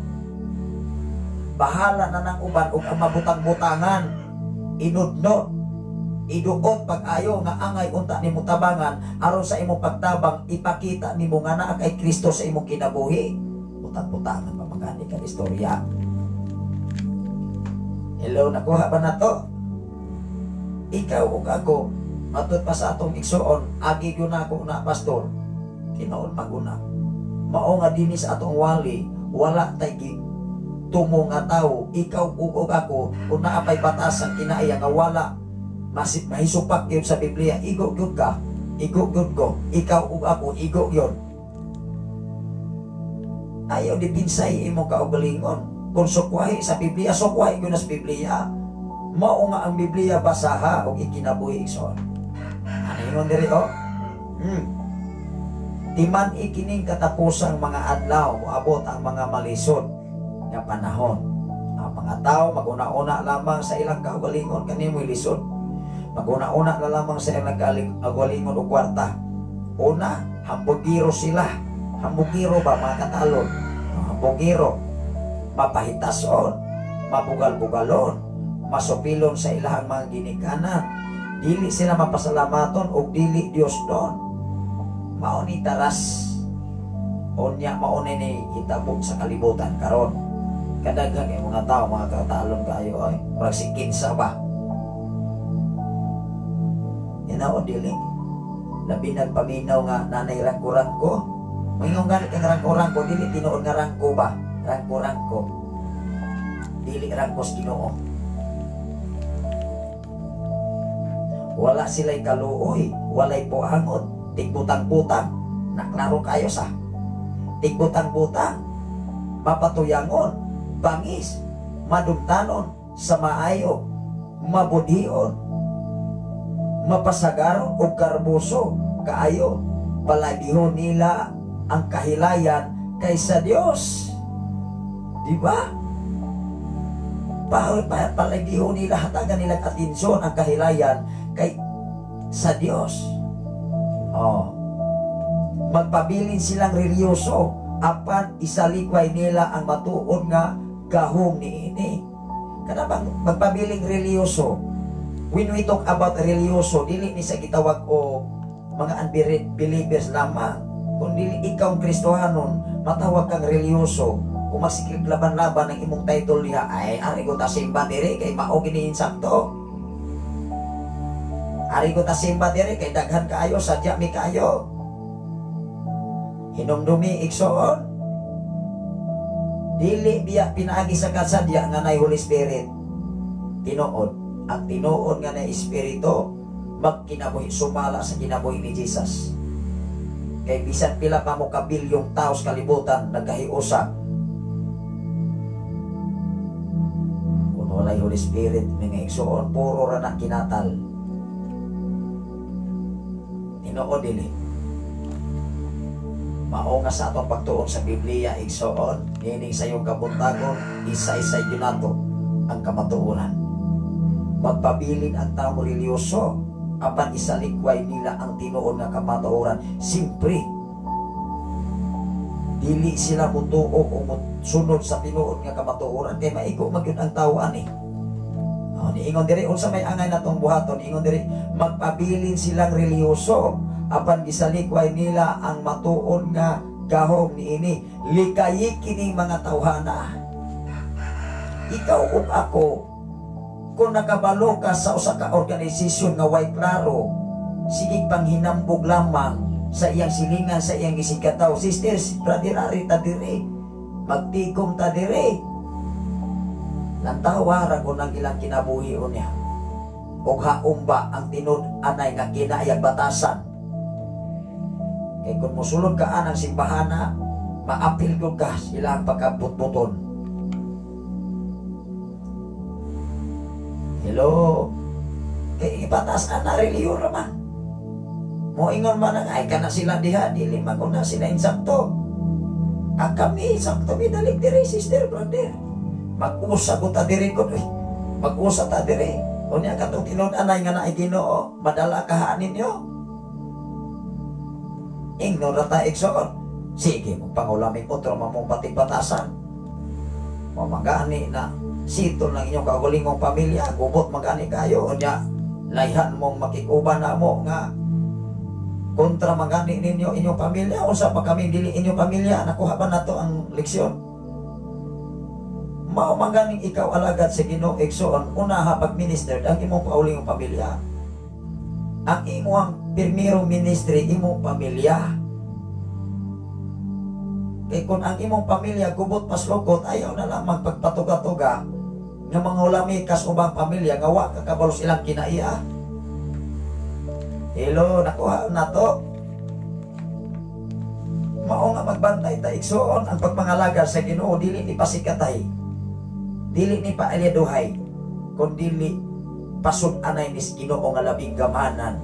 Bahala na ng uban og ang mabutang-butangan, inudno, iduot pag-ayo nga angay unta nimo tabangan aron sa imong pagtabang ipakita nimo nga naa kay Kristo sa imong kinabuhi. Butang-butangan pa magani ka istorya. Hello, nakuha ba na to? Ikaw ug ako, matud pa sa atong igsuon, agi gyud nako na, pastor. Tinuod maguna. Mao nga dinhi sa atong wali, wala tay tumo nga tawo, ikaw ug ako, kung naa pay batas ang kinaiya nga wala mahisupak gyud sa Biblia, igo gyud ka, igo gyud ko, ikaw ug ako, igo gyud. Ayaw dipinsay imong kaugalingon. Kung sukwahi sa Biblia, sukwahi gyud na sa Biblia. Mao nga ang Biblia basaha og ikinabuhi, igsoon. Ano ingon diri oh? Timan ikining katapusang mga adlaw, moabot ang mga malisod nga panahon. Ang mga tao maguna-una lamang sa ilang kaugalingon, kanimo lisod. Maguna-una na lamang sa ilang kaugalingon og kwarta. Una, hambugiro sila. Hambugiro ba mga katalon? Hambugiro. Mapahitason, mabugal-bugalon, masupilon sa ilahang mga ginikanan. Dili sila mapasalamaton og dili Dios don. Mao ni taras. Unya mao ni hitabo sa kalibutan karon. Kadaghan kay mga tao, mga katalon kayo ay murag si kinsa ba. Inaw dili. Labi nagpaminaw nga nanay rangko-rangko. Moingon gani kang rangko-rangko, dili tinuod nga rangko ba? Rangko-rangko. Dili rangkos Ginoo. Wala sila'y kaluoy, walay puangot, tigbutang-butang. Naklaro kayo sa tigbutang-butang, mapatuyangon, bangis, madumtanon, sa maayo, mabudhion, mapasagaron o karbuso, kaayo, palabihon nila ang kahilayan kaysa Dios. Di ba? Palagihon nila, hatagan nila atensyon ang kahilayan kay sa Dios. Oh. Magpabilin silang religyoso apan isalikway nila ang matuod nga gahom niini. Kana bang magpabiling religyoso? When we talk about religyoso, dili ni sa gitawag o mga unbelievers lamang. Kung dili ikaw ang Kristohanon, matawag kang religyoso. Kung masigig laban-laban ang imong title niya, ay ari ko ta simba diri kay mao gini insakto. Ari ko ta simba diri kay daghan kaayo, sadya mi kaayo. Hinumdumi igsoon. Dili biya pinaagi sa kasadya nga nay Holy Spirit. Tinuod, ang tinuod nga nay Espiritu magkinabuhi sumala sa kinabuhi ni Jesus. Kay bisan pila pa mo kabilyong tao sa kalibutan nagkahiusa. Kung walay Holy Spirit, mga igsoon, puro ra na kinatal. Tinuod dili. Mao nga sa atong pagtuon sa Biblia, igsoon, nining sa iyong kabuntagon, isa-isa yun nato ang kamatuoran. Magpabilin ang taong religyoso, apan isalikway nila ang tinuod nga kamatuoran. Siyempre, dili sila mutuo o musunod sa tinuod nga kamatuoran kay maigo magyud ang tawo ani. Oh, niingon diri unsa may angay natong buhaton, niingon diri magpabilin silang religyoso apan gisalikway nila ang matuod nga gahom niini. Likayi kining mga tawhana. Ikaw ug ako, kung nakabalo ka sa usa ka organisasyon nga way klaro, sige panghinambog lamang sa iyang silingan, sa iyang gisigkataw. Sisters, brother, ari ta diri, magtigom ta diri. Lantawa ra ko nang ilang kinabuhi niya. Og haom ba ang tinud-anay nga kinaayag batasan? Kay kung mosulod ka anang simbahana, maapil gyud ka ilang pagkabutbuton. Hello. patigbatas ana, relihiyon raman. Moingon man ang ay kana sila diha, dili man ko na sila insakto. Ang kami sakto mi dali diri, sister, brother. Mag-usa ko ta diri ko, uy. Mag-usa ta diri. Unya katong tinud-anay nga naay Ginoo, madala kahaan ninyo. Ingnon ra ta, igsoon. Sige mo pangulamig otro mamong patigbatasan. Mamagani na sitol ng inyong kaugalingong pamilya, gubot magani kayo, unya layhan mong makikuban na mo nga kontra magani ninyo inyong pamilya, unsa pa kami dili inyong pamilya? Nakuha ba nato ang leksyon? Mao man ganing ikaw alagad sa Ginoo, igsoon, unaha pag-minister ang imong kaugalingong pamilya. Ang imong primero ministry, imong pamilya. Kay kung ang imong pamilya gubot paslukot, ayaw na lang magpagpatuga-tuga nga mga ulami kas ubang pamilya nga wa ka kabalo silang kinaiya. Hello, nakuha na to. Mao nga magbantay ta, igsoon, ang pagpangalaga sa Ginoo dili ni pasikatay. Dili ni paelyaduhay, kun dili pasud-anay ni Ginoo nga labing gamanan,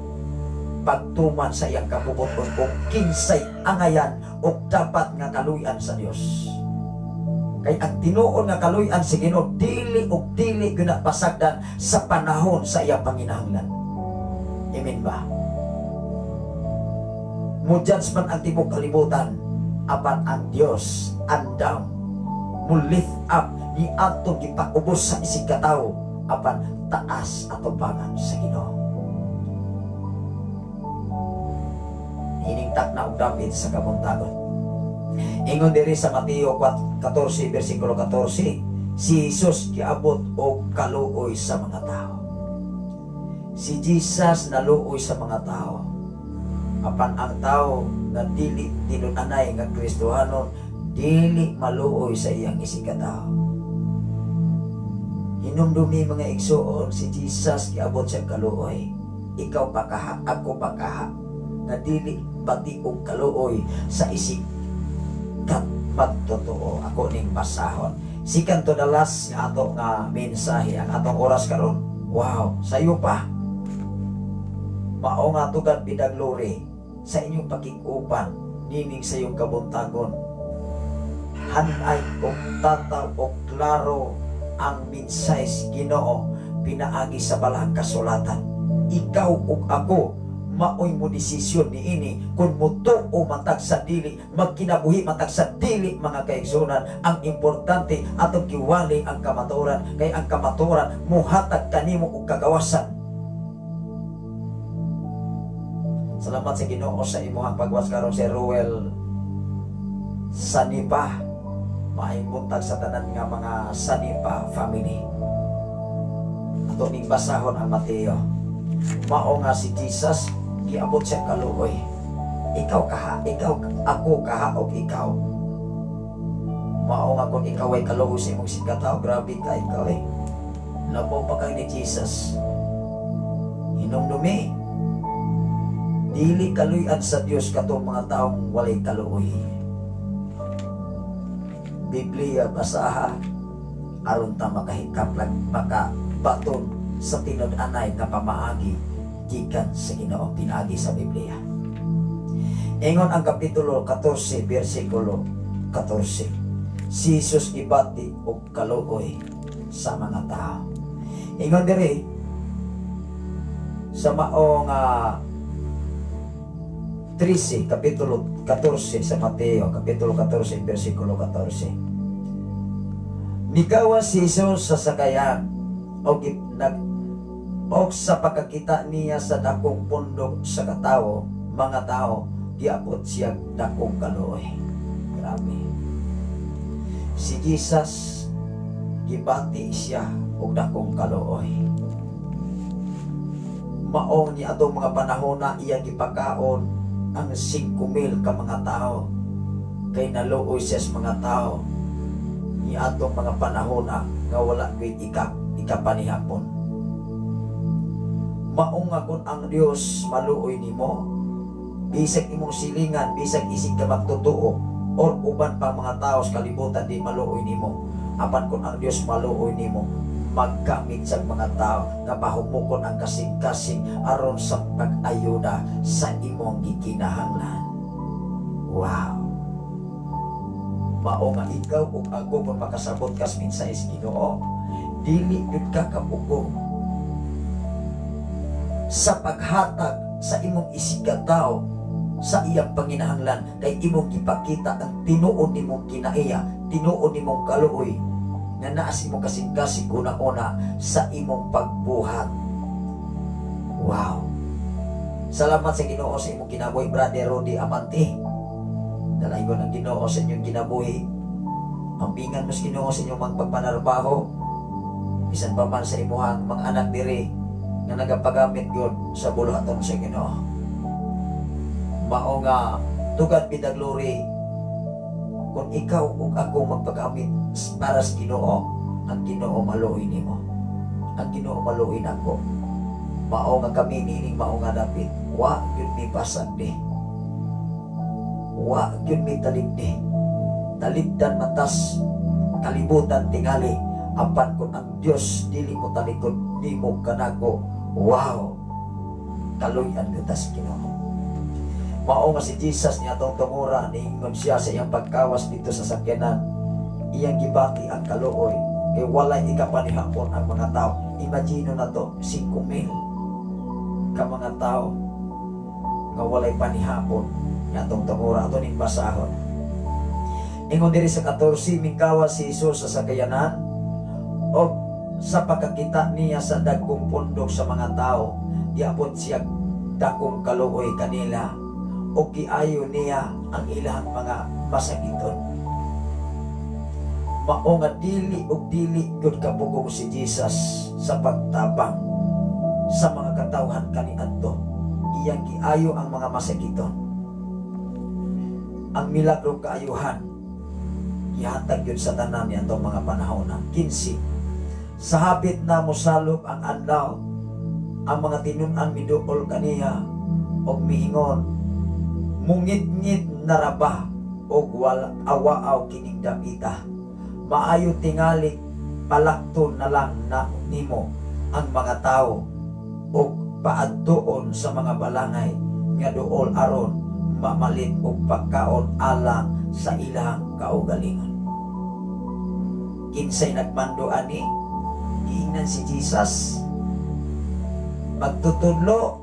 pagtuman sa iyang kabubuton kung kinsay angayan o dapat nga kaluyan sa Dios. Kay ang tinuod nga kaluyan sa Ginoo dili og dili gyud pasagdan sa panahon sa iyang panginahanglan. Amen ba? Mo-judge man ang tibok kalibutan, apan ang Dios andam mo lift up ni atong gipaubos sa isig katawo, apan taas atubangan sa Ginoo. Ining takna og dapit sa kabuntagon. Ingon diri sa Mateo 14 versikulo 14, si Jesus giabot og kaluoy sa mga tao. Si Jesus naluoy sa mga tao. Apan ang tao nga dili tinud-anay nga Kristohanon, dili maluoy sa iyang isig katao. Hinumdumi, mga igsuon, si Jesus giabot siya kaluoy. Ikaw pa kaha, ako pa kaha, nga dili bati og kaluoy sa isig kat magtotoo. Ako ning basahon. Second to the last nga ato nga mensahe, ang atong oras karon. Wow, sayo pa. Mao nga to God be the glory sa inyong pakig-uban nining sa iyong kabuntagon. Hanay og tataw og klaro ang mensahe sa Ginoo pinaagi sa balahang kasulatan. Ikaw ug ako maoy mo desisyon niini kung mutuo matag sa dili, magkinabuhi matag sa dili, mga kaigsunan. Ang importante, atong giwali ang kamatuoran, kay ang kamatuoran muhatag kanimo og kagawasan. Salamat sa Ginoo sa imong pagwas karon, si Ruel Sanipa. Maayong buntag sa tanan nga mga Sanipa family. Ato ning basahon ang Mateo. Mao nga si Jesus giabot siya kaluoy. Ikaw kaha, ikaw, ako kaha og ikaw. Mao nga kung ikaw ay kaluoy sa imong sikataw, grabe ka ikaw eh. Labaw pa kang ni Jesus. Hinumdumi, dili kaluyan sa Dios katong mga taong walay kaluoy. Biblia basaha aron ta makahikaplag, makabaton sa tinud-anay nga pamaagi gikan sa Ginoo pinaagi sa Biblia. Ingon ang kapitulo 14 bersikulo 14. Si Jesus gibati og kaluoy sa mga tao. Ingon diri sa mao nga 13, kapitulo 14 sa Mateo, kapitulo 14, bersikulo 14. Mikawa si Jesus sa sakayan og nag og sa pagkakita niya sa dakong pundok sa katawo, mga tao, giabot siya dakong kaluoy. Grabe. Si Jesus gibati siya og dakong kaluoy. Mao ni atong mga panahon na iyang gipakaon ang 5,000 ka mga tao, kay naluoy siya sa mga tao ni atong mga panahon na nga wala gyud ikapanihapon. Mao nga kun ang Dios maluoy nimo, bisag imong silingan, bisag isig ka magtotoo or uban pa mga tao sa kalibutan di maluoy nimo, apan kun ang Dios maluoy nimo, Maggamit sa mga tao nga pahumukon ang kasing-kasing aron sa pag-ayuda sa imong gikinahanglan. Wow! Mao nga ikaw ug ako, kung makasabot kas mensahe sa Ginoo, dili gyud ka kapugong sa paghatag sa imong isigkatawo sa iyang panginahanglan, kay imong gipakita ang tinuod nimong kinaiya, tinuod nimong kaluoy nga naa sa imong kasing-kasing una-una sa imong pagbuhat. Wow! Salamat sa Ginoo sa imong kinabuhi, Brother Rodi Amante. Dalaygon ang Ginoo sa inyong kinabuhi. Ambingan mo sa Ginoo sa inyong mga pagpanarbaho. Bisan pa man sa imuhang mga anak diri nga nagapagamit gyud sa buluhaton sa Ginoo. Mao nga to God be the glory. Kung ikaw ug ako magpagamit para sa Ginoo, ang Ginoo maluoy nimo. Ang Ginoo maluoy nako. Mao nga kami niining mao nga dapit, wa gyud mi basag di. Wa gyud mi taligdi. Taligdan matas kalibutan tingali, apan kung ang Dios dili mo talikod nimo kanako, wow, kaluy-an gyud ta sa Ginoo. Mao nga si Jesus niya atong tungura, niingon siya sa iyang pagkawas dito sa sakyanan, iyang gibati ang kaluoy kay walay ikapanihapon ang mga tao. Imagine na to, 5,000 ka mga tao nga walay panihapon. Nga atong tungura, ato ning basahon. Ingon diri sa 14, mingkawas si Jesus sa sakayanan og sa pagkakita niya sa dagkong pundok sa mga tao, giapon siya dakong kaluoy kanila o giayo niya ang ilang mga masakiton. Mao nga dili og dili gyud kapugong si Jesus sa pagtabang sa mga katawhan kaniadto. Iyang giayo ang mga masakiton. Ang milagro kaayuhan gihatag gyud sa tanan ni atong mga panahon. 15. Sa hapit na mosalop ang adlaw, ang mga tinun-an miduol kaniya og miingon, "Mungitngit na ra ba og wala awaaw kining dapita? Maayo tingali palakton na lang na nimo ang mga tao og paadtuon sa mga balangay nga duol aron mamalit og pagkaon alang sa ilang kaugalingon." Kinsay nagmando ani? Giingnan si Jesus, "Magtutudlo,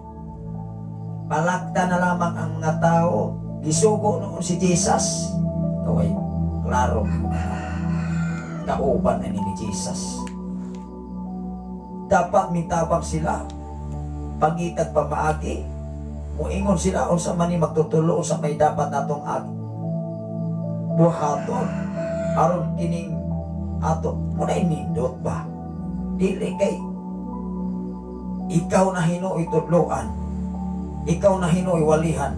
palakta na lamang ang mga tao." Gisugo noon si Jesus. Kaway, klaro. Kauban ani ni Jesus. Dapat mitabang sila. Pangitag pamaagi. Muingon sila, "Unsa man ni magtutulo, unsa may dapat natong ag buhaton aron kining ato mo na nindot ba?" Dili, kay ikaw na hinuoy tudloan, ikaw na hinuoy walihan,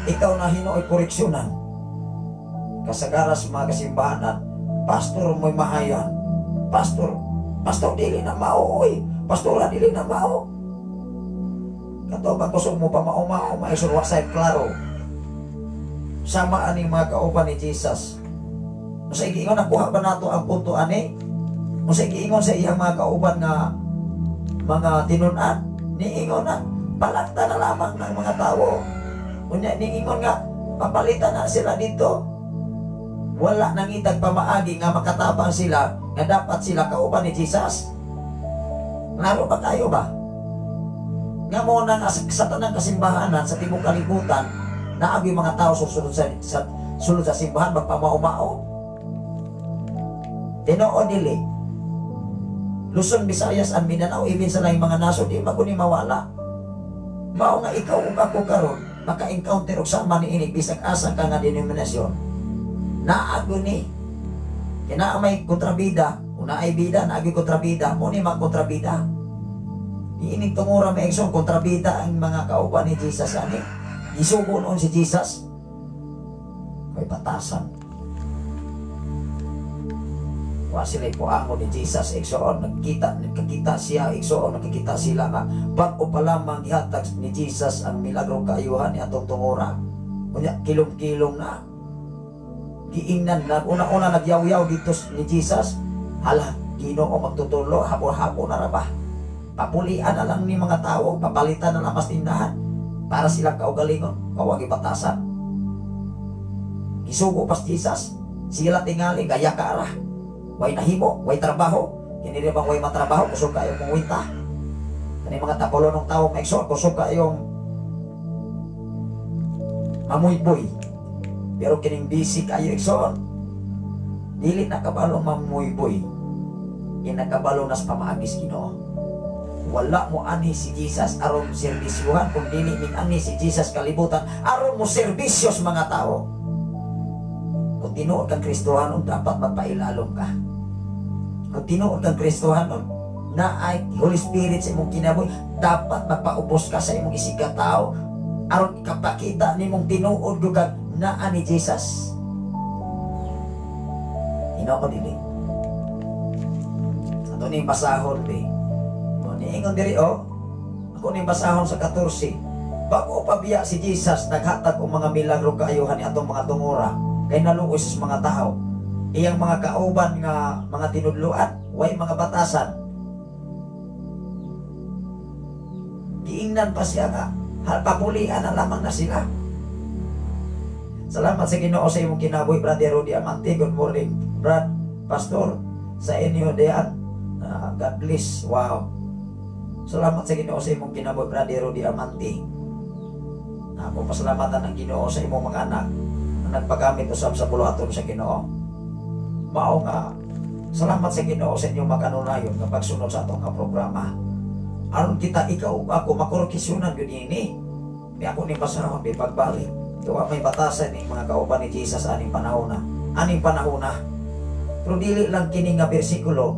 ikaw na hinuoy koreksyonan. Kasagaras mga kasimbahanan, pastor mo'y mahayan. "Pastor, pastor, dili na mao oy. Pastora, dili na mao." Kato ba kusog mo pa mao-mao, maisur wasay klaro. Sama aning mga kauban ni Jesus. Unsay giingon, nakuha ba nato ang punto ani? Unsay giingon sa iyang mga kauban nga mga tinun-an? Niingon na, "Palakta na lamang ng mga tao." Unya niingon nga, "Papalitan na sila dito." Wala nangitag pamaagi nga makatabang sila nga dapat sila kauban ni Jesus. Klaro ba kayo ba? Nga mo na nga sa tanang kasimbahanan sa tibuok kalibutan, naagi mga tao susunod sa sulod sa simbahan magpamao-mao. Tinuod dili? Luzon, Visayas, and Mindanao, even sa laing mga nasod, di man ni mawala. Mao nga ikaw ug ako karon maka-encounter og sama ni ini bisag asa ka nga denominasyon. Naago ni. Kaya may kontrabida, una ay bida, naagi kontrabida, mo ni mga kontrabida. Iining tungura, may igsoon, kontrabida ang mga kauban ni Jesus ani. Gisugo noon si Jesus. Kay batasan. Wa sila ipuango ni Jesus, igsoon. Nagkakita siya, igsoon, nakikita sila nga bag-o pa lamang gihatag ni Jesus ang milagro kaayuhan ni atong tungura. Unya kilom-kilom na. Giingnan na una-una nagyaw-yaw dito ni Jesus. Hala, Ginoo magtutudlo, hapon-hapon na ra ba? Papulian na lang ni mga tao, papalitan na lang mas tindahan para silang kaugalingon, kawagi batasan. Gisugo pas Jesus, sila tingali gaya ka ra. Way nahimo, way trabaho. Kini bang way matrabaho, kusog kayo mong winta. Kani mga tapulo ng tao maigsoon, kusog kayong mamuyboy. Pero kining busy kayo igsoon, dili nakabalo mamuyboy. Inakabalo nas pamaagis Ginoo. Wala mo anhi si Jesus aron serbisyuhan, kung dili min anhi si Jesus kalibutan aron mo serbisyo sa mga tao. Kung tinuod kang Kristohanon, dapat magpailalom ka. Kung tinuod kang Kristohanon, na ay Holy Spirit sa imong kinabuhi, dapat magpaubos ka sa imong isiga tao aron ikapakita nimong tinuod gyud kang naa ni Jesus. Tinuod dili. Ato ning basahon be. O, niingon diri oh. Ako ning basahon sa 14. Bago pa biya si Jesus naghatag og mga milagro kaayuhan ni atong mga tungura kay naluoy sa mga tao. Iyang mga kauban nga mga tinudloan, way mga batasan. Giingnan pa siya nga papulian na lamang na sila. Salamat sa Ginoo sa imong kinabuhi, Brother Rudy Amante. Good morning, Brad, Pastor, sa inyo diyan. God bless. Wow. Salamat sa Ginoo sa imong kinabuhi, Brother Rudy Amante. Ako pasalamatan ang Ginoo sa imong mga anak na nagpagamit usab sa buluhaton sa Ginoo. Mao nga salamat sa Ginoo sa inyong makanunayon nga pagsunod sa atong nga programa. Aron kita ikaw ug ako makorokisyonan gyud ini. Di ako ni basahon di pagbalik. Wa may batasan ni mga kauban ni Jesus aning panahona. Aning panahona. Pero dili lang kini nga bersikulo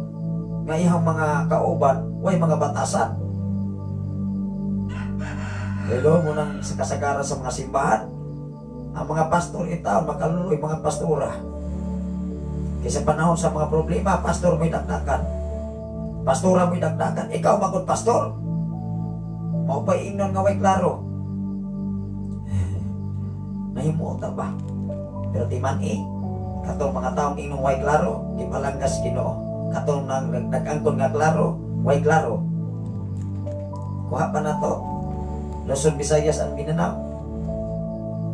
nga iyang mga kauban way mga batasan. Hello mo nang sa kasagaran sa mga simbahan. Ang mga pastor itaw makaluloy mga pastora. Kaysa panahon sa mga problema, pastor mo'y dakdakan. Pastora mo'y dakdakan. Ikaw magod pastor. Mao pa ingnon nga way klaro. Nahimuot ba? Pero ti man katong mga taong ingnon way klaro, gipalanggas Ginoo. Katong nang nag-angkon nga klaro, way klaro. Kuha pa na to. Luzon, Visayas ang Mindanao.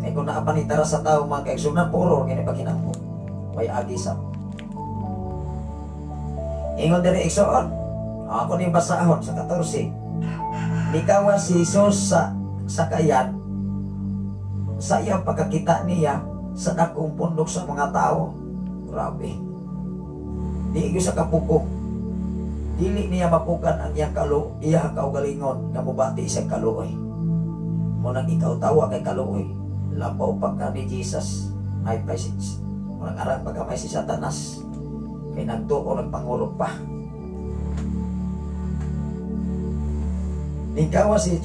Kay kung naa pa ni tara sa tao mga kaigsunan, puro kini paghinampo. Way agi sa. Ingon diri igsoon. Ako ning basahon sa 14. Nikawas si Jesus sa sakayan sa iyang pagkakita niya sa dakong pundok sa mga tao. Grabe. Di gyud sa kapuko. Dili niya mapukan ang iyang iyang kaugalingon nga mobati sa kaluoy. Mo nang ikaw tawa kay kaluoy. Labaw pa ka ni Jesus. May presence. Murang arang pagkamay si Satanas. Kay nagtuo nagpangurog pa. Nikawa si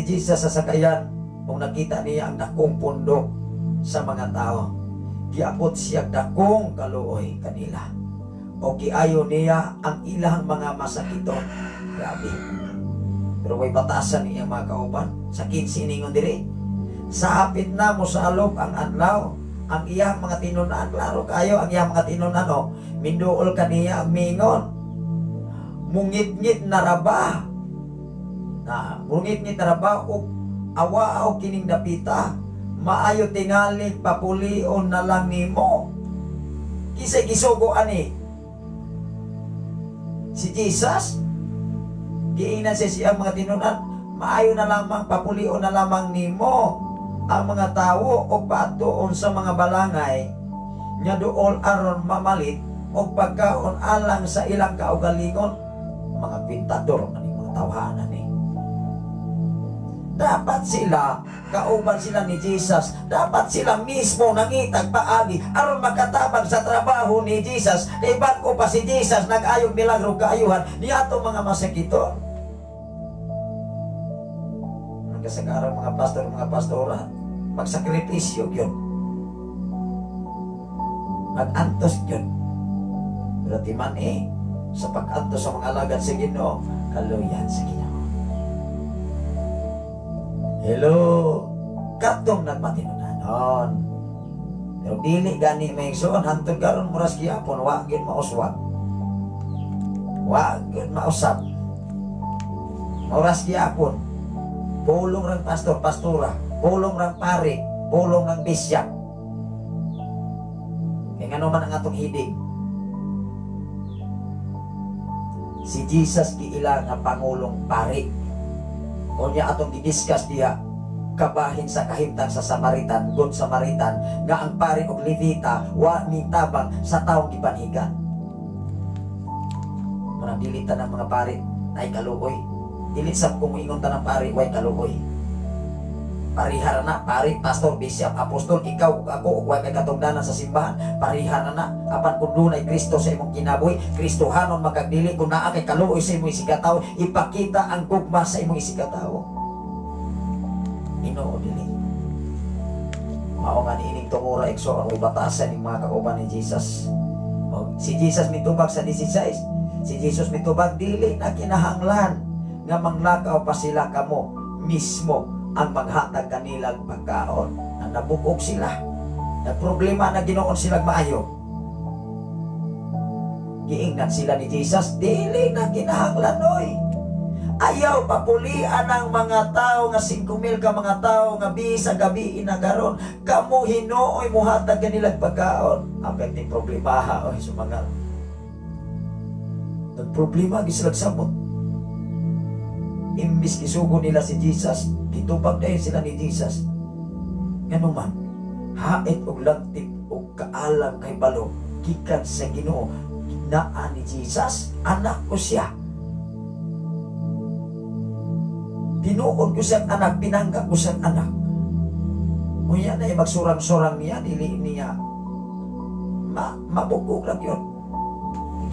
Jesus sa sakayan kung nakita niya ang dakong pundok sa mga tao. Giabot siya dakong kaluoy kanila. O giayo niya ang ilang mga masakiton. Grabe. Pero may batasan niya mga kauban. Sa 15 ningon diri. Sa hapit na mosalop ang adlaw. Ang iyang mga tinunan, klaro kayo, ang iyang mga tinunan, oh, minduol kaniya ang mingon. Mungit-ngit na raba. Na, mungit-ngit na raba o awa o kining dapita. Maayo tingali papulion na lang nimo. Kisay gisugo ani? Si Jesus? Giingnan siya siyang mga tinunan, maayo na lamang papulion na lamang nimo ang mga tawo o paatuon sa mga balangay nga duol aron mamalit o pagkaon alang sa ilang kaugalingon. Mga pintador man mga tawhanan ni. Dapat sila, kauban sila ni Jesus, dapat sila mismo nangitag paagi aron makatabang sa trabaho ni Jesus. Kay bag-o pa si Jesus nag-ayog milagro kaayuhan niadto mga masakiton. Kasagaran mga pastor, mga pastora, magsakripisyo yun. Mag-antos yun. Pero ti man sa pag-antos sa mga alagad sa Ginoo, kaluyan sa Ginoo. Hello, katong nagmatinunanon. Pero dili gani may igsoon, hantod karon muras gihapon, wa gyud mauswag. Wa gyud mausab. Oras gyapon. Pulong rang pastor, pastora, pulong rang pare, pulong rang bishop. Kaya ngano man ang atong heading? Si Jesus giila nga pangulong pari. Unya atong gidiscuss diha kabahin sa kahimtang sa Samaritan, Good Samaritan, nga ang pari og Levita wa mitabang sa taong gipanhigan. Murag dili ta ng mga pari ay kaluoy. Dili sab kung moingon ta ng pari way kaluoy. Parihara na, pari, pastor, bishop, apostol, ikaw ug ako ug way kay katungdanan sa simbahan, parihara na. Apan kung dunay Kristo sa imong kinabuhi, Kristohanon magkagdili, kung naa kay kaluoy sa imong isigkatawo, ipakita ang gugma sa imong isigkatawo. Ginoo dili. Mao nga niining tungura, igsoon, way batasan ning mga kauban ni Jesus. O, si Jesus mitubag sa 16. Si Jesus mitubag, dili na kinahanglan nga manglakaw pa sila, kamo mismo ang maghatag kanilang pagkaon. Na nabukog sila. Nagproblema na Ginoon silang maayo. Giingnan sila ni Jesus, dili na kinahanglan oy. Ayaw papulian ang mga tao nga 5,000 ka mga tao nga bisa gabi na karon. Kamo Hinooy muhatag kanilang pagkaon. Apek ni problema oy sumangal. Nagproblema gyud sila samot. Imbis gisugo nila si Jesus, gitubag dayon sila ni Jesus. Nganuman, hait og lagtip og kaalam kay balo gikan sa Ginoo, naa ni Jesus, anak ko siya. Tinuod ko siyang anak, pinangga ko siyang anak. Unya na magsurang-surang niya, dili niya mabukog lang yun.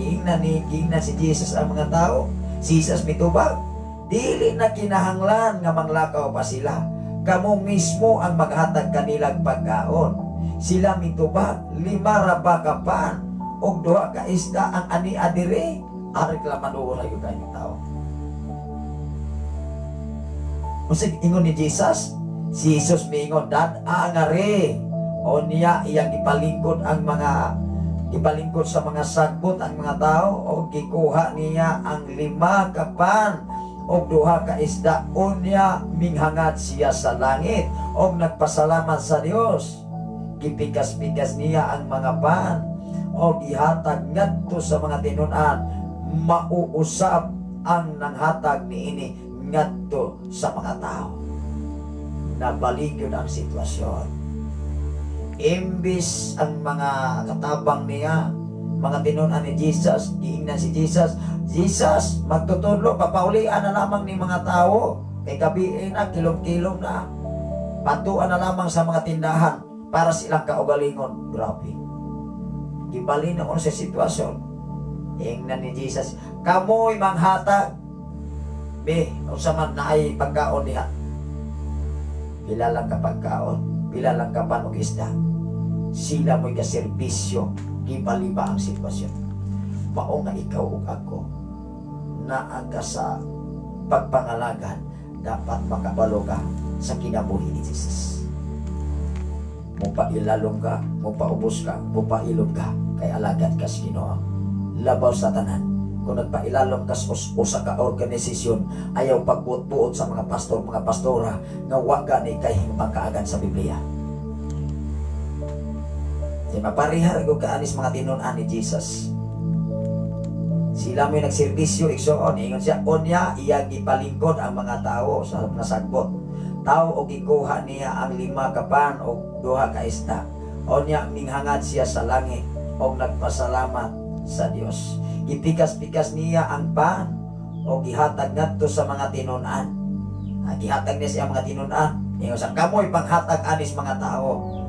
Giingnan si Jesus ang mga tao. Si Jesus mitubag, dili na kinahanglan nga manglakaw pa sila. Kamo mismo ang maghatag kanilang pagkaon. Sila mitubag, 5 ra ba ka pan og 2 ka isda ang ani adire. Ari klaman ora gyud kayo tao. Usig ingon ni Jesus, si Jesus miingon, dad-a nga re. O niya iyang ipalingkod ang mga ipalingkod sa mga sagbot ang mga tao, o gikuha niya ang 5 ka pan og 2 ka isda. Unya minghangat siya sa langit og nagpasalamat sa Dios. Gipikas-pikas niya ang mga pan og gihatag ngadto sa mga tinun-an. Mauusab ang nanghatag niini ngadto sa mga tao. Nabaligyon ang sitwasyon. Imbis ang mga katabang niya, mga tinun-an ni Jesus, giingnan si Jesus, Jesus, magtutudlo, papaulian na lamang ni mga tao, kay gabiin na, kilom-kilom na, patuan na lamang sa mga tindahan para silang kaugalingon. Grabe. Gibalin ako sa sitwasyon. Ingnan ni Jesus, kamoy manghatag. Be, unsa man naay pagkaon diha? Pila lang ka pagkaon, pila lang ka pan og isda. Sila mo'y kaserbisyo, gibaliba ang sitwasyon. Mao nga ikaw ug ako, naa ka sa pagpangalagan, dapat makabalo ka sa kinabuhi ni Jesus. Mupailalom ka, mupaubos ka, mupailob ka, kay alagad ka sa Ginoo. Labaw sa tanan, kung nagpailalom ka sa usa ka organisasyon, ayaw pagbuot-buot sa mga pastor, mga pastora, nga wa gani kay pagkaagan sa Biblia. Di maparihar ko kaanis mga tinun-an ni Jesus. Sila mo'y nagserbisyo, igsoon, ingon siya, unya iyang gipalingkod ang mga tao sa nasagbot. Tao og gikuha niya ang 5 ka pan og 2 ka isda. Unya minghangad siya sa langit og nagpasalamat sa Dios. Gipikas-pikas niya ang pan o gihatag ngadto sa mga tinun-an. Gihatag niya siya mga tinun-an. Ingon sa kamoy panghatag anis mga tao.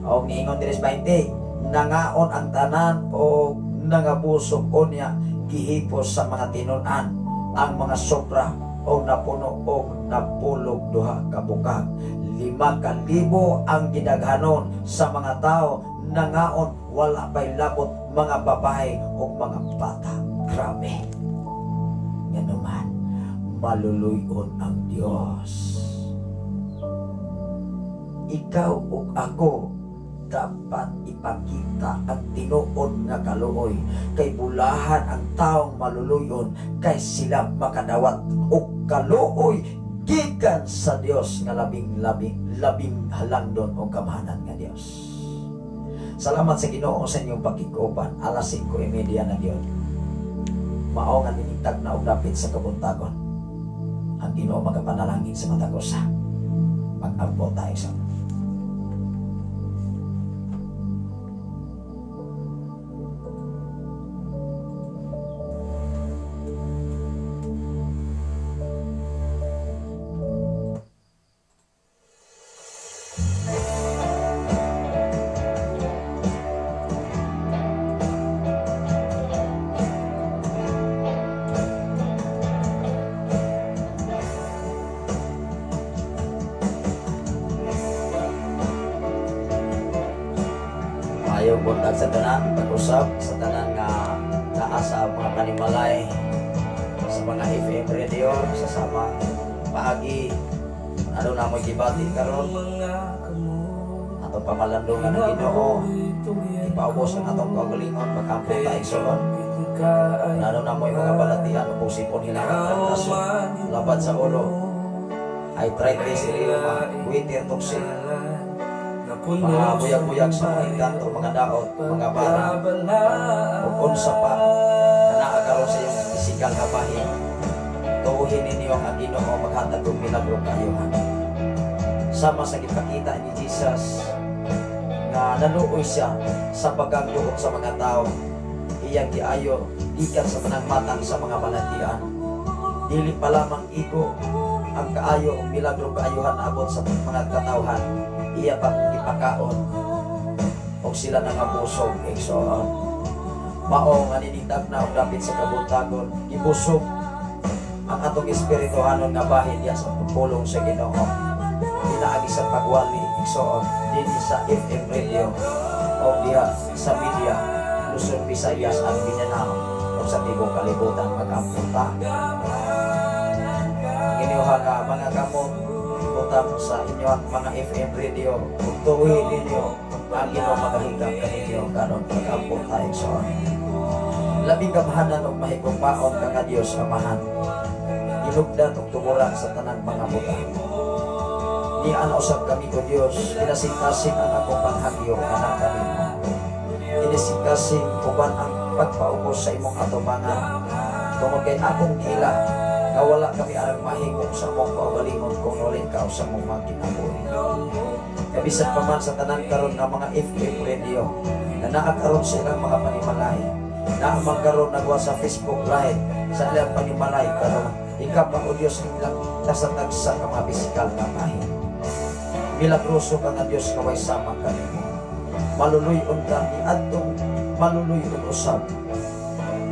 O niingon diri sa 20, nangaon ang tanan o nangabusog unya gihipos sa mga tinun-an ang mga sobra o napuno og napulog 2 ka bukag. 5,000 ang gidaghanon sa mga tao nangaon wala pa'y labot mga babae o mga bata. Grabe. Nganuman, maluluyon ang Dios. Ikaw ug ako Dapat ipakita ang tinuod nga kaluoy, kay bulahan ang taong maluluyon kay sila makadawat og kaluoy gikan sa Dios nga labing labing labing halangdon o gamhanan nga Dios. Salamat sa Ginoo sa inyong pakig-uban. Alas 5:30 na gyud. Mao nga ninitag na og dapit sa kabuntagon. Ang Ginoo magapanalangin sa matag usa. Mag-ampo tayo sa Ayaw buntag sa tanan, pag-usap sa tanan nga naa sa mga panimalay, sa mga FM radio, sa sama paagi, ano na mo gibati karon atong pamalandungan ng Ginoo, ipaubos ang atong kaugalingon, makampo ta igsoon. Ano na mo mga balatian, upong sipon hilangan ng kaso, labad sa ulo, arthritis, rheuma, winter toxic, mga buyag-buyag sa mga engkanto, mga daot, mga bara, o unsa pa na naa karon sa iyong pisikal nga bahin. Tuuhin ninyo ang Ginoo maghatag og milagro kayuhan. Sama sa gipakita ni Jesus nga naluoy siya sa pagkaguot sa mga tao, iyang giayo gikan sa tanang matang sa mga balatian. Dili pa lamang igo ang kaayo og milagro kaayuhan abot sa mga katawhan, iya pa ipakaon og sila nangabusog igsoon. Mao nga ninitag na og dapit sa kabuntagon, gibusog ang atong espirituhanon nga bahin diha sa pulong sa Ginoo. Pinaagi sa pagwali igsoon dinhi sa FM radio o diha sa media Luzon, Visayas at Mindanao o sa tibuok kalibutan. Mag-ampo ta. Ang inyong nga mga kamot butang sa inyong mga FM radio ug tuwi ninyo ang Ginoo magahigam kaninyo karon. Mag-ampo ta igsoon. Labing gamhanan ug mahigugmaon ka nga Dios Amahan, hinugdan ug tumuran sa tanang mga butang. Niana usab kami o Dios, kinasingkasing ang akong panghagyo nga naa kanimo. Kinasingkasing uban ang pagpaubos sa imong atubangan. Tungod kay akong giila nga wala kami arang mahimong sa among kaugalingon kung wala ikaw sa among mga kinabuhi. Kabisan pa man sa tanan karon nga mga FM radio na naa karon sa ilang mga panimalay, naa man karon nagwa sa Facebook Live sa ilang panimalay karon, ikaw pa o Dios ang ilang tasatagsa nga mga pisikal nga bahin. Milagroso ka nga Dios nga way sama kanimo. Maluluy-on ka niadtong maluluy-on usab.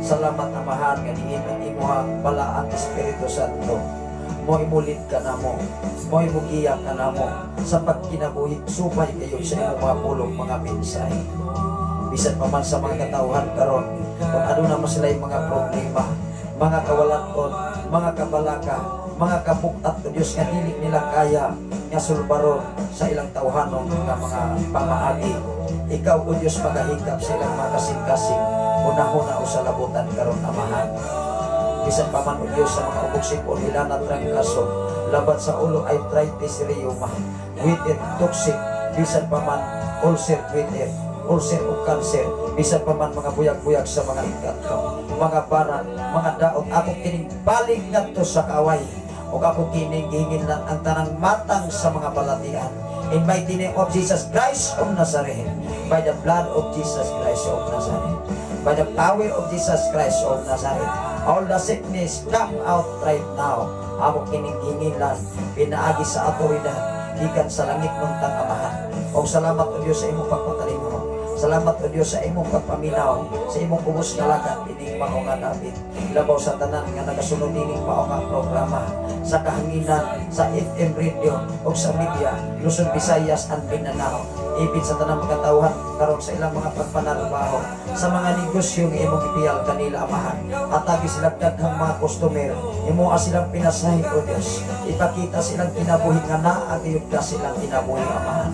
Salamat Amahan nga diin ang imuhang balaang Espiritu Santo. Mo imulit ka namo, mo imugiya ka namo sa pagkinabuhi subay kayo sa imong mga pulong mga mensahe. Bisan pa man sa mga katawhan karon, kung ano naman sila yung mga problema, mga kawalaton, mga kabalaka, mga kabukat o Diyos nga dili nila kaya nga sulbaron sa ilang tawhanon nga mga pamaagi. Ikaw o Diyos magahikap sa ilang mga kasing-kasing hunahuna o sa labutan karon Amahan. Bisan pa man o Diyos sa mga ubog sipon nila na trangkaso, labat sa ulo arthritis rheuma, with toxic, bisan pa man ulcer with ulcer o cancer, bisan pa man mga buyag-buyag sa mga engkanto, mga baran, mga daot, ako kining balik ngadto sa kaaway, o ako kining gihingin lang ang tanang matang sa mga balatian. In mighty name of Jesus Christ of Nazareth, by the blood of Jesus Christ of Nazareth, by the power of Jesus Christ of Nazareth, all the sickness come out right now. Ako kining gihingilan, pinaagi sa awtoridad, gikan sa langit ng tang-amahan. O salamat o Diyos sa imong pagpatalingo. Salamat o Diyos sa imong pagpaminaw, sa imong kubos nga lagat ining mao nga dapit. Labaw sa tanan nga nagasunod ining mao nga programa sa kahanginan, sa FM radio o sa media, Luzon, Visayas and Mindanao. Ipit sa tanang mga katawhan karon sa ilang mga pagpanarbaho, sa mga negosyo nga imong gipiyal kanila Amahan. Hatagi sila daghang mga customer, imoa silang pinasahi o Dios. Ipakita silang kinabuhi nga naa gayud ka silang kinabuhi Amahan.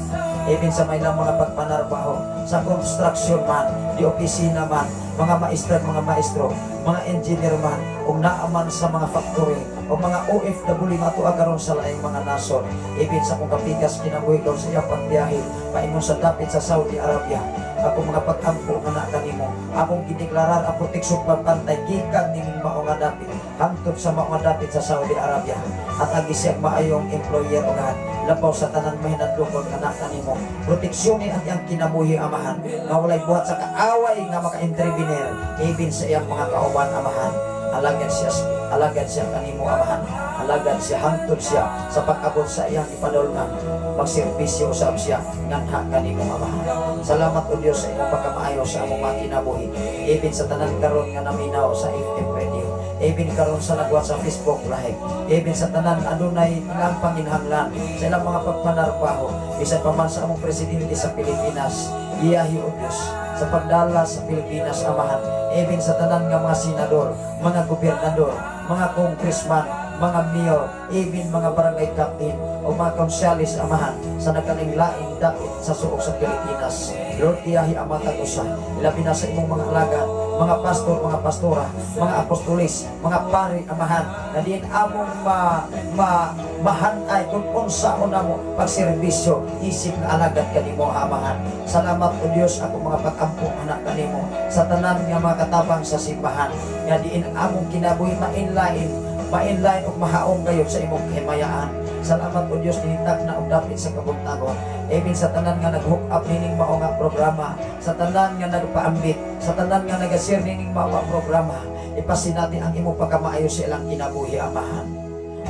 Even sa may mga pagpanarbaho, sa construction man, di opisina man, mga maestra, mga maestro, mga engineer man, ug naaman sa mga factory, o mga OFW nga ato karon sa laing mga nasod. Even sa kong kapikas kinabuhi, Lord, sa iyang pagbiyahe paingon sa dapit sa Saudi Arabia. Ako mga pag-ampo nga na kanimo, akong gideklarar ang proteksyon, pagbantay gikan nining mao nga dapit hangtod sa mao nga dapit sa Saudi Arabia, at agi siyang maayong employer ugahan labaw sa tanan mahinadlokon nga na kanimo. Proteksyon ni ang iyang kinabuhi, Amahan, nga walay buhat sa kaaway nga maka-intervenir even sa iyang mga kauban, Amahan. Alagad siya, alagad siya kanimo, Amahan. Alagad siya hangtod siya sa pag-abot sa iyang ipadulngan. Magserbisyo usab siya nganha kanimo, Amahan. Salamat, O Dios, sa imong pagkamaayo sa among mga kinabuhi. Even sa tanan karon nga naminaw sa FM radio, even karon sa nagwa sa Facebook Live, even sa tanan adunay ilang panginhanglan sa ilang mga pagpanarbaho, bisan pa man sa among presidente sa Pilipinas, iyahi, O Dios, sa pagdala sa Pilipinas, Amahan. Even sa tanan nga mga senador, mga gobernador, mga congressman, mga mayor, even mga barangay captain o mga konsehalis, Amahan, sa nagkalaing-laing dapit sa suok sa Pilipinas. Lord, iyahi ang matag usa, ilabi na sa imong mga alagad, mga pastor, mga pastora, mga apostolis, mga pari, Amahan, na diin among ma, ma mahanay kung unsaon namo pagserbisyo isip nga alagad kanimo, Amahan. Salamat, O Dios, ako mga pag-ampo anak kanimo sa tanan nga mga katabang sa simbahan nga diin ang among kinabuhi mainlain mainlain ug mahaong gayud sa imong kahimayaan. Salamat, O Dios, dinitag na og dapit sa kabuntagon. Even sa tanan nga nag-hook up nining mao nga programa, sa tanan nga nagpaambit, sa tanan nga nag-share nining mao nga programa, ipasinati ang imong pagkamaayo sa ilang kinabuhi, Amahan.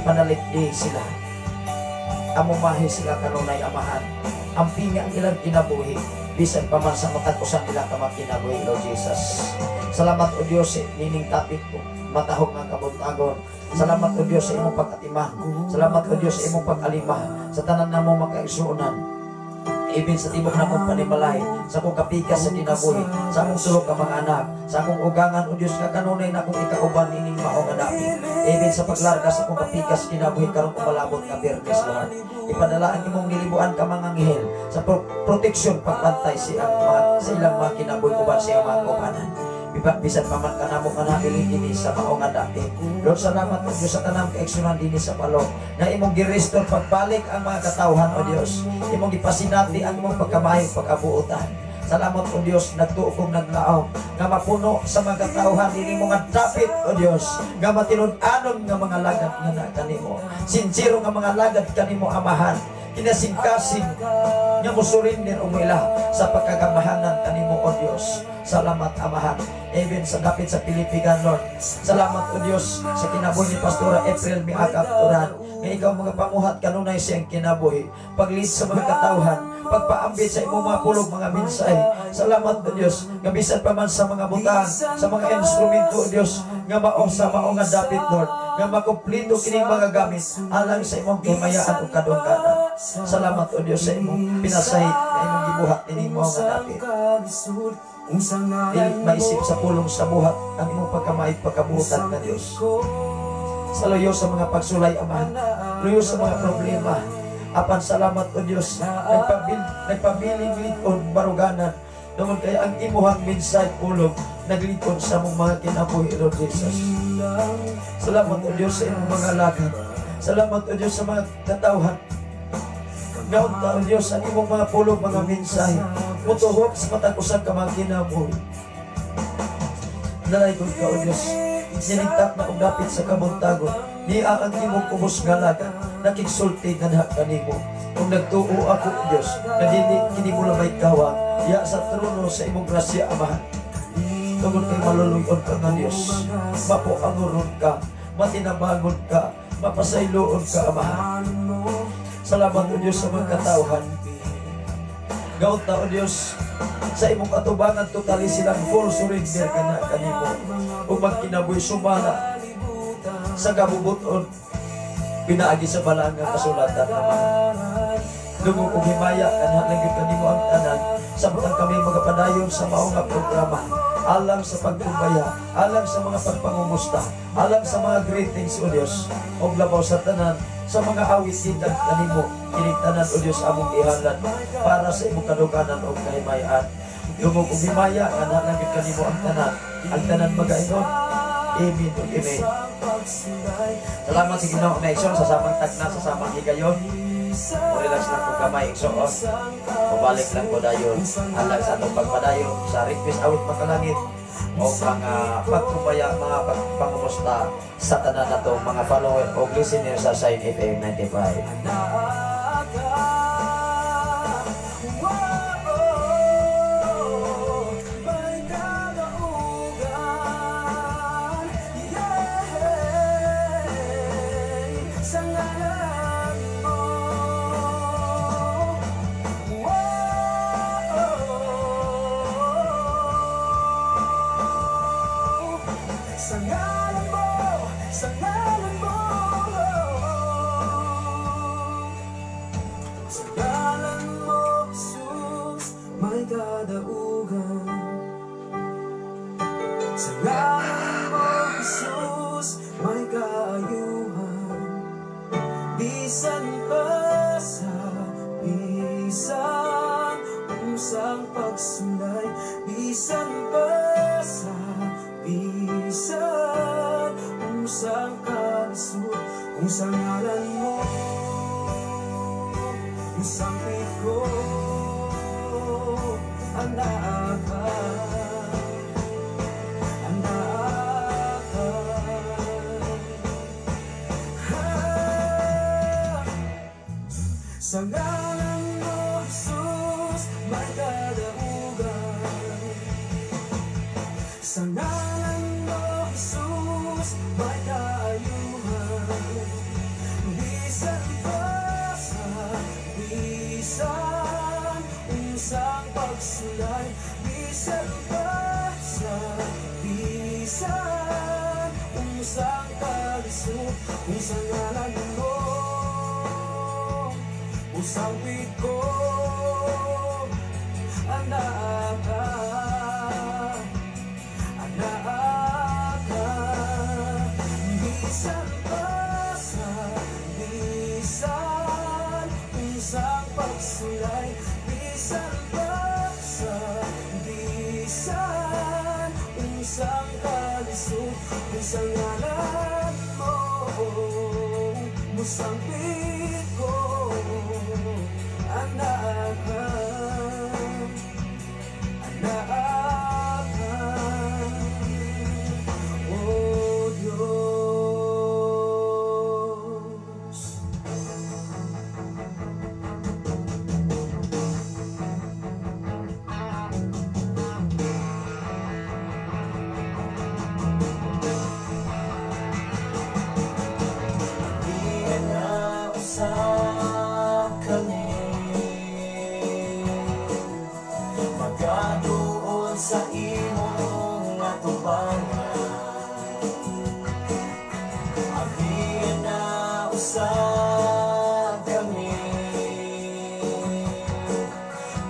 Panalikdi sila. Amumahi sila kanunay, Amahan. Ampinga ang ilang kinabuhi bisan pa man sa matag usa nila ka mga kinabuhi, Lord Jesus. Salamat, O Dios, nining topic ko matahog nga kabuntagon. Salamat, O Dios, sa imong pag-atiman. Salamat, O Dios, sa imong pag-alima sa tanan namo makaigsuonan. Even sa tibok na kong panimalay, sa akong kapikas sa kinabuhi, sa akong sulok ka mga anak, sa akong ugangan, O Diyos, nga kanunay na akong ikauban ining mao nga dapit. Even sa paglarga sa akong kapikas kinabuhi karong umalabot nga Biyernes, Lord. Ipadala ang imong nilibuan ka mga anghel sa proteksyon, pagbantay sa ilang mga kinabuhi uban sa iyang mga kaubanan. Bisan pa man kanamo nga nabilin dinhi sa mao nga dapit. Lord, salamat, O Diyos, sa tanang kaigsunan dinhi sa palong na imong gi-restore pagbalik ang mga katawhan, O Diyos. Imong gipasinati ang imong pagkamayo, pagkabuotan. Salamat, O Diyos, nagtuo kong naglaom nga mapuno sa mga katawhan dinhi mga dapit, O Diyos, nga matinud-anon nga mga lagad nga na kanimo. Sincero nga mga lagad kanimo, Amahan. Kinasingkasing nga musurrender umila sa pagkagamahanan kanimo, O Diyos. Salamat, Amahan. Even sa dapit sa Pilipigan, Lord. Salamat, O Diyos, sa kinabuhi ni Pastora April Miakap Turan. Nga ikaw mga pamuhat kanunay siyang kinabuhi. Pag-lead sa mga katawhan, pagpaambit sa imong mga pulong, mga mensahe. Salamat, O Diyos, nga bisan pa man sa mga butang, sa mga instrumento, O Diyos, nga mao sa mao nga dapit, Lord, nga makumplito kining mga gamit alang sa imong himayaan ug kadungganan. Salamat, O Diyos, sa imong pinasahi na imong gibuhat ining mao nga dapit. Dili maisip sa pulong sa buhat ang imong pagkamait pagkabuhutan nga Dios. Sa luyo sa mga pagsulay, Amahan, luyo sa mga problema. Apan salamat, O Dios, nagpabiling lig-on baruganan tungod kay ang imuhang mensahe pulong naglikon sa among mga kinabuhi, Lord Jesus. Salamat, O Dios, sa imong mga alagad. Salamat, O Dios, sa mga katawhan. Ngaunta, O Dios, ang imong mga pulong, mga mensahe mutuhok sa matag usa ka mga kinabuhi. Nalaygon ka, O Dios. Sinigtak na og dapit sa kabuntagon. Niya ang imong kubos nga alagad, nakigsulti nga na kanimo. Kung nagtuo ako, O Dios, nga dili kini mo lamay kawang, ya sa trono sa imong grasya, Amahan. Tungod kay maluluyon ka nga Dios, mapuanguron ka, matinabangon ka, mapasayloon ka, Amahan. Salamat, O Dios, sa mga katawhan. Gaunta, O Dios, sa imong katubangan totally silang full surrender ka na kanimo. Ug magkinabuhi sumala sa kabubuton pinaagi sa balaan nga kasulatan, Amahan. Dungog og himaya kanha lang gyud kanimo ang tanan samtang kami magapadayon sa mao nga programa. Alang sa pagkumbaya, alang sa mga pagpangumusta, alang sa mga greetings, O Dios, og labaw sa tanan, sa mga awit gikan kanimo, kining tanan, O Dios, among ihalad para sa imong kaduganan og kahimayan. Dungog og himaya nga nalangit kanimo ang tanan. Ang tanan magaingon, amen ug amen. Salamat sa Ginoo na igsoon sa samang tagna, sa samang higayon. Relax lang ko kamay igsoon. Mubalik lang ko dayon alang sa atong pagpadayon sa request awit makalangit o mga pagkumbaya, mga pagpangumusta sa tanan natong mga follower o listener sa Shine FM 95. Sa ngalan mo, sa ngalan mo, sa ngalan mo, sa ngalan mo, Jesus, may kadaugan. Sa ngalan mo, Jesus, may kaayuhan. Bisan pa sa bisan usang pagsulay, bisan pa sa bisan usang kalisod, kung sa ngalan mo musangpit ko ang naaka, ang naaka. Sa ngalan mo, Jesus, may kadaugan. Sa ngalan mo, Jesus, may kaayuhan. Bisan pa sa bisan usang pagsulay, bisan pa sa bisan usang kalisod, kung sa ngalan mo usangpit ko ang naaka, ang naaka. Bisan pa sa bisan usang pagsulay, bisan pa sa bisan usang kalisod, kung sa ngalan mo musangpit ko ang naaka, ang naaka, O Diyos. Di na usab kami magaduol sa imong atubangan. Abi na usab kami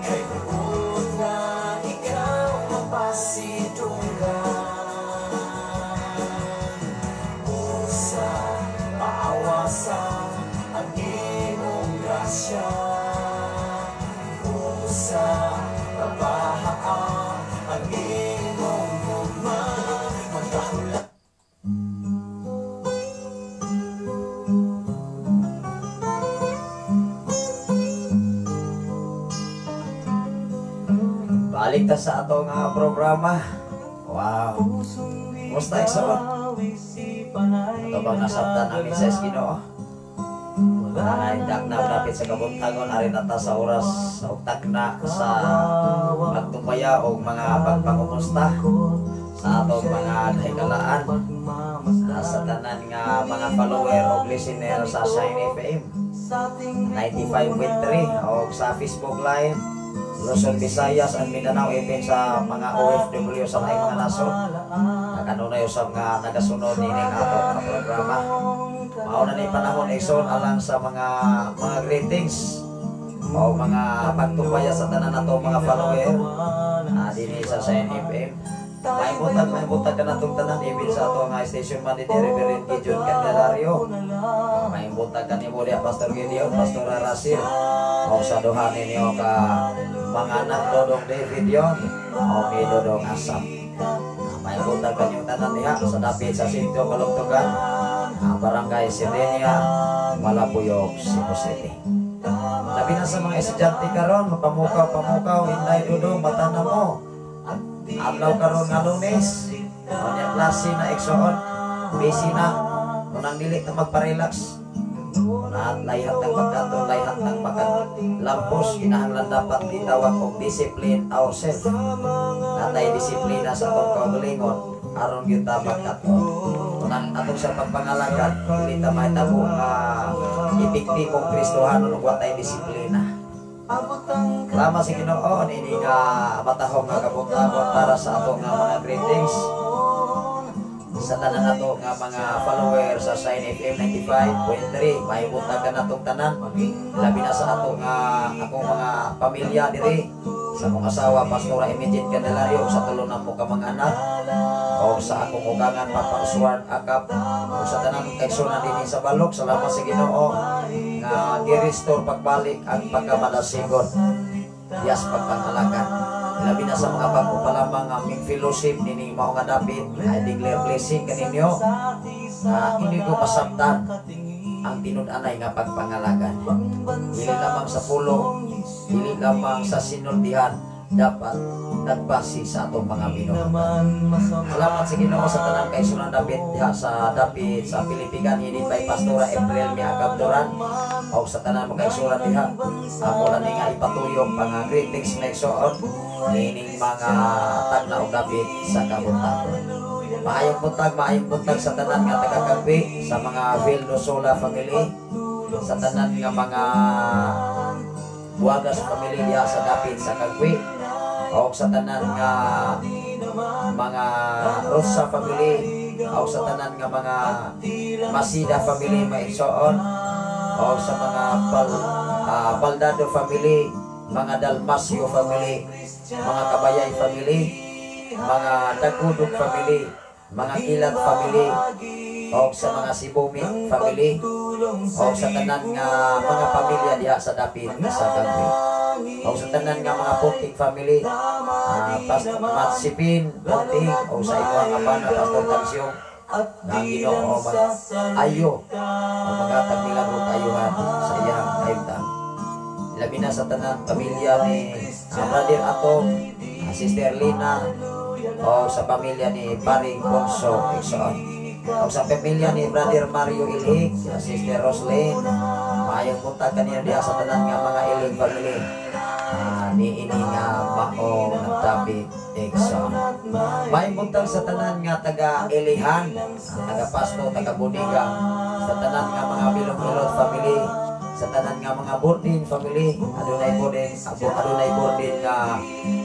kay buot nga ikaw mapasidunggan. Usa paawasa ang imong grasya, usa pabahaa ang imong gugma, magkahula. Balik ta sa atong programa. Wow. Kumusta igsoon? Ato bang nasabtan ang mensahe sa Ginoo? Ay, dakna dapit sa kabuntagon, ari na ta sa oras og takna sa pagtumbaya og mga pagpangumusta sa atong mga kahigalaan sa tanan nga mga follower og listener sa Shine FM 95.3 og sa Facebook Live Luzon, Visayas and Mindanao, even sa mga OFW sa laing mga nasod. Kanunay usab nga nagasunod nining atong mga programa. Mao na ni panahon igsoon alang sa mga greetings o mga pagtumbaya sa tanan nato mga follower dinhi sa Shine FM. Maayong buntag kanatong tanan ibin sa ato nga station manager, Reverend Gideon Candelario. Maayong buntag kanimo diha, Pastor Gideon, Pastor Rasil. O sa duha ninyo ka mga anak, Dodong David yon o ni Dodong Asap. Maayong buntag kanyong tanan diha sa dapit sa Sitio Kalugtugan, Barangay Sirenia, Malapuyok, Cebu City. Labi na sa mga estudyante karon, mapamukaw pamukaw, Inday Dudong, mata na mo. Adlaw karon nga Lunes. Unya klase na, igsoon. Busy na. Unang dili ta magpa-relax. Una layhan tang pagkaton, layhan tang lampos, kinahanglan dapat gitawag og discipline ourselves. Natay disiplina sa atong kaugalingon aron gyud ta magkaton. Unang atong sa pagpangalagad, dili ta mahitabo nga epektibong Kristohanon ug wa tay disiplina. Salamat sa Ginoo ini nga matahong nga kabuntagon para sa ato nga mga greetings sa tanan nato nga mga follower sa Shine FM 95.3. Maayong buntag kanatong tanan, labi na sa ato nga akong mga pamilya diri, sa akong asawa, Pastora Imigit Candelario, sa tulo namo ka mga anak, o sa akong ugangan, Papa Oswald Akap, o sa tanan kaigsuonan dinhi sa Balok. Salamat sa Ginoo nga gi-restore pagbalik ang pagkamadasigon yas pagpangalagan, labi na sa mga bag-o pa lamang nga aming fellowship nining mao nga dapit. I declare blessing kaninyo nga inyo ko masabtan ang tinud-anay nga pagpangalagan, dili lamang sa pulong, dili lamang sa sinultihan, dapat nagbase sa atong mga binuhatan. Salamat sa Ginoo sa tanang kaigsuonan dapit diha sa dapit sa Pilipigan, headed by Pastora April Miagab Duran, o sa tanan mga kaigsuonan diha. Ako lang nga ipatuyok pang greetings na igsoon niining mga tagna og dapit sa kabuntagon. Maayong buntag, maayong buntag sa tanan nga taga-Kampi, sa mga Vildosola family, sa tanan nga mga Buagas family diha sa dapit sa Kagwi, o sa tanan nga mga Rosa family, o sa tanan nga mga Masida family, maigsoon, o sa mga Baldado family, mga Dalmasio family, mga Kabayay family, mga Dagudog family, mga Kilat family, o sa mga Sibumi family, o sa tanan nga mga pamilya diha sa dapit sa Kagwi. O sa tanan nga mga Punting family, Pastor Matsipin Punting, o sa imo nga bana, Pastor Tansyong, nga ang Ginoo mag ayo o maghatag milagro kaayuhan sa iyang kahimtang. Labi na sa tanan pamilya ni Brother Atom, Sister Lina, o sa pamilya ni Paring Ponso Igsoon. O sa pamilya ni Brother Mario Ilhig, Sister Roslyn, maayong buntag kaniya diha sa tanan nga mga Ilhig family. Ni ini nga mao nagdapit, igsoon. Maayong buntag sa tanan nga taga Ilihan, taga Pasto, taga Bodega, sa tanan nga mga Bilog-Bilog family, sa tanan nga mga Bordin family, adunay Bordin, abo adunay Bordin nga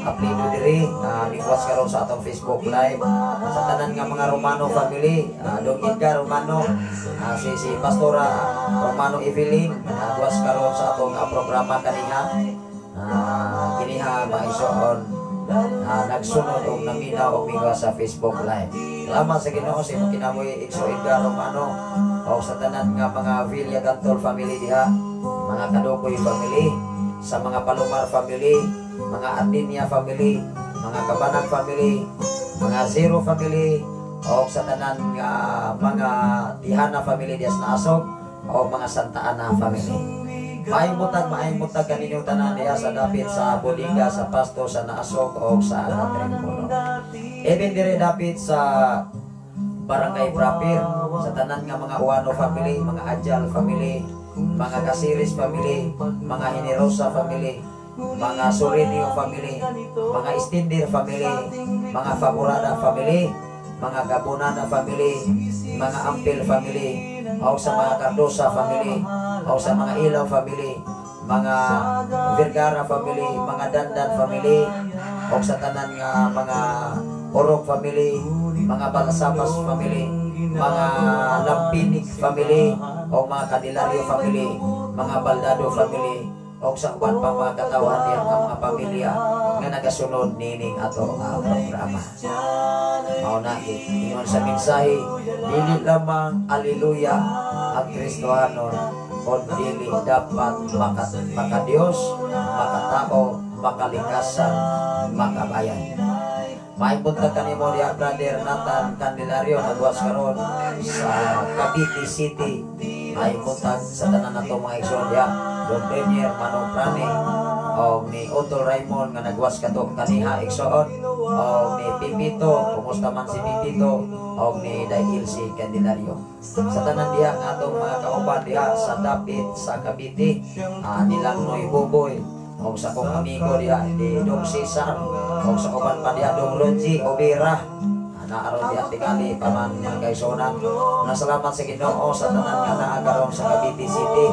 apelido diri nga migwas karon sa atong Facebook Live. Sa tanan nga mga Romano family, Dong Edgar Romano, si si Pastora Romano Evelyn, gawas karon sa atong programa kaniha. Kiniha maigsoon, nagsunod og naminaw og migwas sa Facebook Live. Salamat sa Ginoo sa imong kinabuhi, Igso Edgar Romano, o sa tanan nga mga Villa Gantol family diha, mga Kadukoy family, sa mga Palomar family, mga Ardinia family, mga Kabanag family, mga Zero family, o sa tanan nga mga Tihana family diha sa Naasog, o mga Santa Ana family. Maayong buntag kaninyong tanan diha sa dapit sa Bodega, sa Pasto, sa Naasog o sa Katrimpuno. Even dire dapit sa Barangay Proper, sa tanan nga mga Uano family, mga Ajal family, mga Casiris family, mga Generosa family, mga Sorenio family, mga Istinder family, mga Favorada family, mga Gabonana family, mga Ampel family, o sa mga Cardosa family, o sa mga Ilaw family, mga Vergara family, mga Dandan family, o sa tanan nga mga Orog family, mga Balasapas family, mga Lampinig family, o mga Candelario family, mga Baldado family, o O sa uban pa mga katawhan diha nga mga pamilya nga nagasunod nining ato nga programa. Mao na ingon sa mensahe, dili lamang aleluya ang Kristohanon, kon dili dapat maka Diyos, makatao, makalikasan, makabayan. Maayong buntag kanimo diha, Brother Nathan Candelario, nagwas karon sa Cavite City. Maayong buntag sa tanan nato mga igsoon diha. Don Premier Manong Prane o ni Otto Raymond nga nagwas kato kaniha igsoon, o ni Pipito, kumusta man si Pipito, o ni Day Ilse Candelario. Sa tanan diha nga atong mga kauban diha sa dapit sa Cavite, nilang Noy Buboy, o sa akong amigo diha di Dong Cesar, o sa uban pa diha Dong Ronji Obera, naaron diha tingali paman mga kaigsuonan. Nasalamat sa Ginoo sa tanan nga naa karon sa Cavite City,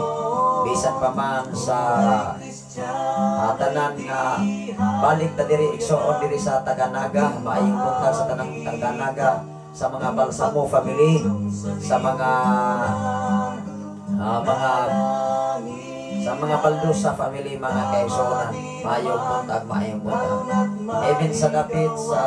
bisan pa man sa tanan nga balik ta diri igsoon diri sa Taganaga. Maayong buntag sa tanang Taganaga, sa mga Balsamo family, sa mga Baldosa family, mga kaigsuonan. Maayong buntag, maayong buntag. Even sa dapit sa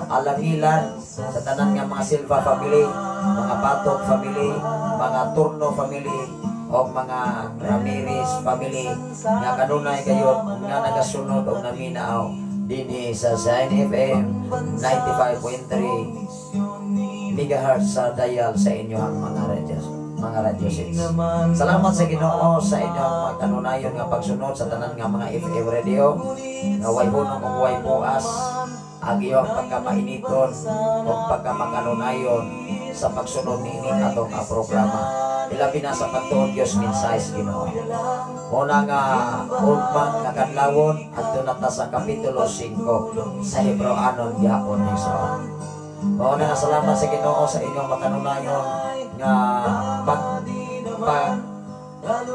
Alangilan, sa tanan nga mga Silva family, mga Batok family, mga Turno family, o mga Ramirez family nga kanunay kayo nga nagasunod og naminaw dinhi sa Shine FM 95.3 megahertz sa dial sa inyong mga radio sets. Salamat sa Ginoo sa inyong mga kanunayon nga pagsunod sa tanan nga mga FM radio nga way hunong ug way buas ang iyong pagkamainiton o pagkamakanunayon sa pagsunod niining atong programa. Ilabi na sa pagtuon Dios mensahe sa Ginoo. Muna nga ugma nga kadlawon adto na ta sa kapitulo 5 sa Hebreoanon gihapon igsoon. Mao na nga salamat sa Ginoo sa inyong makanunayon nga pag pag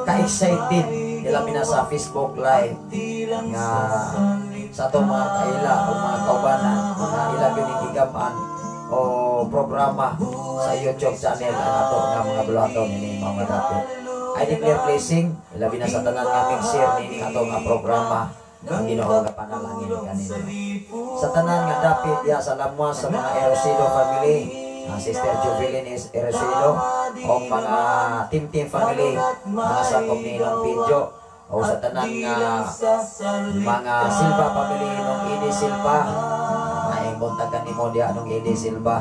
ka-excited, ilabi na sa Facebook Live nga sa atong mga kaila o mga kaubanan na ila gyud gigam-an o programa sa YouTube channel ang ato nga mga buluhaton ini mga dapit. I declare blessing ilabi na sa tanan nga share niini ato nga programa, ang Ginoo nga panalangin kanino. Sa tanan nga dapit ya sa Lamwas, sa mga Erosido family, Sister Jubilin is Erosido o mga Team Team family, mga sakop ni Nong Pidjo, o sa tanan nga mga Silva family nung Edi Silva, may buntag kanimo diha nung Edi Silva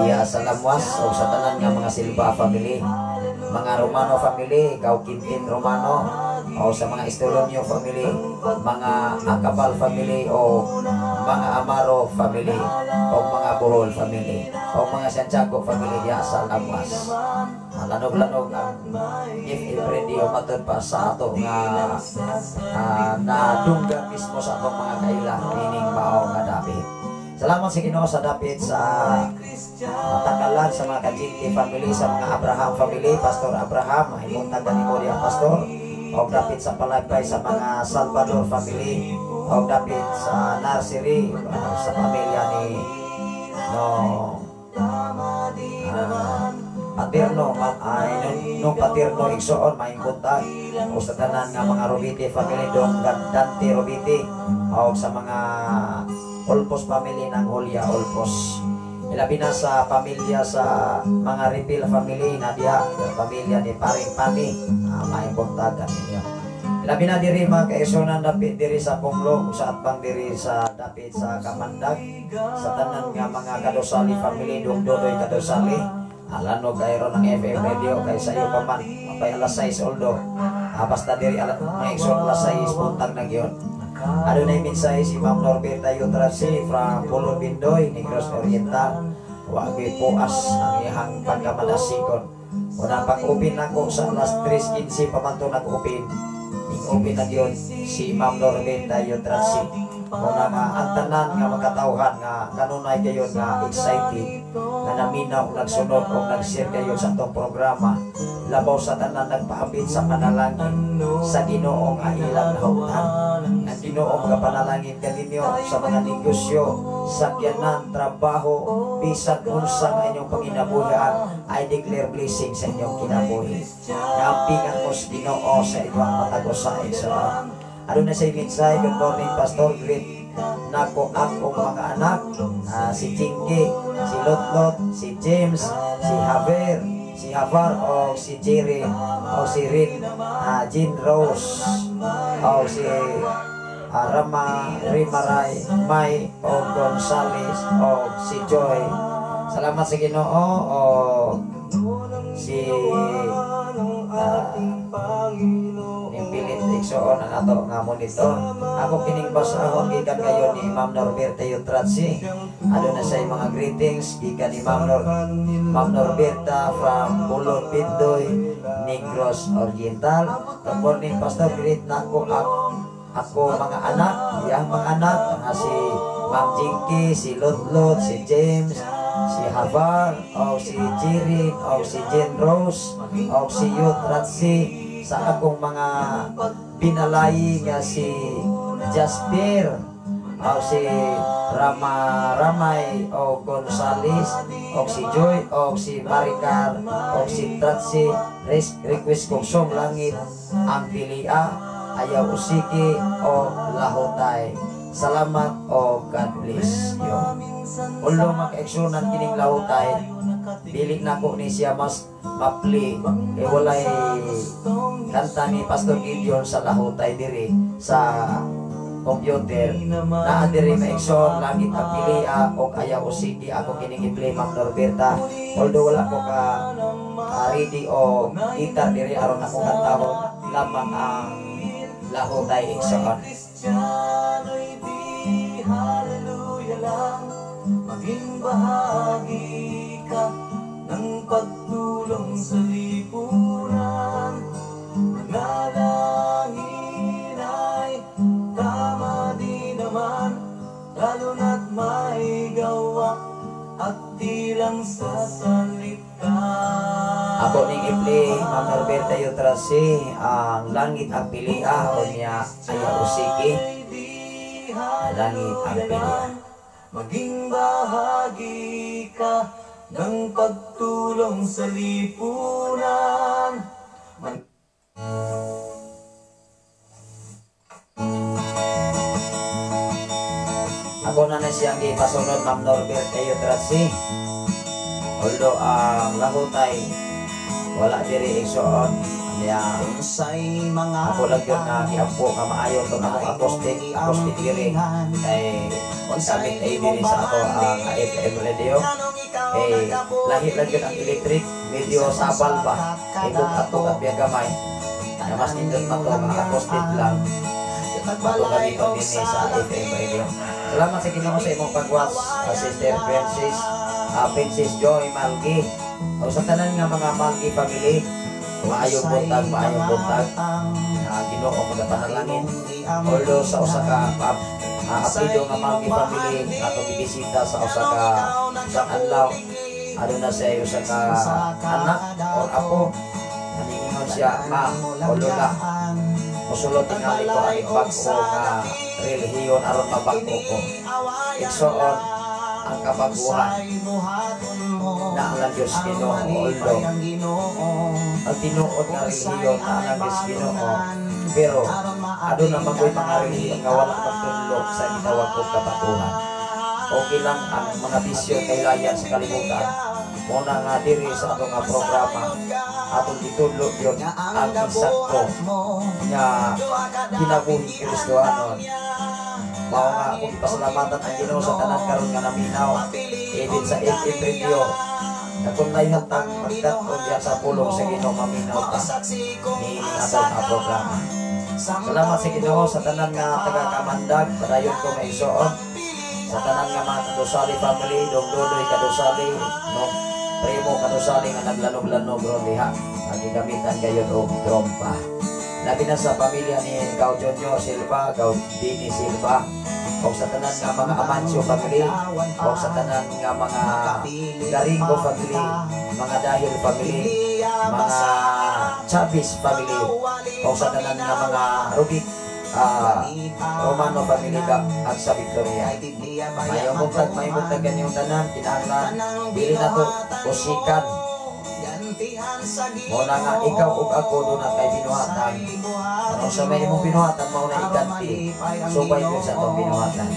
diha sa Lamwas, o sa tanan nga mga Silva family, mga Romano family, Gaw Quintin Romano, o sa mga Estolonio family, mga Acabal family, o mga Amaro family, o mga Bohol family, o mga Santiago family diha sa Lamwas. Lanog-lanog ang FM radio matud pa sa ato nga nadunggan mismo sa atong mga kaila nining mao nga dapit. Salamat sa Ginoo sa dapit sa Takalan, sa mga Kajinti family, sa mga Abraham family, Pastor Abraham, mahimuntag kanimo diha, Pastor, o dapit sa Palagpay sa mga Salvador family, o dapit sa nursery sa pamilya ni no Paterno, ay nung Paterno igsoon, maayong buntag o sa tanan nga mga Robite family, dong Dante Robite, o sa mga Olpos family ng Julia Olpos. Ilabi na sa pamilya sa mga Repil family na diha, pamilya ni Paring Pani, maayong buntag ninyo. Ilabi na diri mga kaigsuonan dapit diri sa Punglo, sa atbang diri sa dapit sa Kamandag, sa tanan nga mga Kadosali family, dong Dodoy Kadosali, alanog kayro ng FM radio kay sayo pa man, mapay alas 6 oldo. Basta diri mga igsoon alas 6 buntag na gyud. Adunay mensahe si Ma'am Norberta Yutrasi from Pulon Bindoy, Negros Oriental. Wa gyud puas ang iyang pagkamadasikon. Una pag-open nako sa alas 3:15 pa man to nag-open. Ing-open na gyud si Ma'am Norberta Yutrasi. Muna nga ang tanan nga makatawhan nga kanunay kayo nga excited nga naminaw, nagsunod o nag-share kayo sa atong programa. Labaw sa tanan, nagpaabit sa panalangin sa Ginoo nga ilang nahugtan. Ang Ginoo magapanalangin kaninyo sa mga negosyo, sakyanan, trabaho, bisan unsa nga inyong panginabuhian. I declare blessing sa inyong kinabuhi. Naampingan mo sa Ginoo sa inyong matag usa, igsoon. Ano na sa mensahe? Good morning, Pastor. Greet nako akong mga anak, si Jinky, si Lotlot, si James, si Javier, si Havar o si Jerry o si Rin, Jean Rose o si Rama Rimaray May o Gonzales o si Joy. Salamat sa Ginoo o si ning pilit, igsoon, ang ato nga monitor. Ako kining basahon gikan kayo ni Ma'am Norberta Yutratsi. Ano na sa mga greetings gikan ni Ma'am Norberta from Bulon Pindoy, Negros Oriental. Good morning, Pastor. Greet nako ako mga anak, iyang mga anak nga si Ma'am Jinky, si Lotlot, si James, si Havar, o si Jirin, o si Jen Rose, o si Yut Ratsi, sa akong mga binalayi nga si Jasper, o si Rama Ramay, o Gonzales, o si Joy, o si Maricar, o si Tratsi. Request kong song Langit ang Pilia, Ayaw Usiki o Lahotay. Salamat o God bless you. Although makaigsunan, kining Lahotay, dili nako ni siya mas mapli kay walay kanta ni Pastor Gideon sa Lahotay diri sa computer. Naa diri, maigsoon, Langit ang Pilia o Ayaw Usiki. Ako kining i-play, Ma'am Norberta, although wala ko ka ready o guitar diri aron ako kantahon lamang ang Lahotay, igsoon. Kristiyano'y di hallelujah lang. Maging bahagi ka ng pagtulong sa lipunan. Manalangin ay tama di naman, lalo na't may gawa at di lang sa salita. Ako ning i-play, Ma'am Norberta Yutrasi, ang Langit ang Pilia o niya Ayaw Usiki. Langit ang Pilia. Maging bahagi ka ng pagtulong sa lipunan. Ako na na siyang ipasunod, Ma'am Norberta Yutrasi. Although ang Lahotay wala diri, igsoon. Niya Unsay mga ako lang yun nga giampo nga maayo to akong acoustic diri kay gamit ay diri sa ato ang FM radio eh, lahi lang yun ang electric, medyo sabal ba ibog ato at biya gamay na mas nindot pa to nga acoustic lang ato gamiton din sa FM radio. Salamat sa Ginoo sa imong pag-watch, Sister Princess, Princess Joy Malgi o sa tanan nga mga Malgi family. Maayong buntag, maayong buntag. Ginoo magapanalangin. Although sa usa ka apelyido nga Malgi family atong gibisita sa usa ka sa adlaw, aduna siya usa ka anak or apo naningon siya, "Ma o lola, musulod tingali ko aning bag-o nga relihiyon aron mabag-o ko." Igsoon, ang kabaguhan na ang Diyos Ginoo. Although ang tinuod nga relihiyon na ang Diyos Ginoo, pero aduna man ko'y mga relihiyon nga wala magtudlo sa gitawag og kabatuhan. Okay lang ang mga bisyo kay layan sa kalibutan. Muna nga diri sa atong nga programa, atong gitudlo yun ang insakto nga kinabuhi Kristohanon. Mao nga akong ipasalamatan ang Ginoo sa tanan karon nga naminaw even sa FM radio na kung naihatang magkat-on diha sa pulong sa Ginoo, maminaw ta ni atong nga programa. Salamat sa Ginoo sa tanan nga taga Kamandag, padayon ko maigsoon. Sa tanan nga mga Kadusali family, Dong Dodoy Kadusali, no, Primo Kadusali nga naglanog-lanog ron diha, nagigamitan gayon og trompa. Labi na sa pamilya ni Gau Junior Silva, Gau Dini Silva. O sa tanan nga mga Amancio family, o sa tanan nga mga Garingo family, mga Dahil family, mga Chavez family, o sa tanan nga mga Rubik Romano family ka at sa Victoria. Mayong buntag kanyong tanan, kinahanglan dili na to usikan. Mao na nga ikaw ug ako duna kay binuhatan. Ano sa may imong binuhatan, mao na iganti. Subay gyud sa atong binuhatan.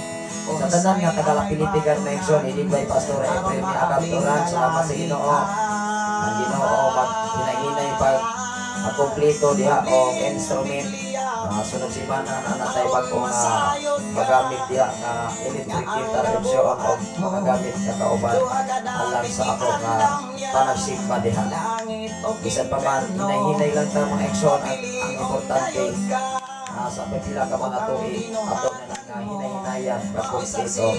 Sa tanan nga taga Pilipigan, mga igsoon, headed by Pastor Efrem ni Agap Turan, salamat sa Ginoo. Ang Ginoo mag hinahinay pag kompleto diha og instrument. Sunod semana na natay bag-o nga magamit diha nga electric guitar, igsoon, og makagamit nga kauban alang sa ako nga panagsimba diha. Bisan pa man hinay-hinay lang ta, mga igsoon, ang importante sa pipila ka mga tuig ato na lang nga hinay-hinayan pagkumpleto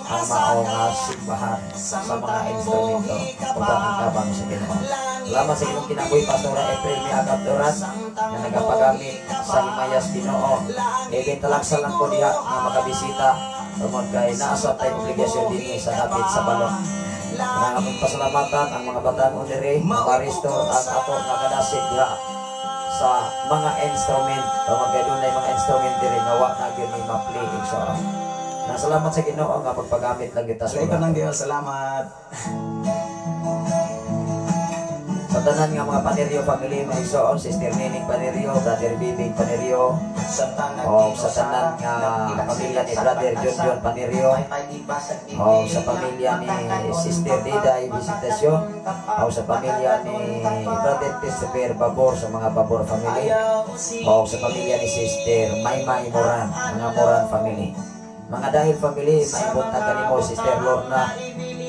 ang mao nga simbahan sa mga instrumento uban ang tabang sa Ginoo. Salamat sa inyong kinabuhi, Pastora April Mi Agap Duran, nga nagapagamit sa himayas Ginoo. Even talaksa lang ko diha nga makabisita tungod kay naa sa tay obligasyon dinhi sa dapit sa balok. Na among pasalamatan ang mga batan-on diri, ma-restore ang ato nga kadasig diha sa mga instrument tungod kay dunay mga instrument diri nga wa na gyud ni ma-play, igsoon. Na salamat sa Ginoo nga pagpagamit lang kita sa Sa ng Diyos, salamat. Sa tanan nga mga Panerio family, mga igsoon, Sister Nining Panerio, Brother Bibing Panerio, o sa tanan nga pamilya ni Brother John John Panerio, o sa pamilya ni Sister Diday Visitacion, o sa pamilya ni Brother Christopher Babor sa mga Babor family, o sa pamilya ni Sister Maymay Moran, mga Moran family. Mga Dahil family, may buntag kanimo, Sister Lorna,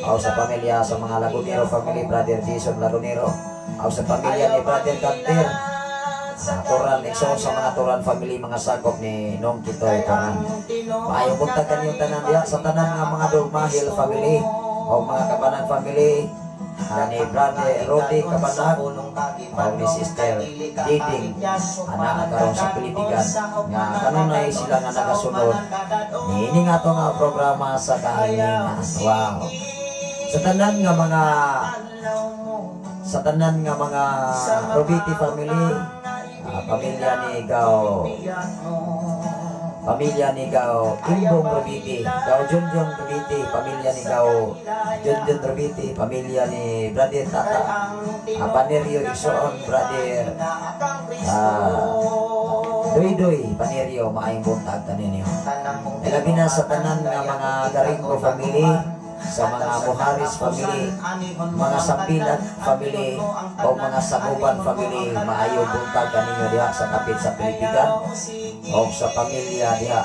o sa pamilya sa mga Lagunero family, Brother Jason Lagunero, o sa pamilya ni Brother Canter, Turan, igsoon, sa mga Turan family, mga sakop ni Nong Kitoy Turan. Maayong buntag kaniyong tanan diha sa tanan nga mga Dugmahil family o mga Kabanan family, ni Brother Rodi Kabanag o ni Sister Diding ana karon sa Pilipigan nga kanunay sila nga nagasunod niini nga ato nga programa sa kahilingan. Wow. Sa tanan nga mga Robiti family, pamilya ni Gao Imbong Robiti, Gao Junjun Robiti, pamilya ni Gao Junjun Robiti, pamilya ni Brother Tata Panerio, igsoon, Brother Doy Doy Panerio, maayong buntag kaninyo. Ilabi na sa tanan nga mga Garingo family, sa mga Muharis family, mga Sampilan family, o mga Saguban family, maayo buntag kaninyo diha sa kapit sa Pilipigan, o sa pamilya diha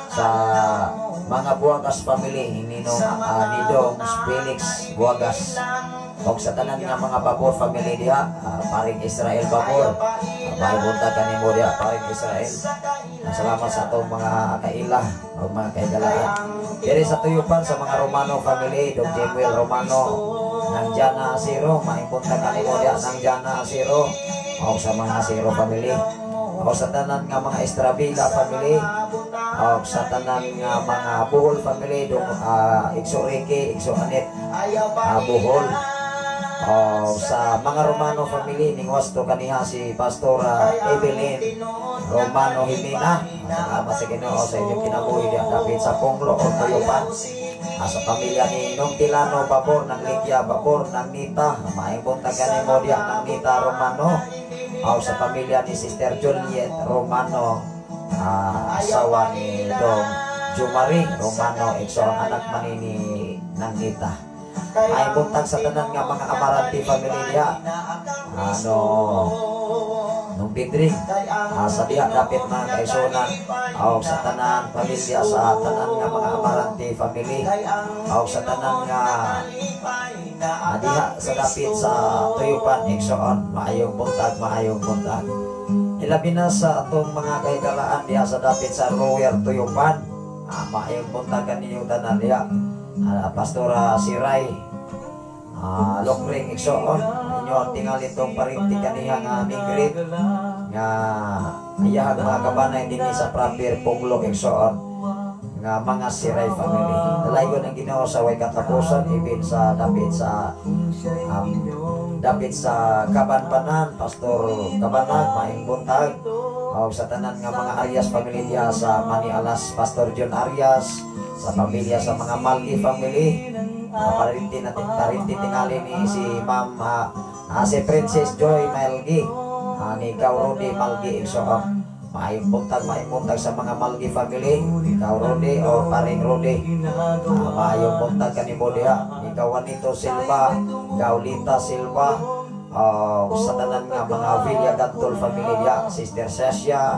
sa mga Buwagas family, Ninong Nidong Felix Buwagas, o sa tanan nga mga Babor family diha, paring Israel Babor, maayo buntag kanimo diha, paring Israel. Salamat sa atong mga kaila o mga kaigalaan. Diri sa Tuyupan sa mga Romano family, Dong Jemuel Romano, nang Jana Asiro, maayong buntag kanimo diha nang Jana Asiro, o sa mga Asiro family, o sa tanan nga mga Estrabila family, o sa tanan nga mga Buhol family, dong Igso Ricky, Igso Anet, Buhol, o sa mga Romano family, ning wasto kaniha si Pastora Evelyn Romano Jimena. Salamat sa Ginoo sa inyong kinabuhi diha dapit sa Ponglo o Tuyupan. Sa pamilya ni Nong Tilano Babor, ng Likya Babor, ng Nita, maayong buntag kanimo diha ng Nita Romano. O sa pamilya ni Sister Juliet Romano, asawa ni Dong Jumari Romano, igsoon, anak man ni ng Nita. Ay buntag sa tanan nga mga Amarante family diha. Ano nung Bidring sa diha dapit mga kaigsuonan, o sa tanan pamilya sa tanan nga mga Amarante family, o sa tanan nga diha sa dapit sa Tuyupan, igsoon, maayong buntag, maayong buntag. Ilabi na sa atong mga kahigalaan diha sa dapit sa Royal Tuyupan, maayong buntag kaninyong tanan diha. Pastora Siray Lokring, igsoon, inyo ang tingali itong parinti kaniha nga mingrit nga iyahang mga kabanay dinhi sa proper Puglo, igsoon, nga mga Siray family. Dalaygon ang Ginoo sa way katapusan, even sa dapit sa Kabanbanan, Pastor Kabanag, maayong buntag. O sa tanan nga mga Arias family diha sa Manialas, Pastor John Arias, sa pamilya sa mga Malgi family, parinti natin, parinti tingali ni si Ma'am si Princess Joy Malgi, ni Ikaw Rodi Malgi igsoon. Maayong buntag sa mga Malgi family, ikaw Rodi o paring Rodi. Maayong buntag kanimo diha. Ikaw Juanito Silva, ikaw Lita Silva, sa tanan nga mga Villagantol family diha, Sister Cesia,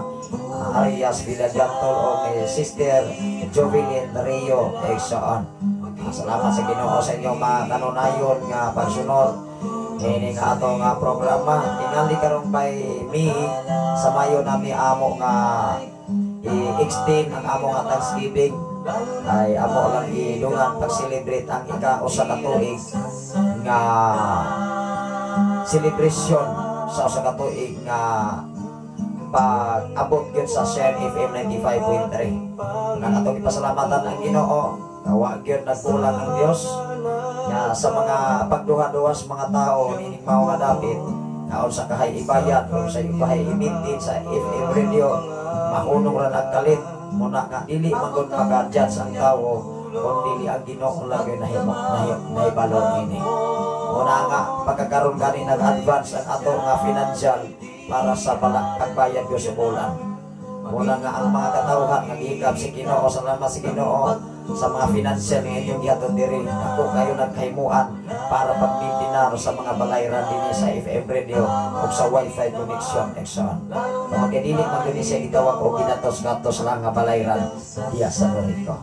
Arias Villagantol o kay Sister Jovelyn Rio igsoon. Salamat sa Ginoo sa inyong mga kanunayon nga pagsunod ini nga ato nga programa. Tingali karon pay mi sa mayo nami amo nga i-extend ang amo nga Thanksgiving ay amo lang idungan pag-celebrate ang ika-usa ka tuig nga celebration sa usa ka tuig nga pag-abot gyud sa Shine FM 95.3. Nga atong ipasalamatan ang Ginoo, wa gyud nagkulang ang Dios nga sa mga pagduha-duha sa mga tao nining mao nga dapit nga unsa kahay ibayad o sa ibahay i-maintain sa FM radio, mahunong ra nagkalit muna nga dili man gud maka-judge ang tawo kung dili ang Ginoo lang gyud nahimo nahibalo ini. Muna nga pagkakaroon gani nag-advance ang ato nga financial para sa pagbayad gyud sa bulan. Muna nga ang mga katawhan nagihikap si Ginoo, salamat sa Ginoo sa mga financial nga inyong gihatod diri. Ako kayo nagkahimuan para pagmintinar sa mga balayran dinhi sa FM radio o sa wifi connection exon. Kung kay dili man gyud siya gitawag og ginatos-gatos lang nga balayran diya sa Noriko.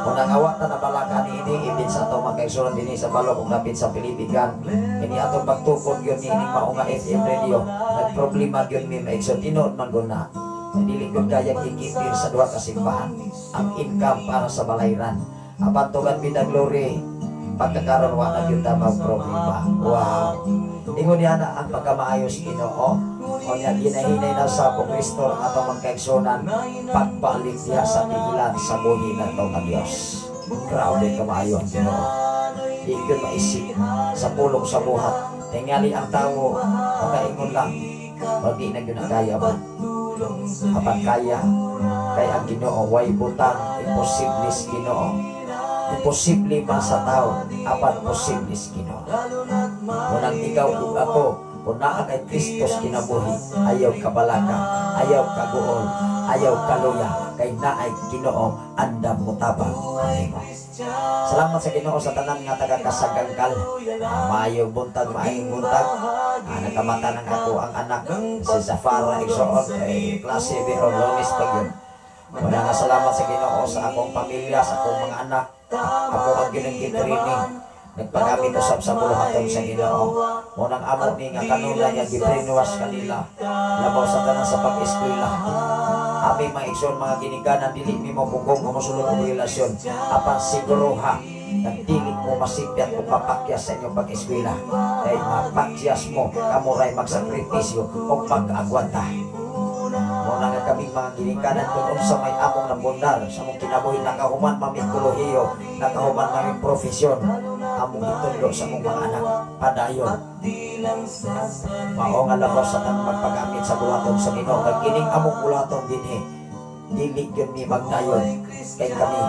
Kung nangawa ta na balaka niini ibin sa atong mga kaigsuonan dinhi sa Balok ug dapit sa Pilipigan, ini atong pagtukod gyud niining mao nga FM radio. Nagproblema gyud mi maigsoon, tinuod man gud na. Dili gyud kayang ikipir sa duha ka simbahan ang income para sa balayran. Apan tugan bida glory, pagkakaron wa na gyud ta magproblema. Wow. Ingon niya na ang pagkamaayos Ginoo. O niya ginahinay na sa Kristo ang atong mga kaigsuonan pagbalik diha sa tiilan sa buhi nato nga Dios. Grabe kamaayo ang Ginoo. Di gyud maisip sa pulong sa buhat. Tingali ang tawo makaingon lang, wagi na gyud kaya ba. Apan kaya kay ang Ginoo way butang imposible sa Ginoo. Imposible man sa tao, apan posible sa Ginoo. Munang ikaw ug ako, kung naa kay Kristus kinabuhi, ayaw kabalaka, ayaw kaguol, ayaw kaluya, kay naay Ginoo andam motabang kanimo. Salamat sa Ginoo sa tanan nga taga Kasagangkal. Maayong buntag, maayong buntag. Nakamata ng ako ang anak si Zafara igsoon kay klase pero Lunes pa gyud. Muna nga salamat sa Ginoo sa akong pamilya, sa akong mga anak. Ako ang ginang training. Nagpagamit usab sa buluhaton sa Ginoo. Munang amo ni nga kanunay nga gi-brainwash kanila labaw sa tanan sa pag-eskwela. Ami mga igsoon, mga ginikanan, dili mi mo pugong o mosulod og relasyon, apan siguruha nga dili mo masipyat o papakyas sa inyong pag-eskwela, kay mapakyas mo, kamo ray magsakripisyo o mag-agwanta. Muna nga kaming mga ginikanan, kung unsa may among nabundar sa among kinabuhi, nakahuman mami kolehiyo, nakahuman mami profesyon, among itudlo sa among mga anak padayon. Mao nga labaw sa tanang magpagamit sa buluhaton sa Ginoo, kay kining among buluhaton dinhi dili gyud mi magdayon, kay kami,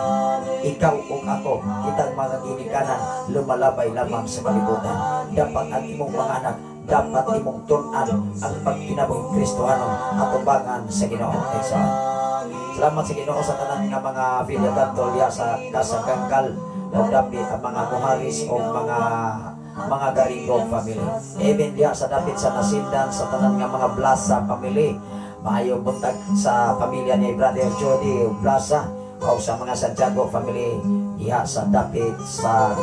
ikaw ug ako, kitang mga ginikanan lumalabay lamang sa kalibutan. Dapat ang imong mga anak, dapat imong tun-an ang pagkinabuhing Kristohanon atubangan sa Ginoo. Exo. Salamat sa Ginoo sa tanan nga mga Villagantol diha sa Kasagangkal o dapit ang mga Muharis o mga Garigo family. Even diha sa dapit sa Nasindan, sa tanan nga mga Blasa family. Maayo buntag sa pamilya ni Brother Jody Blasa o sa mga Santiago family diha sa dapit sa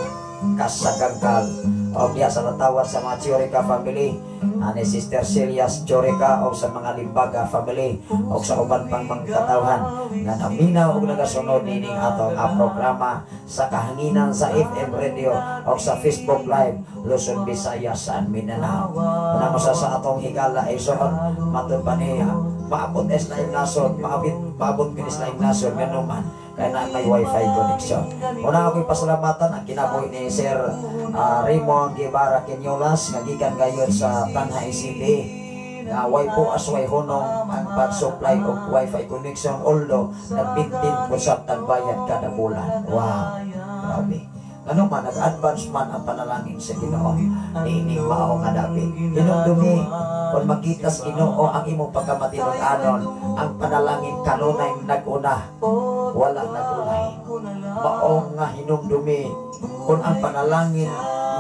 Kasagangkal o diha sa Latawan sa mga Chiorica family. Ani Sister Celia Chorica o sa mga Limbaga family o sa uban pang mga katawhan nga naminaw og nagasunod nining atong programa sa kahanginan sa FM Radio o sa Facebook Live Luzon, Visayas and Mindanao. Una mo sa atong higala igsoon, matud pa niya maabot es laing nasod, maabot kinis laing nasod nganuman kay na may wifi connection. Una ako'y pasalamatan ang kinabuhi ni Sir Raymond Guevara Quinolas nga gikan gayon sa Tanjay City nga way po asway hunong ang pag-supply og wifi connection, although nag-maintain po sa tagbayad kada bulan. Wow, grabe. Ano man, nag-advance man ang panalangin sa Ginoo niining mao nga dapit. Hinumdumi, kung makita sa Ginoo ang imong pagkamatinud-anon, ang panalangin kanunay nag-una, wala nag-ulay. Mao nga hinumdumi, kung ang panalangin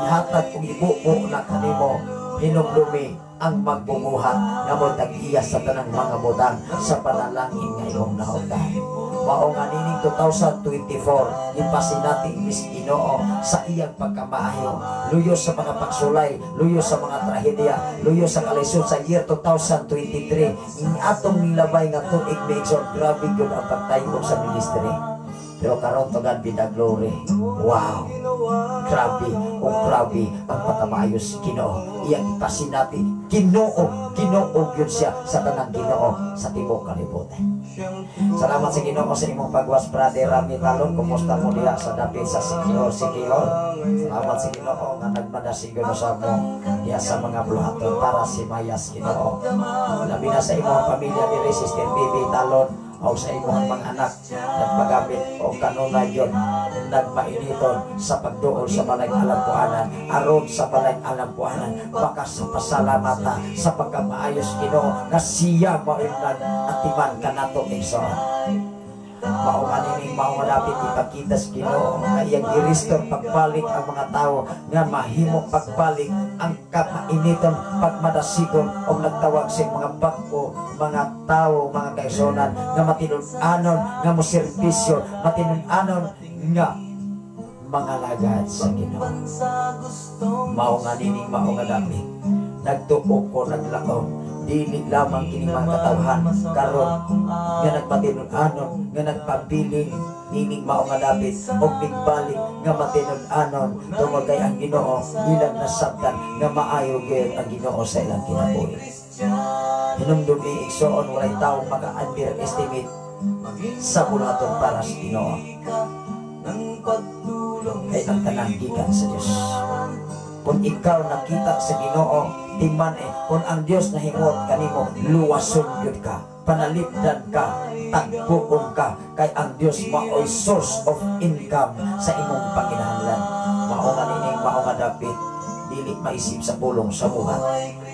ihatag ug ibubo na kanimo, hinumdumi ang magbubuhat nga mo tag-iya sa tanang mga butang sa panalangin nga imong nahugdan. Mao nga nining 2024 ipasinati mis Ginoo sa iyang pagkamaayo. Luyo sa mga pagsulay, luyo sa mga trahedya, luyo sa kalisod sa year 2023. Ing atong nilabay nga tuig, Major, grabe gyud ang pagtayong sa ministry. Pero karon, to God be the glory. Wow. Grabe o grabe ang pagkamaayos Ginoo. Iyang ipasinati. Ginoo, Ginoo gyud siya sa tanang Ginoo sa tibuok kalibutan. Salamat sa Ginoo sa imong pagwas, Brother Rami Talon. Kumusta mo diha sa dapit sa Sikihor, Sikihor? Salamat sa Ginoo nga nagmadasigo sa mo diha sa mga buluhaton para si Mayas Ginoo. Labi na sa imong pamilya diri, Sister Bibi Talon, o sa imong mga anak nagpagamit o kanunay yun nagmainiton sa pagduol sa balay alampuanan, aron sa balay alampuanan baka sa pasalamata sa pagkamaayos Ginoo nga siya mao'y nag-atiman kanato, igsoon. Mao nga nining mao nga dapit ipakita sa Ginoo nga iyang i-restore pagbalik ang mga tawo nga mahimo pagbalik ang kamainiton, pagmadasigon og nagtawag sa mga bag-o mga tawo, mga kaigsuonan, nga matinud-anon nga moserbisyo, matinud-anon nga mga lagad sa Ginoo. Mao nga nining mao nga dapit nagtuo ko, naglaom, dili lamang kini mga katawhan karon nga nagmatinud-anon nga nagpabilin nining mao nga dapit og migbalik nga matinud-anon tungod kay ang Ginoo ilang nasabtan nga maayo gyud ang Ginoo sa ilang kinabuhi. Hinumdumi, igsoon, walay tawo maka-underestimate sa buluhaton para sa Ginoo kay ang tanan gikan sa Dios. Kung ikaw nakita sa Ginoo, timan eh, kung ang Dios nahimot kanimo, luwason gyud ka, panalipdan ka, tagbuon ka, kay ang Dios maoy source of income sa imong panginahanglan. Mao nga nining mao nga dapit dili maisip sa pulong sa buhat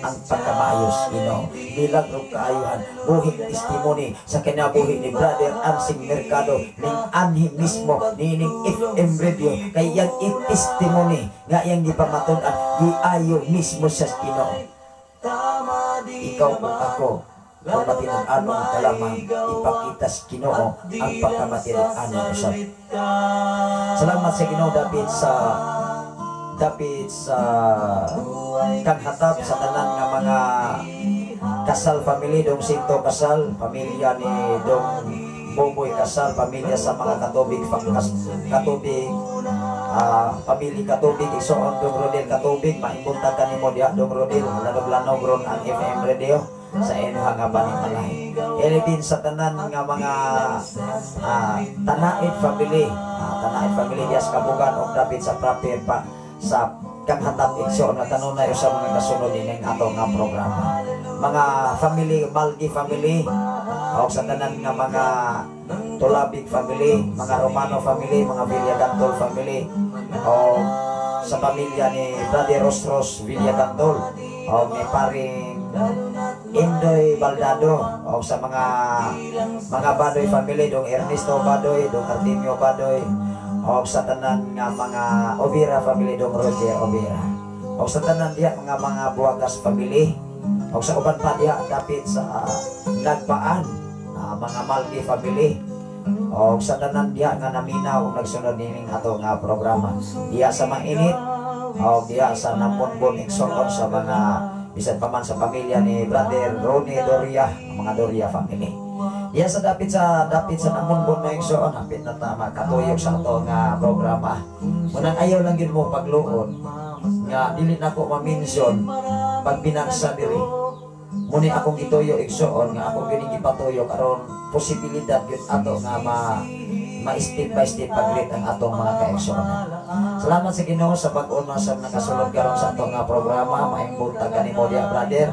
ang pagkamaayos Ginoo. Milagro kaayuhan, buhing testimony sa kinabuhi ni Brother Ansing Mercado ning anhi mismo nining FM Radio kay iyang i-testimony nga iyang gipamatud-an giayo mismo sa Ginoo. Ikaw ug ako, kung matinud-anon ka lamang, ipakita sa Ginoo ang pagkamatinud-anon usab. Salamat sa Ginoo dapit sa kanghatap sa tanan nga mga Kasal family, Dong Sinto Kasal, pamilya ni Dong Boboy Kasal, pamilya sa mga Katubig, Katubig, pamilya Katubig, igsoon Dong Rodel Katubig, maibuntag kanimo diha, Dong Rodel, lanog-lanog ron ang FM radio sa inyo nga panimalay. Elibin sa tanan nga mga Tanaid family, Tanaid family diya sa Kabugan og dapit sa proper pa sa kanghatap, igsoon, nga kanunay sa mga kasunod ining ato nga programa. Mga family, Malgi family, o sa tanan nga mga Tulabig family, mga Romano family, mga Villagantol family, o sa pamilya ni Brother Rosros Villagantol, o ni paring Indoy Baldado, o sa mga Badoy family, Dong Ernesto Badoy, Dong Artemio Badoy, o sa tanan nga mga Obira family, Dong Roger Obira, o sa tanan diha mga Buwagas family, o sa uban pa diha dapit sa Nagpaan, mga Malgi family, o sa tanan diha nga naminaw ug nagsunod nining ato nga programa diha sa Mainit o diha sa Namonbon, igsoon, sa mga Bisan pa man sa pamilya ni Brother Ronnie Doria, ang mga Doria family. Diya sa dapit sa Namonbon, mga igsoon, hapit na ta makatuyok sa ato nga programa. Munang ayaw lang yun mo pagluon nga dili nako ma-mention pagbinagsa diri. Muni akong gituyo, igsoon, nga ako gyud gipatuyo karon posibilidad gyud ato nga ma ma step by step pag ang atong mga kaigsuonan. Salamat sa Ginoo sa bag-o na sa nakasulod karon sa atong nga programa. Maayong buntag kanimo diya, brother.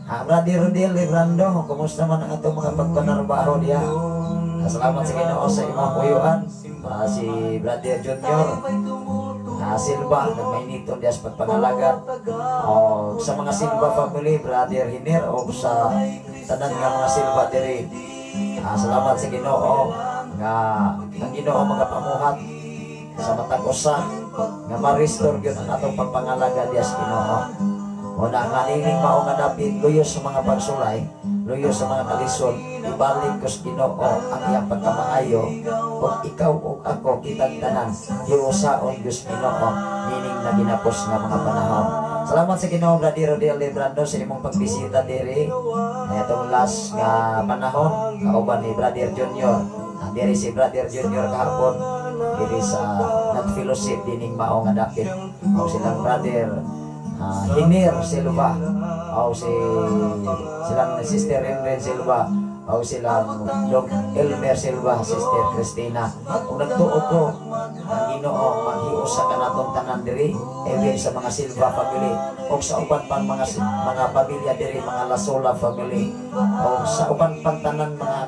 Ah, Brother Rodel Librando, kumusta man ang atong mga pagpanarbaho diya? Ah, salamat sa Ginoo sa imong kuyuan. Ah, si Brother Junior Silva, nagmainiton diya sa pagpangalagad. O sa mga Silva family, Brother Hiner, o sa tanan nga mga Silva diri. Ah, salamat sa Ginoo nga ang Ginoo magapamuhat sa matag usa nga ma-restore gyud ang atong pagpangalagad diya sa Ginoo. Una nga nining mao nga dapit, luyo sa mga pagsulay, luyo sa mga kalisod, ibalik ko sa Ginoo ang iyang pagkamaayo ug ikaw ug ako, kitang tanan, hiusaon gyud sa Ginoo nining naginapos nga mga panahon. Salamat sa Ginoo, Brother Rodel Librando, sa imong pagbisita diri. Atong last nga panahon kauban ni Brother Junior. Ah, diri si Brother Junior kahapon diri sa nag-fellowship dining mao nga dapit. O silang Brother Hinir Silva, o si silang Sister Renren Silva, o silang Dok Elmer Silva, Sister Christina. Kung nagtuo ko ang Ginoo maghiusa kanatong tanan diri, even sa mga Silva family o sa uban pang mga pamilya diri, mga Lasola family, o sa uban pang tanan mga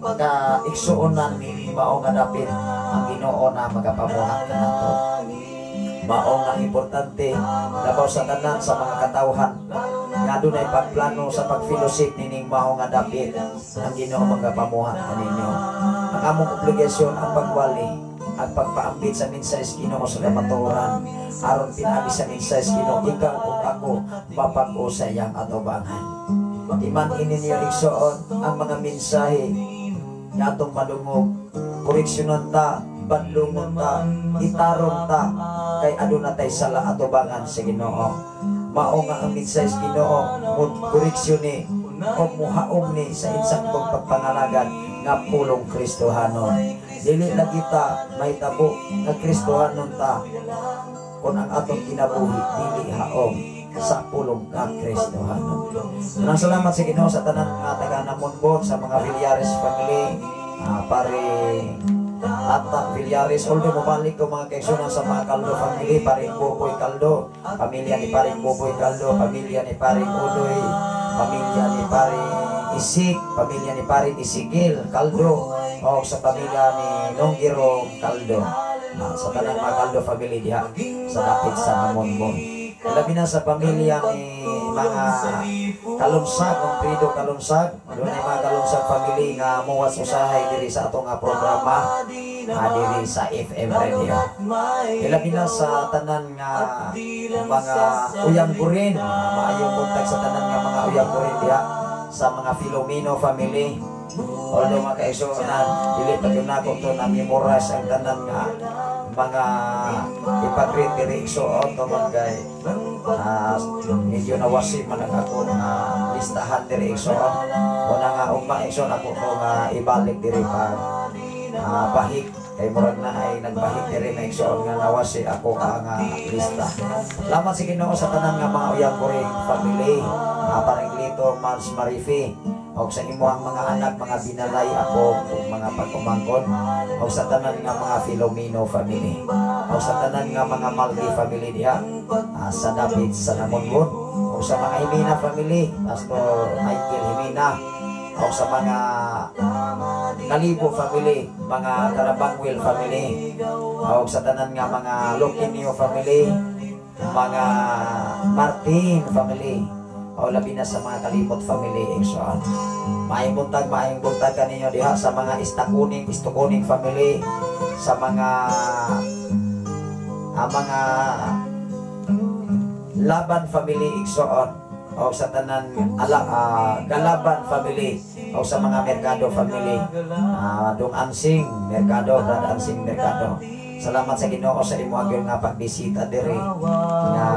kaigsuonan ni mao nga dapit, ang Ginoo na magapamuhat kanato. Mao nga importante labaw sa tanan sa mga katawhan nga dunay pagplano sa pag-fellowship nining mao nga dapit, ang Ginoo magapamuhat kaninyo. Ang among obligasyon ang pagwali at pagpaambit sa mensahe sa Ginoo sa kamatuoran aron pinaagi sa mensahe sa Ginoo, ikaw ug ako mapag-o sa iyang atubangan. Timan ini niyo, igsoon, ang mga mensahe nga atong madungog, koreksyonan ta, badlungon ta, itaron ta, kay aduna tay sala atubangan sa Ginoo. Mao nga ang mensahe sa Ginoo mo koreksyon ni o muhaom ni sa insaktong pagpangalagad nga pulong Kristohanon. Dili lagi ta mahitabo nga Kristohanon ta kung ang atong kinabuhi dili haom sa pulong nga Kristohanon. Maraming salamat sa Ginoo sa tanan nga taga Namonbon, sa mga Villares family, pare Tata Villares, although mabalik ko, mga kaigsuonan, sa mga Caldo family, paring Boboy Caldo, pamilya ni paring Boboy Caldo, pamilya ni paring Udoy, pamilya ni paring Isik, pamilya ni paring Isigil Caldo, o sa pamilya ni Nonggiro Caldo. Ah, sa tanang mga Caldo family diha sa dapit sa Namonbon. Labi na sa pamilya ni mga Kalunsag, Wilfredo Kalunsag, doon ay mga Kalunsag family nga muwas usahay diri sa atong nga programa diri sa FM Radio. Ilabi na sa tanan nga mga uyang gurin, maayong buntag sa tanan nga mga uyang gurin diha sa mga Filomeno family. Although, mga kaigsuonan, dili pa gyud nako to na memorize ang tanan nga mga ipag-greet diri, igsoon, tungod kay medyo nawasi man ang ako nga listahan diri, igsoon. Una nga ugma, igsoon, ako to nga ibalik diri pag bahik kay murag na ay nagbahik diri na, igsoon, nga nawasi ako ang lista. Salamat sa Ginoo sa tanan nga mga uyang kuring family, paring Lito Mans Marifi og sa imuhang mga anak, mga binalay ako ug mga pagkumangkon, og sa tanan nga mga Filomeno family, og sa tanan nga mga Maldi family diha sa dapit sa Namonbon, og sa mga Himina family, Pastor Michael Himina, og sa mga Kalibo family, mga Karabangwil family, og sa tanan nga mga Loquinio family, mga Martin family, o labi na sa mga Kalimot family, igsoon. Maayong buntag kaninyo diha sa mga Istakuning, Istukuning family, sa mga ang mga Laban family, igsoon, o sa tanan ala Galaban family, o sa mga Mercado family, Dong Ansing Mercado, Brad Ansing Mercado. Salamat sa Ginoo sa imo gyud nga pagbisita diri nga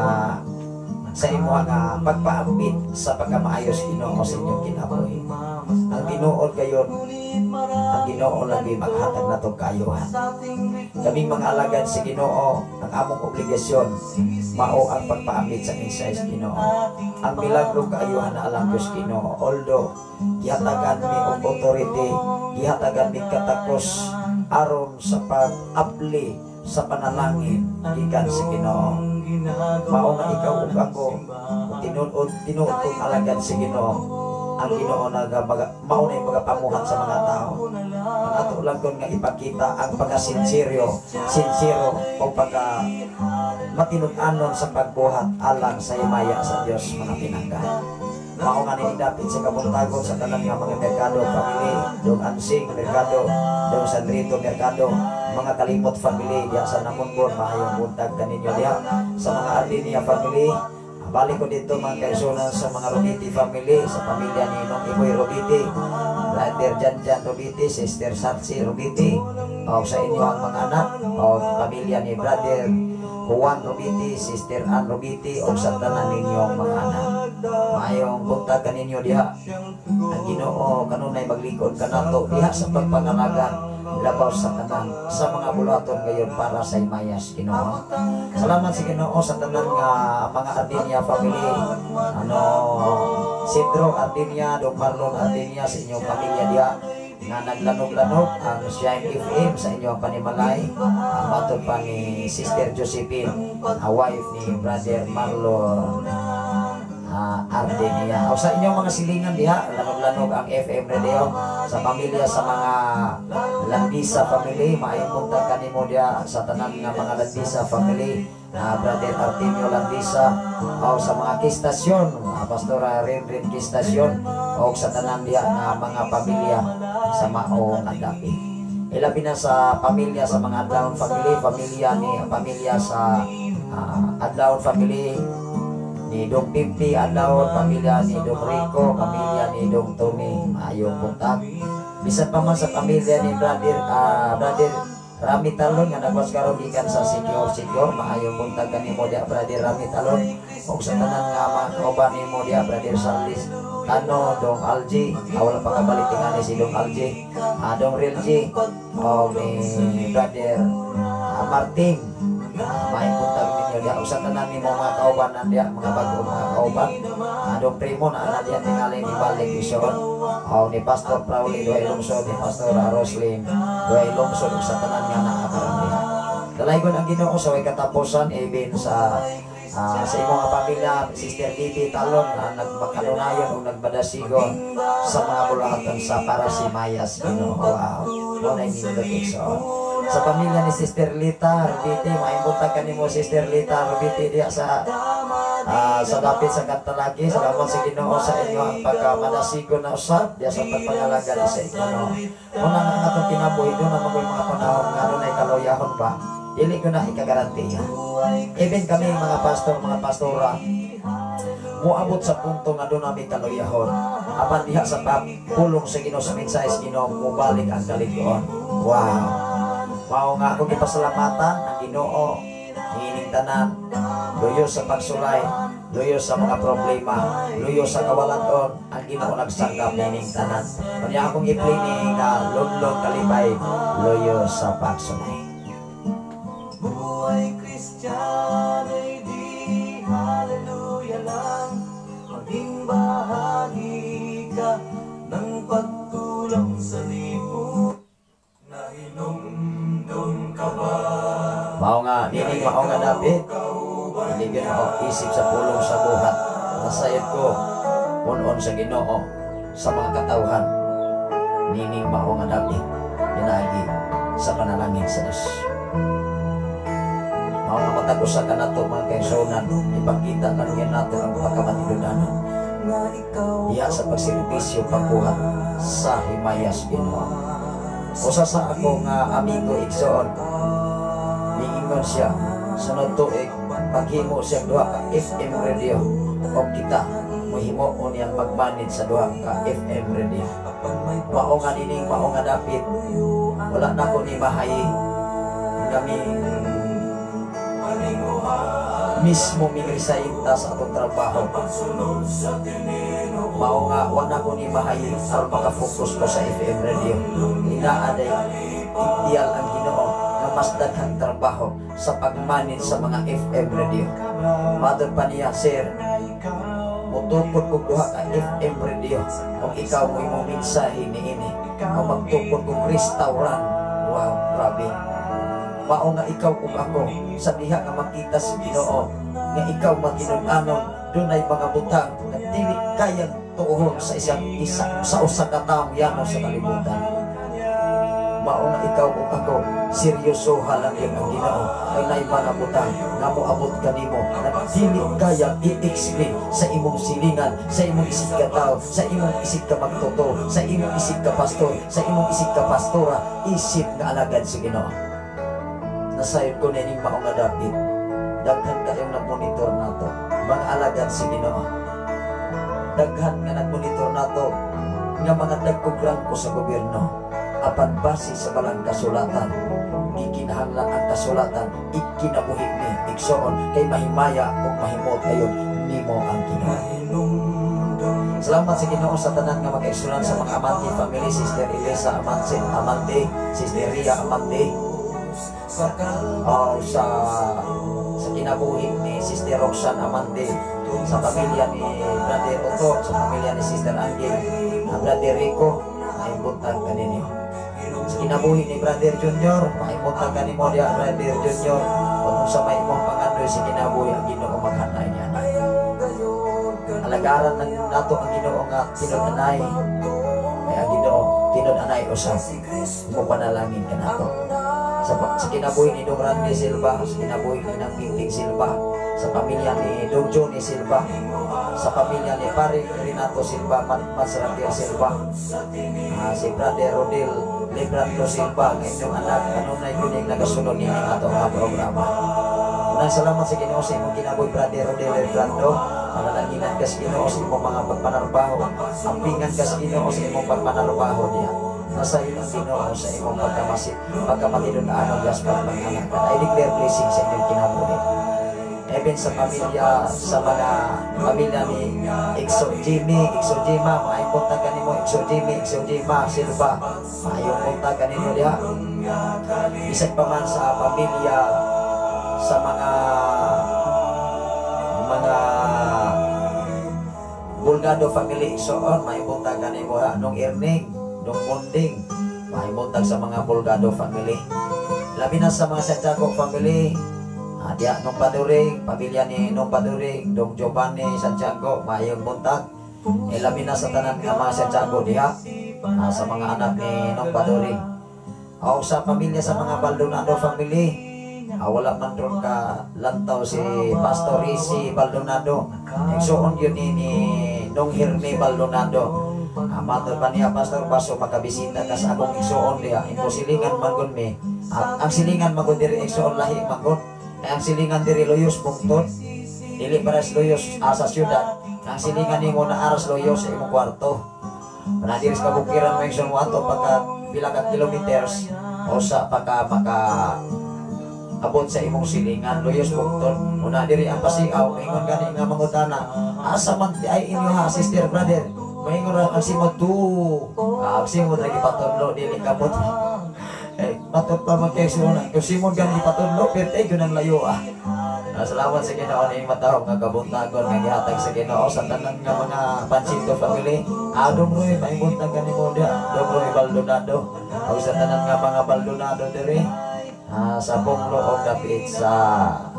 Sa imo nga pagpaambit sa pagkamaayos Ginoo sa inyong kinabuhi. Ang tinuod gayon, ang Ginoo lagi maghatag natong kaayuhan. Kaming mga alagad sa Ginoo, ang among obligasyon mao ang pagpaambit sa mensahe sa Ginoo. Ang milagro kaayuhan na alang Diyos Ginoo. Although gihatagan mi og authority, gihatagan mi katakos aron sa pag-abli sa panalangin gikan sa Ginoo. Mao nga ikaw ug ako, kung tinuod tinuod kong alagad sa Ginoo, ang Ginoo naga mao na yung magapamuhat sa mga tao. Ang ato lang kon nga ipakita ang pagkasinsero, sinsero o pagka matinud-anon sa pagbuhat alang sa himaya sa Dios, mga pinangga. Mao nga dapit sa kabuntagon sa tanan nga mga Mercado family, Dong Ansing Mercado, Dong Sandrito Mercado, mga Kalimot family diha sa Namunbon, maayong buntag kaninyo diha. Sa mga Ardinia family, balik ko dito, mga kaisunan, sa mga Robiti family, sa pamilya ni Nong Iboy Robiti, Brother Janjan Robiti, Sister Satsi Robiti, o sa inyo ang mga anak, o pamilya ni Brother Juan Robiti, Sister Ann Robiti, o sa tanan ninyong mga anak. Maayong buntag kaninyo diha. Ang Ginoo kanunay maglikod kanato diha sa pagpangalaga labaw sa tanan sa mga buluhaton ngayon para sa himayas Ginoo. Salamat sa Ginoo sa tanan nga mga Ardinia family. Ano, Sidro Ardinia, Don Marlon Ardinia, sa inyong pamilya diha nga naglanog-lanog ang Shine FM sa inyong panimalay. Matod pa ni Sister Josephine, ang wife ni Brother Marlon Ardinia. O sa inyong mga silingan diha, lanog-lanog ang FM radio. Sa pamilya sa mga Landisa family, maayong buntag kanimo diha sa tanan nga mga Landisa family, Brother Artemio Landisa, o sa mga Kistasyon, Pastora Rinrin Kistasyon, o sa tanan diha nga mga pamilya sa maong dapit. Ilabi na sa pamilya sa mga Adlaon family, pamilya ni pamilya sa Adlaon family ni Dong Pimpi Adlaon, pamilya ni Dong Rico, pamilya ni Dong Tony, maayong buntag. Bisan pa man sa pamilya ni Brother Rami Talon nga nagwas karon gikan sa Sikior Sikior, maayong buntag kanimo diha, Brother Rami Talon, ug sa tanan nga mga kauban nimo diha, Brother Salis Tano, Dong Alji, wala pa kabalik tingali si Dong Alji, Dong Relji, o ni Brother Martin, maayong buntag ninyo diha, ug sa tanan nimo mga kauban diha, mga bag-o mga kauban, Dong Primo na ana diha tingali ni Balik Vision, o ni Pastor Prauli Duhay Lungsod, ni Pastor Roslyn Duhay Lungsod, ug sa tanan nga naa karon diha. Dalaygon ang Ginoo sa way katapusan, even sa imong nga pamilya, Sister Bibi Talon, na nagmakanunayon o nagmadasigon sa mga buluhaton sa para si Mayas Ginoo. Wow. Mao na nindot, igsoon. Sa pamilya ni Sister Lita Rubiti, maayong buntag kanimo, Sister Lita Rubiti, diha sa dapit sa Kantalagi. Salamat sa Ginoo sa inyo ang pagkamadasigon na usab diha sa pagpangalaga sa Ginoo. Una nga ang atong kinabuhi doon na mga panahon nga dunay kaluyahon ba, dili ko na ikagarantiya. Even kami mga pastor, mga pastora, muabot sa punto nga doon namin kaluyahon. Apan diha sa pulong sa Ginoo, sa mensahe sa Ginoo, mubalik ang kaliguan. Wow. Mao nga ako gipasalamatan ang Ginoo niining tanan. Luyo sa pagsulay, luyo sa mga problema, luyo sa kawalaton, ang Ginoo nagsanggap niining tanan. Kanya akong i-play ni nga Lonlon Kalipay, "Luyo sa Pagsulay." Buhay Kristiyano'y di hallelujah lang, maging bahagi ka ng pagtulong sa lipunan. Nahinumdum ka ba? Mao nga nining mao nga dapit, dili ako isip sa pulong sa buhat. Nasayod ko punon sa Ginoo sa mga katawhan nining mao nga dapit pinaagi sa panalangin sa Dios. Mao nga matag usa kanato, mga kaigsuonan, ipakita kanuyan nato ang pagkamatinudanon diha sa pagserbisyo, pagbuhat sa himayas Ginoo. Usa sa ako nga amigo, igsoon, miingon siya sunod tuig maghimo siya duha ka FM radio o kita mohimo niyang mag-manage sa duha ka FM radio. Mao nga nining mao nga dapit, wala na ko ni mahayi kami. Mismo migresign ta sa atong trabaho. Mao nga wala ko ni mahayi aron maka-focus ko sa FM radio. Inaaday ideal ang Ginoo nga mas daghang trabaho sa pag-manage sa mga FM radio. Matod pa niya, "Sir, mutukod kog duha ka FM radio kung ikaw mo imong mensahe niini. O magtukod kog restaurant." Wow, grabe. Mao nga ikaw ug ako sa diha nga makita sa Ginoo nga ikaw matinud-anon, dunay mga butang nga dili kayang tuohon sa isang isa sa usa ka taong yano sa kalibutan. Mao nga ikaw ug ako, seryoso lang yun ang Ginoo kay naay mga butang nga moabot kanimo nga dili kayang i-explain sa imong silingan, sa imong isig ka tao, sa imong isig ka magtotoo, sa imong isig ka pastor, sa imong isig ka pastora, isip nga alagad sa Ginoo. Nasayod ko na ining mao nga dapit. Daghan kayong nagmonitor nato, mga alagad sa Ginoo. Daghan nga nagmonitor nato nga mga dagkog rangko sa gobyerno. Apan base sa balang kasulatan, gikinahanglan ang kasulatan ikinabuhi ni igsoon kay mahimaya ug mahimot kayon nimo ang Ginoo. Salamat sa Ginoo sa tanan nga makaigsunan sa mga Amante family, Sister Elisa Amante, Amante, Sister Ria Amante, o sa kinabuhi ni Sister Roxanne Amante, sa pamilya ni Brother Otto, sa pamilya ni Sister Angel, Brother Rico, maayong buntag kaninyo. Sa kinabuhi ni Brother Junior, maayong buntag kanimo diya, Brother Junior. Kung sa may imong pangandoy sa kinabuhi, ang Ginoo maghanay niya na. Alagaran ng nato ang Ginoo nga tinud-anay. Kay ang Ginoo tinud-anay usab. Mo panalangin ka nato. Sa kinabuhi ni Dong Randy Silva, sa kinabuhi ni Nang Pinting Silva, sa pamilya ni Dong Johnny Silva, sa pamilya ni Pare Renato Silva, Masratir Silva, si Brother Rodel Librando Silva, ang inyong anak, kanunay kuning nagasunod nining ato nga programa. Unang salamat sa Ginoo sa imong kinabuhi, Brother Rodel Librando. Panalanginan ka sa Ginoo sa imong mga pagpanarbaho. Ampingan ka sa Ginoo sa imong pagpanarbaho diha. Nasa iyo ang Ginoo sa imong pagkamasit, pagkamatinud-anon gas pagpanganak. I declare blessing sa inyong kinabuhi. Even sa pamilya, sa mga pamilya ni Exo Jimmy, Exo Jima, maayong buntag kanimo Exo Jimmy, Exo Jima, Silva, maayong buntag kanino diha. Bisag pa man sa pamilya, sa mga Bulgado family igsoon, maayong buntag kanimo ha, nung Erning, nung Munding, maayong buntag sa mga Bulgado family. Labi na sa mga Santiago family, diya nung Paduring, pamilya ni nung Paduring, Dong Giovanni Santiago, maayong buntag. Eh, labi na sa tanan nga mga Santiago diha, sa mga anak ni nung Paduring. O sa pamilya sa mga Baldonado family, wala man ron ka lantaw si Pastor Rizzi Baldonado. Igsuon yun ni Nung Herme Baldonado. Matod pa niya, "Pastor, baso makabisita ka sa akong igsuon diha." Imposilingan man gun mi. Ang silingan man gun diri igsuon lahi man gun. Kaya ang silingan diri Luyos bungtod. Dili para sa Luyos sa syudad. Ang silingan nimo na aras Luyos sa imong kwarto. Kana diri sa kabukiran mo igsuon mo ato pagka pila ka kilometers o sa pagka maka abot sa imong silingan Luyos bungtod. Una diri ang pasiaw maingon gani nga mangutana, "Asa man ti ay inyo ha, sister, brother?" Maingon ra ang simod tu. Ang simod ra gipatudlo dili kabot. Eh, matod pa man kay suna. Kung simod gani gipatudlo, perte gyud ang layo ah. Salamat sa Ginoo ning matahom nga kabuntagon nga gihatag sa Ginoo sa tanan nga mga Pansito family. Dong Roy, maayong buntag kanimo diha. Dong Roy Baldonado. O sa tanan nga mga Baldonado diri. Sa Bunglo o dapit sa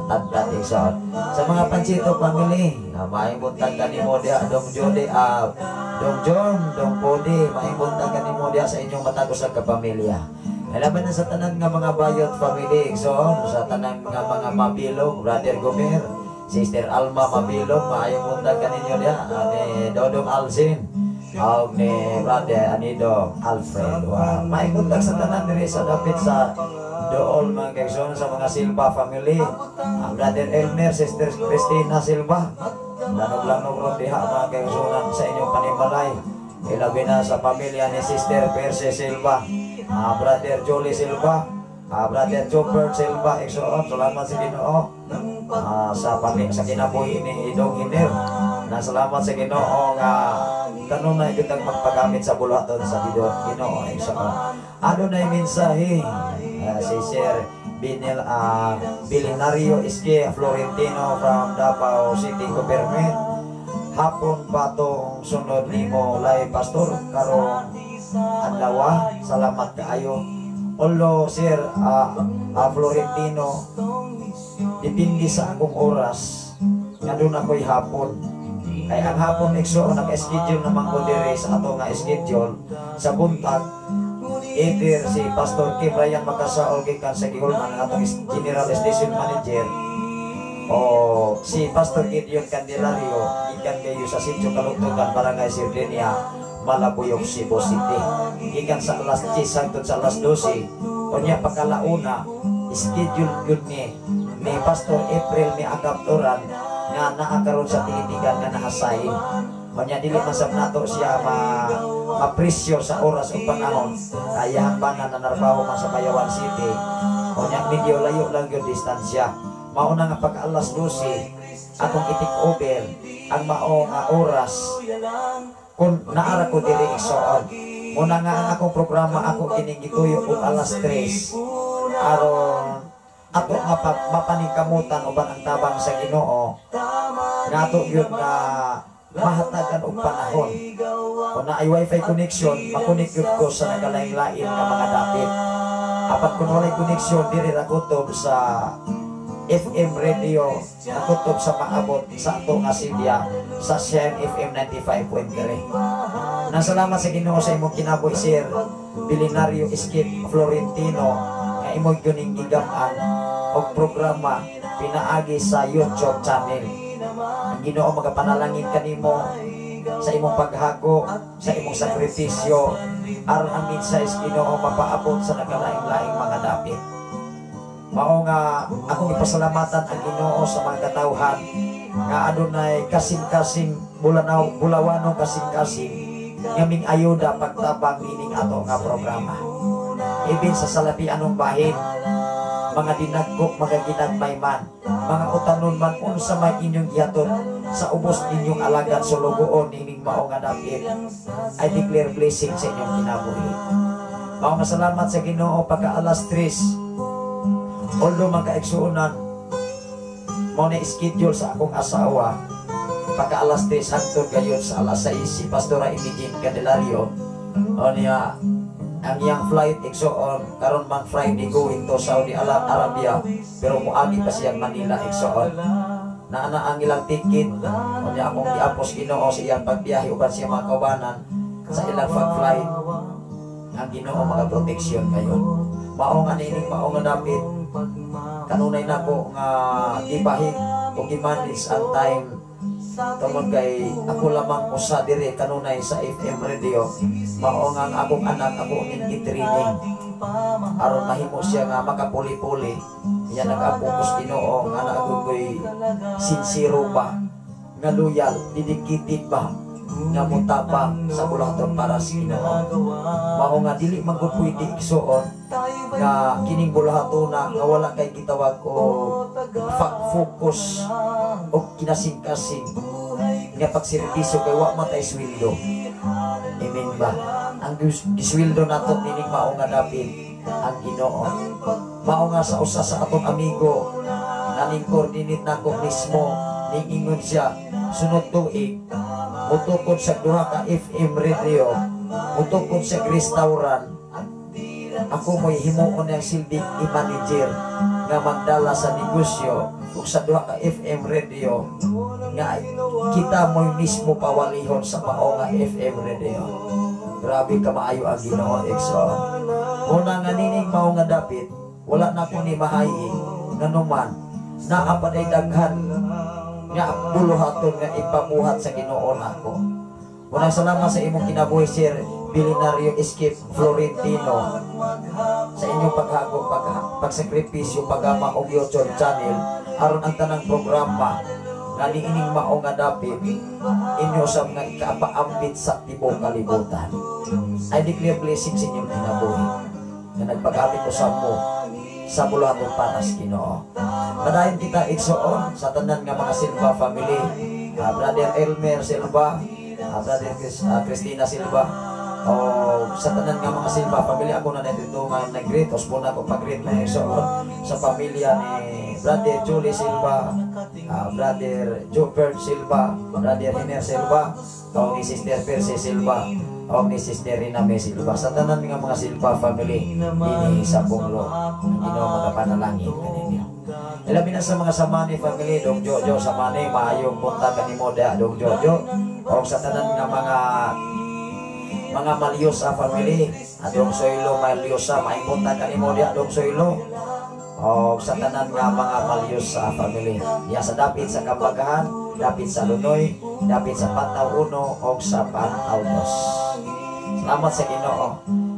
Tadtad igsoon. Sa mga Pansito family, maayong buntag kanimo diha Dong Jody, Dong John, Dong Podi, maayong buntag kanimo diha sa inyong matag usa ka pamilya. Laban na sa tanan nga mga Bayot family, igsoon, sa tanan nga mga Mabilog, Brother Gomer, Sister Alma Mabilog, maayong buntag kaninyo diha, ni Dodong Alcin, og ni Brother Anido Alfred. Wow. Maayong buntag sa tanan diri sa dapit sa Dool mga kaigsoon, sa mga Silva family, Brother Elmer, Sister Christina Silva, lanog-lanog ron diha mga kaigsunan sa inyong panimalay. Ilabi na sa pamilya ni Sister Percy Silva, Brother Jolie Silva, Brother Jobert Silva, igsoon, salamat sa Ginoo. Sa kinabuhi ni Dong Hiner. Na salamat sa Ginoo nga kanunay kitang magpagamit sa buluhaton sa Ginoo, igsoon. Adunay mensahe si Sir Binil Bilinario Iske Florentino from Davao City Government. Hapon pa tong sunod nimo live, Pastor, karong adlaw. Salamat kaayo. Although, Sir Florentino, depende sa akong oras nga doon ako'y hapon. Kay ang hapon, igsoon, naka-schedule naman ko dire sa ato nga schedule sa buntag, either si Pastor Kim Ryan Makasaol gikan sa Guihulngan, ang atong General Station Manager, o si Pastor Gideon Candelario gikan kayo sa Sitio Kalugtugan, Barangay Sardenia, Malabuyok, Cebu City. Gikan sa alas 10 hangtod sa alas 12. Unya pagkalauna, schedule yun ni Pastor April ni Agaptoran nga naa karon sa Tinitigan nga nahasayin. Unya dili man sab nato siya ma mapresyo sa oras o panahon. Kaya ang bana na narbaho man sa Bayawan City. Unya medyo layo lang yung distansya. Mao na nga pag alas 12 akong i-take over ang mao nga oras kung naara ko diri, igsoon. Muna nga ang akong programa ako kining gituyo og alas 3 aron ato nga mapaningkamutan uban ang tabang sa Ginoo nga ato gyud nga mahatagan og panahon. Kung naay wifi connection, makonek gyud ko sa nagkalain-lain nga mga dapit. Apan kung walay connection, diri ra kutob sa FM radio, nakutob sa maabot sa ato nga silya sa Shine FM 95.3. Nasalamat sa Ginoo sa imong kinabuhi, Sir Bilinario Skip Florentino, nga imong yuning gigam-an og programa pinaagi sa YouTube channel. Ang Ginoo magapanalangin kanimo sa imong paghago, sa imong sakripisyo, aron ang mensahe sa Ginoo mapaabot sa nagkalaing-laing mga dapit. Mao nga akong ipasalamatan ang Ginoo sa mga katawhan nga adunay kasing-kasing bulanaw, bulawanong kasing-kasing nga ming ayuda pagtabang nining ato nga programa. Ibin sa salapi anong bahin, mga dinagko, mga ginagmay man, mga utanon man, unsa may inyong gihatod sa ubos ninyong alagad sulugoon nining mao nga dapit. I declare blessing sa inyong kinabuhi. Mao nga salamat sa Ginoo pagka alas 3. Although mga kaigsuonan, mao na schedule sa akong asawa pagka alas 3 hangtod gayon sa alas 6 si Pastora Imigin Candelario. O niya ang iyang flight, igsoon, karon mang Friday going to Saudi Arabia, pero moagi pa siyang Manila, igsoon. Naa na ang ilang ticket. O niya akong giapos Ginoo sa iyang pagbiyahe uban siya mga kaubanan sa ilang pag-flight. Ang Ginoo mga proteksyon kayon. Mao nga nining mao nga dapit, kanunay nako nga gibahig o gimanage ang time tungod kay ako lamang usa diri kanunay sa FM radio. Mao nga ang akong anak ako ning gi-training aron mahimo siya nga makapuli-puli. Iya nag-apokos Ginoo nga naagod ko'y sincero ba nga loyal, dedicated ba nga mutabang sa bulahaton para sa Ginoo. Mao nga dili man gud pwede, igsuon, nga kining bulahatona nga wala kay gitawag o focus o kinasing-kasing nga pagserbisyo kay wa man tay sweldo. Amen ba? Ang gisweldo nato nining mao nga dapit ang Ginoo. Mao nga sa usa sa atong amigo nga ning coordinate nako mismo, ning ingon siya sunod tuig mutukod sa duha ka FM radio, mutukod sa restaurant. Ako mo'y himuon ng silbing i-manager nga magdala sa negosyo ug sa duha ka FM radio nga kita mo'y mismo pawalihon sa mao nga FM radio. Grabe ka maayo ang Ginoo, igsoon. Una nga nining mao nga dapit, wala na ko ni mahayi nganuman naa pa day daghan nga buluhaton nga ipabuhat sa Ginoo nako. Unang salamat sa imong kinabuhi, Sir Bilinario Escape Florentino, sa inyong paghago, pagsakripisyo, paggama og YouTube channel aron ang tanang programa nga niining mao nga dapit inyo sa mga ikapaambit sa tibuok kalibutan. I declare blessing sa inyong kinabuhi nga nagpagamit usab mo Sa buluhaton para sa Ginoo. Padayon kita, igsoon, sa tanan nga mga Silva family. Brother Elmer Silva, Brother Christina Silva, o sa tanan nga mga Silva family, ako na dito nga nag-greet, usbon ako pag-greet na, igsoon, sa pamilya ni Brother Julie Silva, Brother Jobert Silva, Brother Hiner Silva, o ni Sister Percy Silva, o ni Sister Rina May Silva, sa tanan nga mga Silva family dinhi sa Bunglo, ang Ginoo magapanalangin kaninyo. Ilabi na sa mga Samani family, Dong Jojo Samani, maayong buntag kanimo da, Dong Jojo. O sa tanan nga mga Malyosa family, Dong Soylo Malyosa, maayong buntag kanimo da, Dong Soylo. O sa tanan nga mga Malyosa family, diya sa dapit sa Kabagahan, dapit sa Lunoy, dapit sa Pantaw 1 o sa Pantaw 2. Salamat sa Ginoo.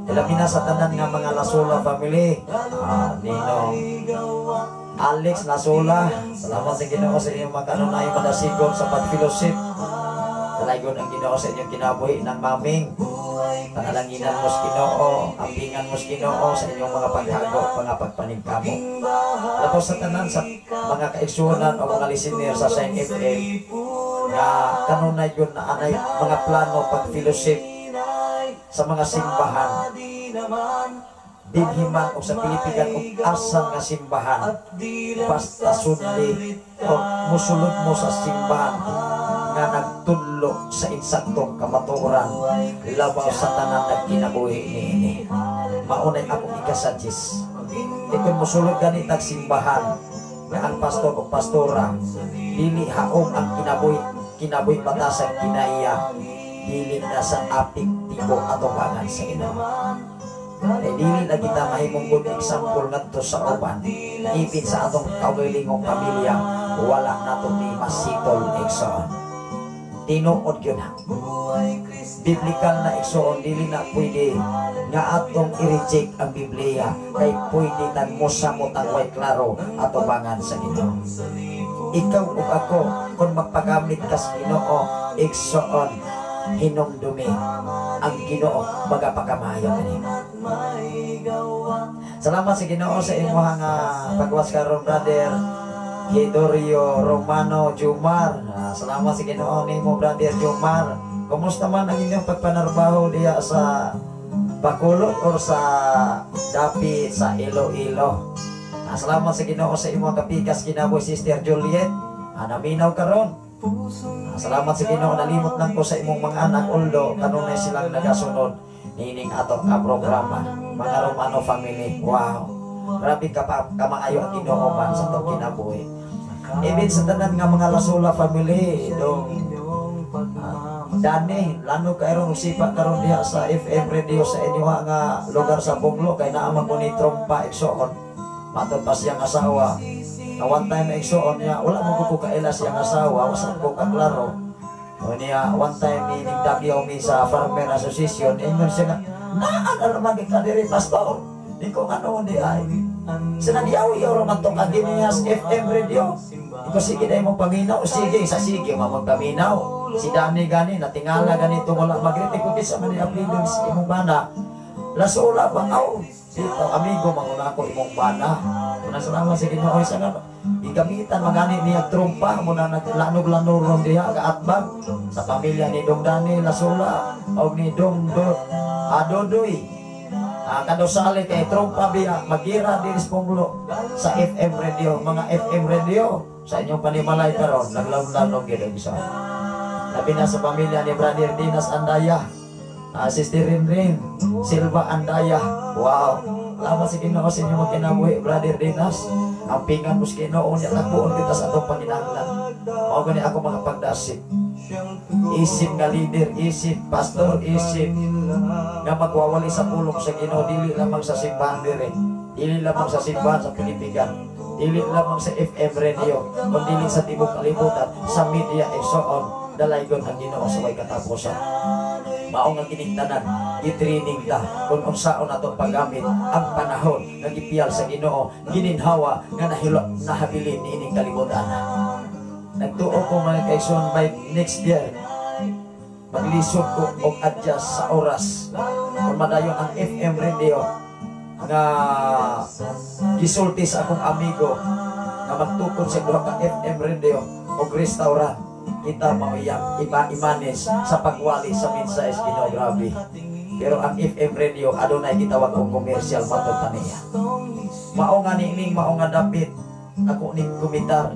Ilabi na sa tanan nga mga Lasula family, Ninong Alex Lasula, salamat sa Ginoo sa inyong mga kanunay madasigon sa pag-fellowship. Dalaygon ang Ginoo sa inyong kinabuhi ng maming. Panalanginan mo sa Ginoo, ampingan mo sa Ginoo sa inyong mga paghago, mga pagpaningkamo. Tapos sa tanan sa mga kaigsunan o mga listener sa Shine FM nga kanunay yun na anay mga plano pag-fellowship sa mga simbahan dinhi man o sa Pilipinas o asan nga simbahan, basta Sunday o musulod mo sa simbahan nga nagtunlo sa insaktong kamatuoran labaw sa tanan nagkinabuhi niini, maunay akong ikasuggest. Ikon musulod ganitag simbahan nga ang pastor o pastora dili haom ang kinabuhi, kinabuhi batasan kinaiya, dili na sa apektibo atubangan sa Ginoo. Kay dili na kita mahimong good example ngadto sa uban. Ibig sa atong kaugalingong pamilya, wala nato ni masitol, igsoon. Tinuod yun ha. Biblical na, igsoon, dili na pwede nga atong i-reject ang Biblia kay pwede tag mosamot ang way klaro atubangan sa Ginoo. Ikaw ug ako, kung magpagamit ka sa Ginoo, igsoon, hinumdumi ang Ginoo magapakamayo kanimo. Salamat sa Ginoo sa imuhang pagwas karon, Brother Hidorio Romano Jumar. Salamat sa Ginoo nimo, Brother Jumar. Kumusta man ang inyong pagpanarbaho diya sa Bacolod or sa dapit sa Iloilo? Salamat sa Ginoo sa imong kapikas kinabuhi, Sister Juliet. Naminaw karon. Salamat sa Ginoo, nalimot lang ko sa imong mga anak, although kanunay silang nagasunod nining atong nga programa, mga Romano family. Wow. Grabe ka pa kamaayo ang Ginoo man sa atong kinabuhi. Ibig sa tanan nga mga Lasula family, dong Dani, lano kay ron sipa karon diha sa FM radio sa inyo nga lugar sa Bunglo kay naa man ko ni trompa, igsoon. Matod pa siyang asawa. Na one time, igsoon niya, wala mo ko kaila siyang asawa, wasa ko kaklaro. O niya, one time ni nagdagyaw mi sa Farmer Association, ingon siya nga, "Naa na naman ka diri, pastor." Di ko ano di ay. Sinagyaw-yaw raman to kaginiya sa FM radio. Iko, "Sige na imong paminaw, sige, sa sige mamagpaminaw." Si Dani gani, natingala ganito wala magritik ko bisa man ni apelido sa imong bana. Lasula ba? Aw, dito amigo manguna ko imong bana. Una, salamat sa Ginoo sa nga gigamitan magani niya trumpa mo na naglanog-lanog ron diha kaatbag sa pamilya ni Dong Dani Lasula o ni Dong Do Adodoy. Kadosali kay trumpa biya magira diri sa Punglo sa FM radio, mga FM radio sa inyong panimalay karon naglanog-lanog gyud ang isa. Labi na sa pamilya ni Brother Dinas Andaya, Sister Rinrin, Silva Andaya. Wow. Salamat sa Ginoo sa inyong mga kinabuhi, Brother Dinas. Ampingan mo sa Ginoo niya tagbuon kita sa atong panginahanglan. Mao gani ako mga pagdasig. Isip nga leader, isip pastor, isip nga magwawali sa pulong sa Ginoo, dili lamang sa simbahan dire, dili lamang sa simbahan sa Pilipinas, dili lamang sa FM radio, kundi dili sa tibok kalibutan, sa media and so on, dalaygon ang Ginoo sa way katapusan. Mao nga kining tanan, gitraining ta kung unsaon atong paggamit ang panahon nga gipiyal sa Ginoo, gininhawa nga nahilo nahabilin niining kalibutan. Nagtuo ko, mga kaigsoon, by next year maglisod ko og adjust sa oras kung madayon ang FM radio. nga gisulti sa akong amigo nga magtukod sa duha ka FM radio o restaurant, kita mauyang iba imanes sa pagwali sa mensahe sa Ginoo. Grabe. Pero ang FM radio adunay gitawag og commercial, matod pa niya. Mao nga niining mao nga dapit ako ning komentar,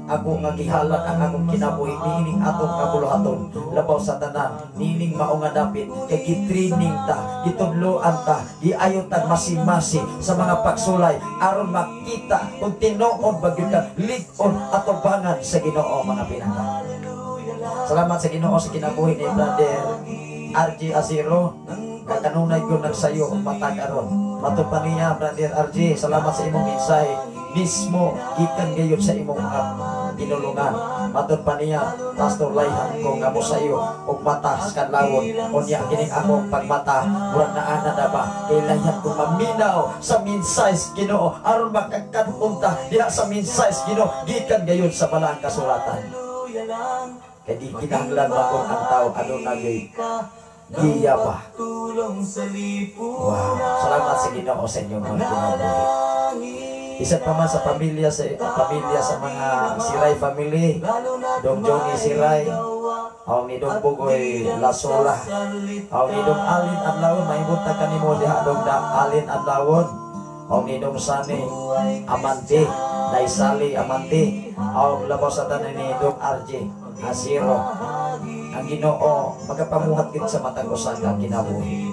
ako nga gihalat ang akong kinabuhi niining atong kabuluhaton. Labaw sa tanan, niining mao nga dapit kay gitraining ta, gitudloan ta, giayon tag masimasi sa mga pagsulay aron makita kung tinuod ba gyud ka lig-on atubangan sa Ginoo, mga pinangga. Salamat sa Ginoo sa kinabuhi ni Brother RJ Azero nga kanunay ko nagsayo og mata karon. Matod pa niya, Brother RJ, salamat sa imong mensahe mismo gikan gayud sa imong mga tinulungan. Matod pa niya, Pastor, layhan ko nga mosayo og mata sa kadlawon. Unya kining akong pagmata murag naa na ba, kay layhan ko maminaw sa mensahe sa Ginoo aron makakad-on ta diha sa mensahe sa Ginoo gikan gayud sa balaang kasulatan. Kay di kinahanglan magong ang tao aduna gyud giya ba. Wow, salamat sa Ginoo sa inyong mga kinabuhi. Isa pa man sa pamilya sa mga Siray family, Dong Johnny Siray, aw ni Dong Bugoy Lasola, aw ni Dong Alin Adlawon, maibutag kanimo diha, Dong da Alin Adlawon, aw ni Dong Sani Amante, Daisali Amante, aw labaw sa tanan ni Dong RJ Asiro. Ang Ginoo magapamuhat gid sa matag usa ka kinabuhi.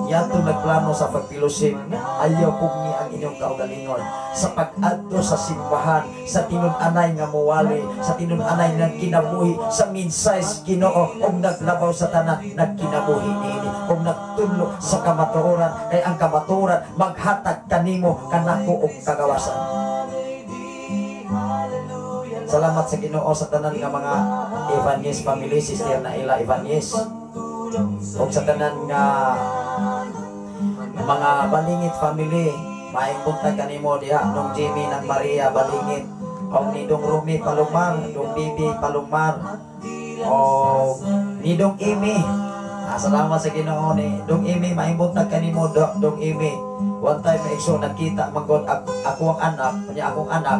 Yato nagplano sa pag-fellowship, ayaw pugni ang inyong kaugalingon sa pag-adto sa simbahan, sa tinun-anay nga muwali, sa tinun-anay nga kinabuhi, sa mensahe sa Ginoo, ug naglabaw sa tanan nagkinabuhi niini ug nagtudlo sa kamatuoran, kay ang kamatuoran maghatag kanimo kanako og kagawasan. Salamat sa Ginoo sa tanan nga mga Ibanez family, Sister Naila Ibanez. Ug sa tanan nga mga Balingit family, maayong buntag kanimo diha, nung Jimmy ng Maria Balingit, og ni Dong Rumi Palomar, Dong Bibi Palomar, o ni Dong Imi. Ah, salamat sa Ginoo ni Dong Imi, maayong buntag kanimo, Dong Imi. One time igso nagkita man gud ako ang anak, unya akong anak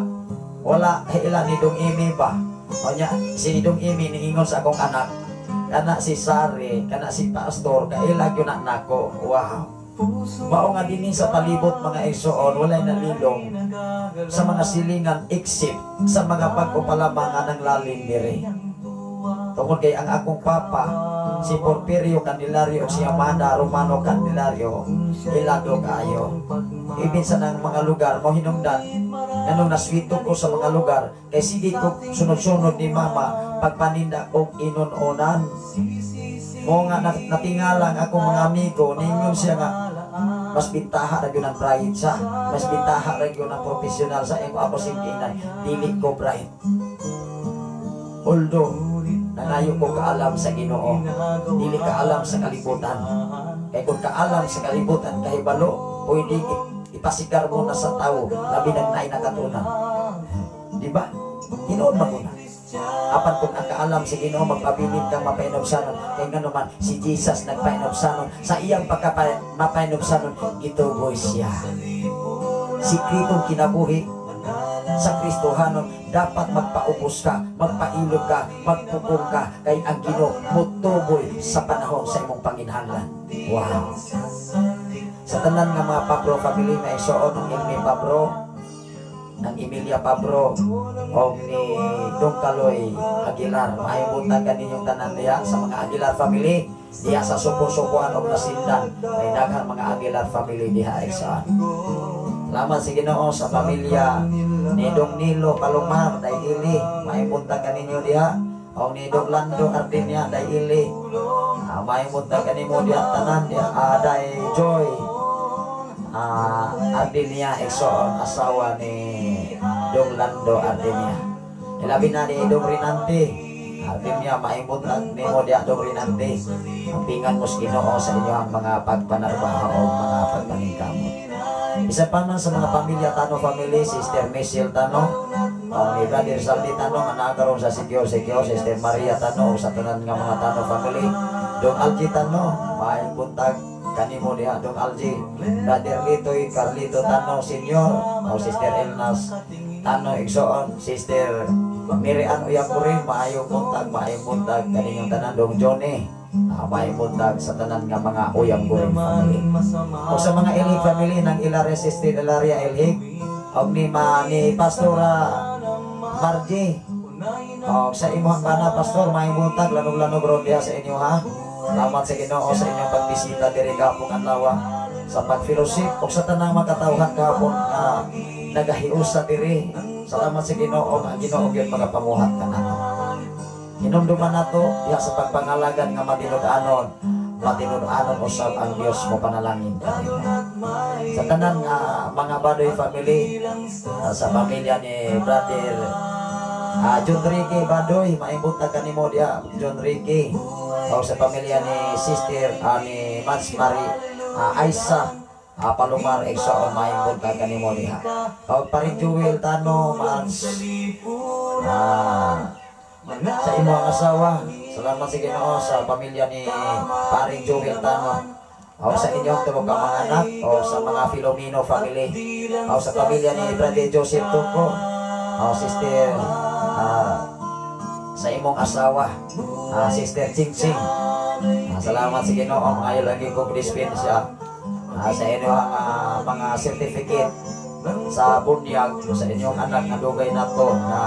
wala kaila ni Dong Imi ba. Unya si Dong Imi niingon sa akong anak, kana si Sari, kana si Pastor, kaila gyud na nako. Wow. Mao nga dinhi sa palibot, mga igsoon, walay nalilong sa mga silingan except sa mga bag-o pa lamang nga nanglalin diri. Tungod kay ang akong papa, si Porfirio Candelario ug si Amanda Romano Candelario, ilado kaayo. Ibig sa nang mga lugar mo hinungdan nganong naswito ko sa mga lugar kay sige ko sunod-sunod ni mama pagpaninda og inon-onan. Mo nga natingalang akong mga amigo, ningon siya nga mas bintaha ra gyud ang bright sa, mas bintaha ra gyud ang professional sa imo. Ako singkinan, dili ko bright. Although nangayo ko kaalam sa Ginoo, dili kaalam sa kalibutan. Kay kung kaalam sa kalibutan, kahibalo, pwede ipasikar mo na sa tao, labi nang naay nakatunan. Di ba? Tinuod man ko na. Apan kung ang kaalam sa Ginoo, magpabilin kang mapahinubsanon, kay ngano man si Jesus nagpahinubsanon, sa iyang pagka mapahinubsanon, gituboy siya. Sikretong kinabuhi sa Kristohanon, dapat magpaubos ka, magpailog ka, magpugong ka, kay ang Ginoo mutuboy sa panahon sa imong panginahanglan. Wow. Sa tanan nga mga Pabro family, may suon ng Ilmi Pabro, ng Emilia Pabro, o ni Dong Kaloy Aguilar. Maayong buntag kaninyong tanan diha sa mga Aguilar family, diha sa suko-sukuan og nasindan. May daghang mga Aguilar family diha ay saan. Salamat sa Ginoo sa pamilya ni Dong Nilo Palomar, Dayili. Maayong buntag kaninyo diha. O ni Dong Lando Ardinia, Dayili. Ah, maayong buntag kanimo diha tanan diha. Ah, Day Joy. Ah, Ardinia igsoon, asawa ni Dong Lando Ardinia. Ilabi na ni Dong Rinante Ardinia, maayong buntag nimo diha, Dong Rinante. Ampingan mo sa Ginoo sa inyong mga pagpanarbaho o mga pagpaningkamot. Isa pa man sa mga pamilya Tano family, Sister Michelle Tano, o ni Brother Saldi Tano nga naa karon sa Sitio Sitio, Sister Maria Tano, o sa tanan nga mga Tano family, Dong Algie Tano, maayong buntag. kanimo diha, Dong Algie, Brother Litoy Carlito Tano Senior o Sister Elnas Tano igsoon, Sister Mirian Uyakurin, maayong buntag, maayong buntag kaninyong tanan, Dong Johnny. Maayong buntag sa tanan nga mga Uyang Gurin family. O sa mga Elhig family ng Ilaria, Sister Ilaria Elhig, og ni ma ni Pastora Margie. O sa imong bana, Pastor, maayong buntag, lanog-lanog ron diha sa inyo ha. Salamat sa Ginoo sa inyong pagbisita diri gahapon adlaw sa pag-fellowship ug sa tanang makatawhan gahapon nga nagahiusa diri. Salamat sa Ginoo nga ang Ginoo gyud magapamuhat kanato. Hinumduman nato diha sa pagpangalagan nga matinud-anon, matinud-anon usab ang Dios mo panalangin kanimo. Sa tanan nga mga Badoy family, sa pamilya ni Brother John Ricky Badoy, maayong buntag kanimo diha, John Ricky. O sa pamilya ni Sister ni Mans Marie Aisa Palomar igsoon, maayong buntag kanimo diha. O paring Jewel Tano Mans sa imong asawa, salamat sa Ginoo sa pamilya ni paring Joel Tano. O sa inyong tulo ka mga anak, o sa mga Filomeno family, o sa pamilya ni Brother Joseph Tuco, o Sister sa imong asawa, Sister Ching Ching. Salamat sa Ginoo, maayo lagi kong dispensa sa inyong mga certificate sa bunyag sa inyong anak nga dugay nato na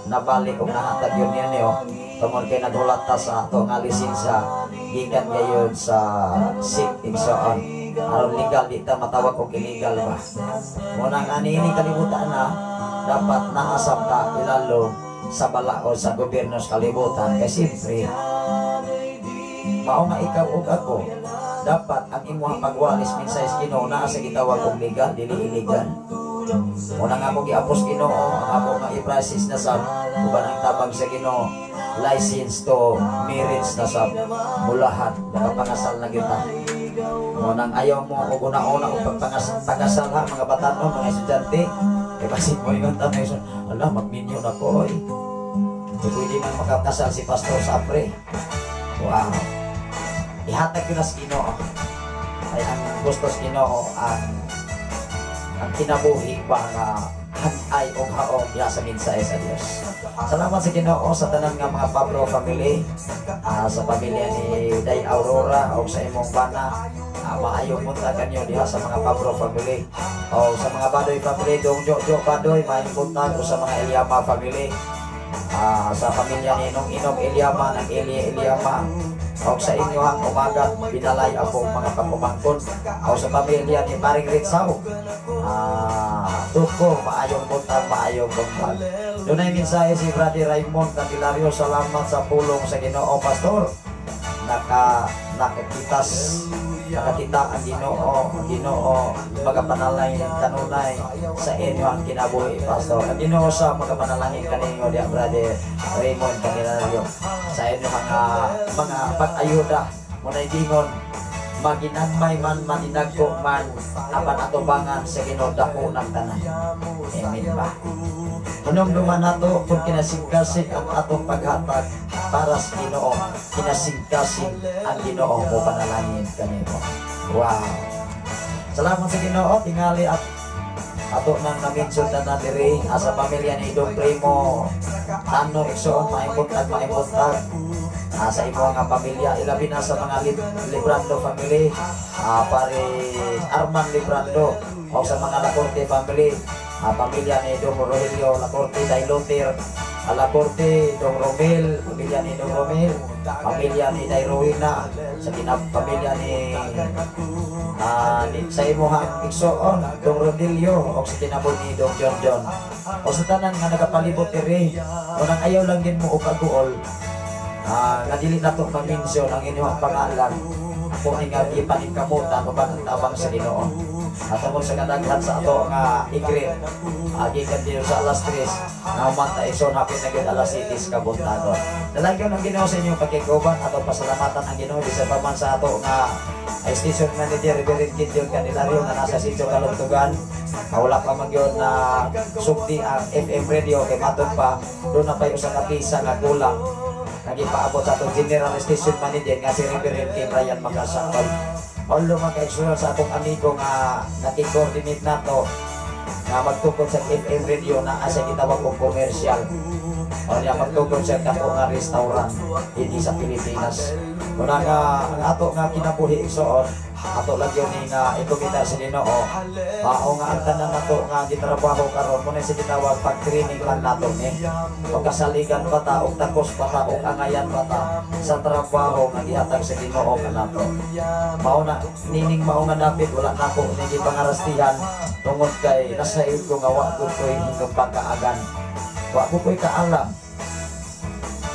nabalik og nahatag yun ninyo tungod kay naghulat ta sa ato nga lisensya gikan gayud sa SIC, igsoon, aron legal, di ta matawag og illegal ba. Mo na nga niini kalibutan na dapat naasam ta ilalo sa balaod sa gobyerno sa kalibutan, kay siyempre mao nga ikaw ug ako dapat ang imuhang pagwalis mensahe sa Ginoo naa sa gitawag og legal, dili illegal. Muna nga ako giapos Ginoo, ang ako nga i-process na sab uban ang tabang sa Ginoo, license to marriage na sab mulahan makapangasal na gyud ta. Mo nang ayaw mo og una-una og pagpangasal ha, mga batanon, mga estudyante, kay basin mo ingon ta may ala magminyo na ko oy. Di pwede man makakasal si pastor sa pre. Wow. Ihatag yun na sa Ginoo. Ay ang gusto sa Ginoo ang kinabuhi ba nga hanay og haong diha sa mensahe sa Dios. Salamat sa Ginoo sa tanan nga mga Pablo family, sa pamilya ni Day Aurora o sa imong bana. Maayong buntag kanyo diha sa mga Pablo family. O sa mga Badoy family, Dong Jojo Badoy, maayong buntag, o sa mga Eliama family. Sa pamilya ni Nong Inog Eliama, ng Eli Eliama, o sa inyong umaga, binalay ako mga pagpumangkon. O sa pamilya ni Paring Ritsaw, Tuko, maayong buntag, maayong buntag. Dunay mensahe si Brother Raymond Candelario, salamat sa pulong sa Ginoo, Pastor. Nakakitas, nakakita ang Ginoo magapanalangin kanunay sa inyo ang kinabuhi, Pastor. Ang Ginoo sa magapanalangin kaninyo diya, Brother Raymond Candelario, sa inyo mga pag-ayuda. Munay gingon, maginagmay man, maninagko man, apan atubangan sa Ginoo dako ng tanan. Amen ba? Hinumduman nato kung kinasingkasing ang atong paghatag para sa Ginoo, kinasingkasing ang Ginoo mo panalangin kanimo. Wow. Salamat sa Ginoo, tingali at ato nang na-mention na diri sa pamilya ni Dong Primo Tano igsoon, maayong buntag, maayong buntag sa imo nga pamilya, ilabi na sa mga Librando family, pare Arman Librando, o sa mga Lacorte family, pamilya ni Dong Rogelio Lacorte, Dailotir Lacorte, Dong Romel, pamilya ni Dong Romel, pamilya ni Day Rowena, sa pamilya ni sa imuhang igsoon Dong Rodilio, o sa kinabot ni Dong John John, o sa tanan nga nagapalibot diri. Unang ayaw lang din mo og aguol nga dili nato ma-mention ang inyong pangalan, ako ay nga gipaningkamutan uban ang tabang sa Ginoo. At tungod sa kadaghan sa ato nga i-greet, gikan dito sa alas 3 na umanta igsoon, hapit na gyud alas 7 sa kabuntagon. Dalagyon ang Ginoo sa inyong pakiguban, ato pasalamatan ang Ginoo bisan pa man sa ato nga station manager Reverend Gideon Candelario nga nasa sitio Kalugtugan. Wala pa man gyud na sugdi ang FM radio kay matod pa doon na pa'y usa ka pisa nga kulang nagipaabot sa atong general station manager nga si Reverend Kim Ryan Makasakol. Although, mga kaigsuonan, sa akong amigo nga naki-coordinate nato nga magtukod sa FM radio na asa gitawag og commercial o niya, magtukod sa dako nga restaurant dinhi sa Pilipinas. Kuna nga ang ato nga kinabuhi, igsoon, ato lang yun ni nga ikumita sa Ginoo. Mao nga ang tanan nato nga gitrabaho karon mo na sa gitawag pag-training lang nato ni. Pagkasaligan pa ta og takos pa ta og angayan pa ta sa trabaho nga gihatag sa Ginoo kanato. Mao na nining mao nga dapit, wala nako ni gipangarastihan tungod kay nasaid ko nga wa ko ko'y hingong pagkaagan. Wa ko ko'y kaalam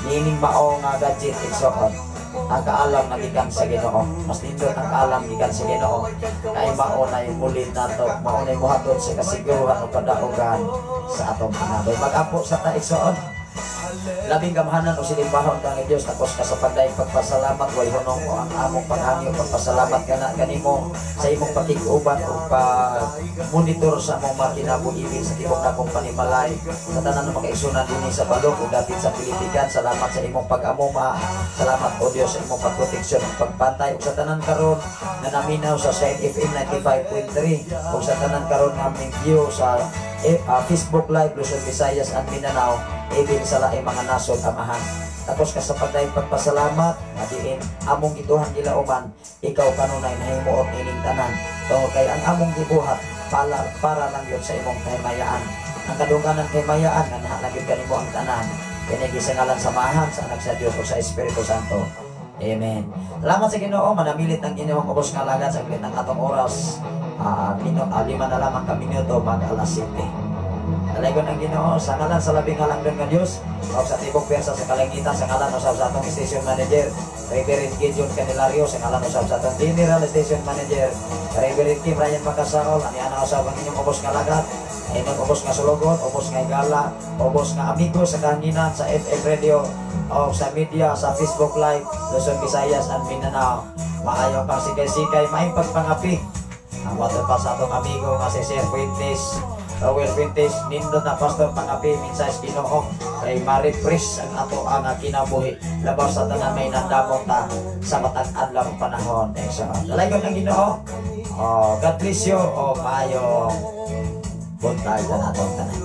nining mao nga gadget, igsoon. Ang kaalam nga gikan sa Ginoo, mas nindot ang kaalam gikan sa Ginoo kay mao na mulin nato, mao na muhatod sa kasiguruhan o kadaugan sa atong kinabuhi. Mag-ampo sa ta, igsoon. Labing gamhanan o silimbahon kang Diyos, takos ka sa pagdaig pagpasalamat, way hunong o ang among panghangyo, pagpasalamat kana kanimo sa imong pakig-uban o pag monitor sa among mga kinabuhi sa tibok nakong panimalay, sa tanan ng mga kaigsuonan dinhi sa balok ug dapit sa Pilipinas. Salamat sa imong pag-amuma. Salamat, o Dios, sa imong pagproteksyon ug pagpantay, ug sa tanan karon na naminaw sa Shine FM 95.3 ug sa tanan karon nga view sa Facebook Live Luzon, Visayas and Mindanao, ibig sa laing mga nasod. Amahan, tapos ka sa pagdaig pagpasalamat nga diin among gituhan gilauman, ikaw kanunay nahimuot ining tanan tungod kay ang among gibuhat pala para lang yun sa imong kahimayaan, ang kadungganan kahimayaan nga naha lang yun kanimo ang tanan. Kini sa ngalan sa Amahan, sa Anak, sa Dios ug sa Espiritu Santo. Amen. Salamat sa Ginoo. Manamilit ang Ginoong ubos nga alagad sa ng atong oras. 5 na lamang ka minuto mag alas 7. Dalaygon ang Ginoo. Sa ngalan sa labing halangdon nga Dios ug sa tibok pwersa sa kalangitan, sa ngalan usab sa atong station manager, Reverend Gideon Candelario, sa ngalan usab sa atong General Station Manager, Reverend Kim Ryan Macasaol, ani ana usab ang inyong ubos nga alagad, inyong ubos nga sulugon, ubos nga higala, ubos nga amigo sa kahanginan, sa FM radio o sa media, sa Facebook Live, Luzon, Visayas and Mindanao. Maayo kang sikay-sikay, maayong pagpangapi. Ang water pa sa atong amigo nga si Sir Fuentes, Rowel Fuentes, nindot na pastor, pangapi, mensahe sa Ginoo kay ma-refresh ang ato ang kinabuhi. Labaw sa tanan, may nandamong ta sa matag adlaw panahon. Eh, so, dalaygon ang Ginoo. Oh, God bless you. Oh, maayong buntag sa atong tanan.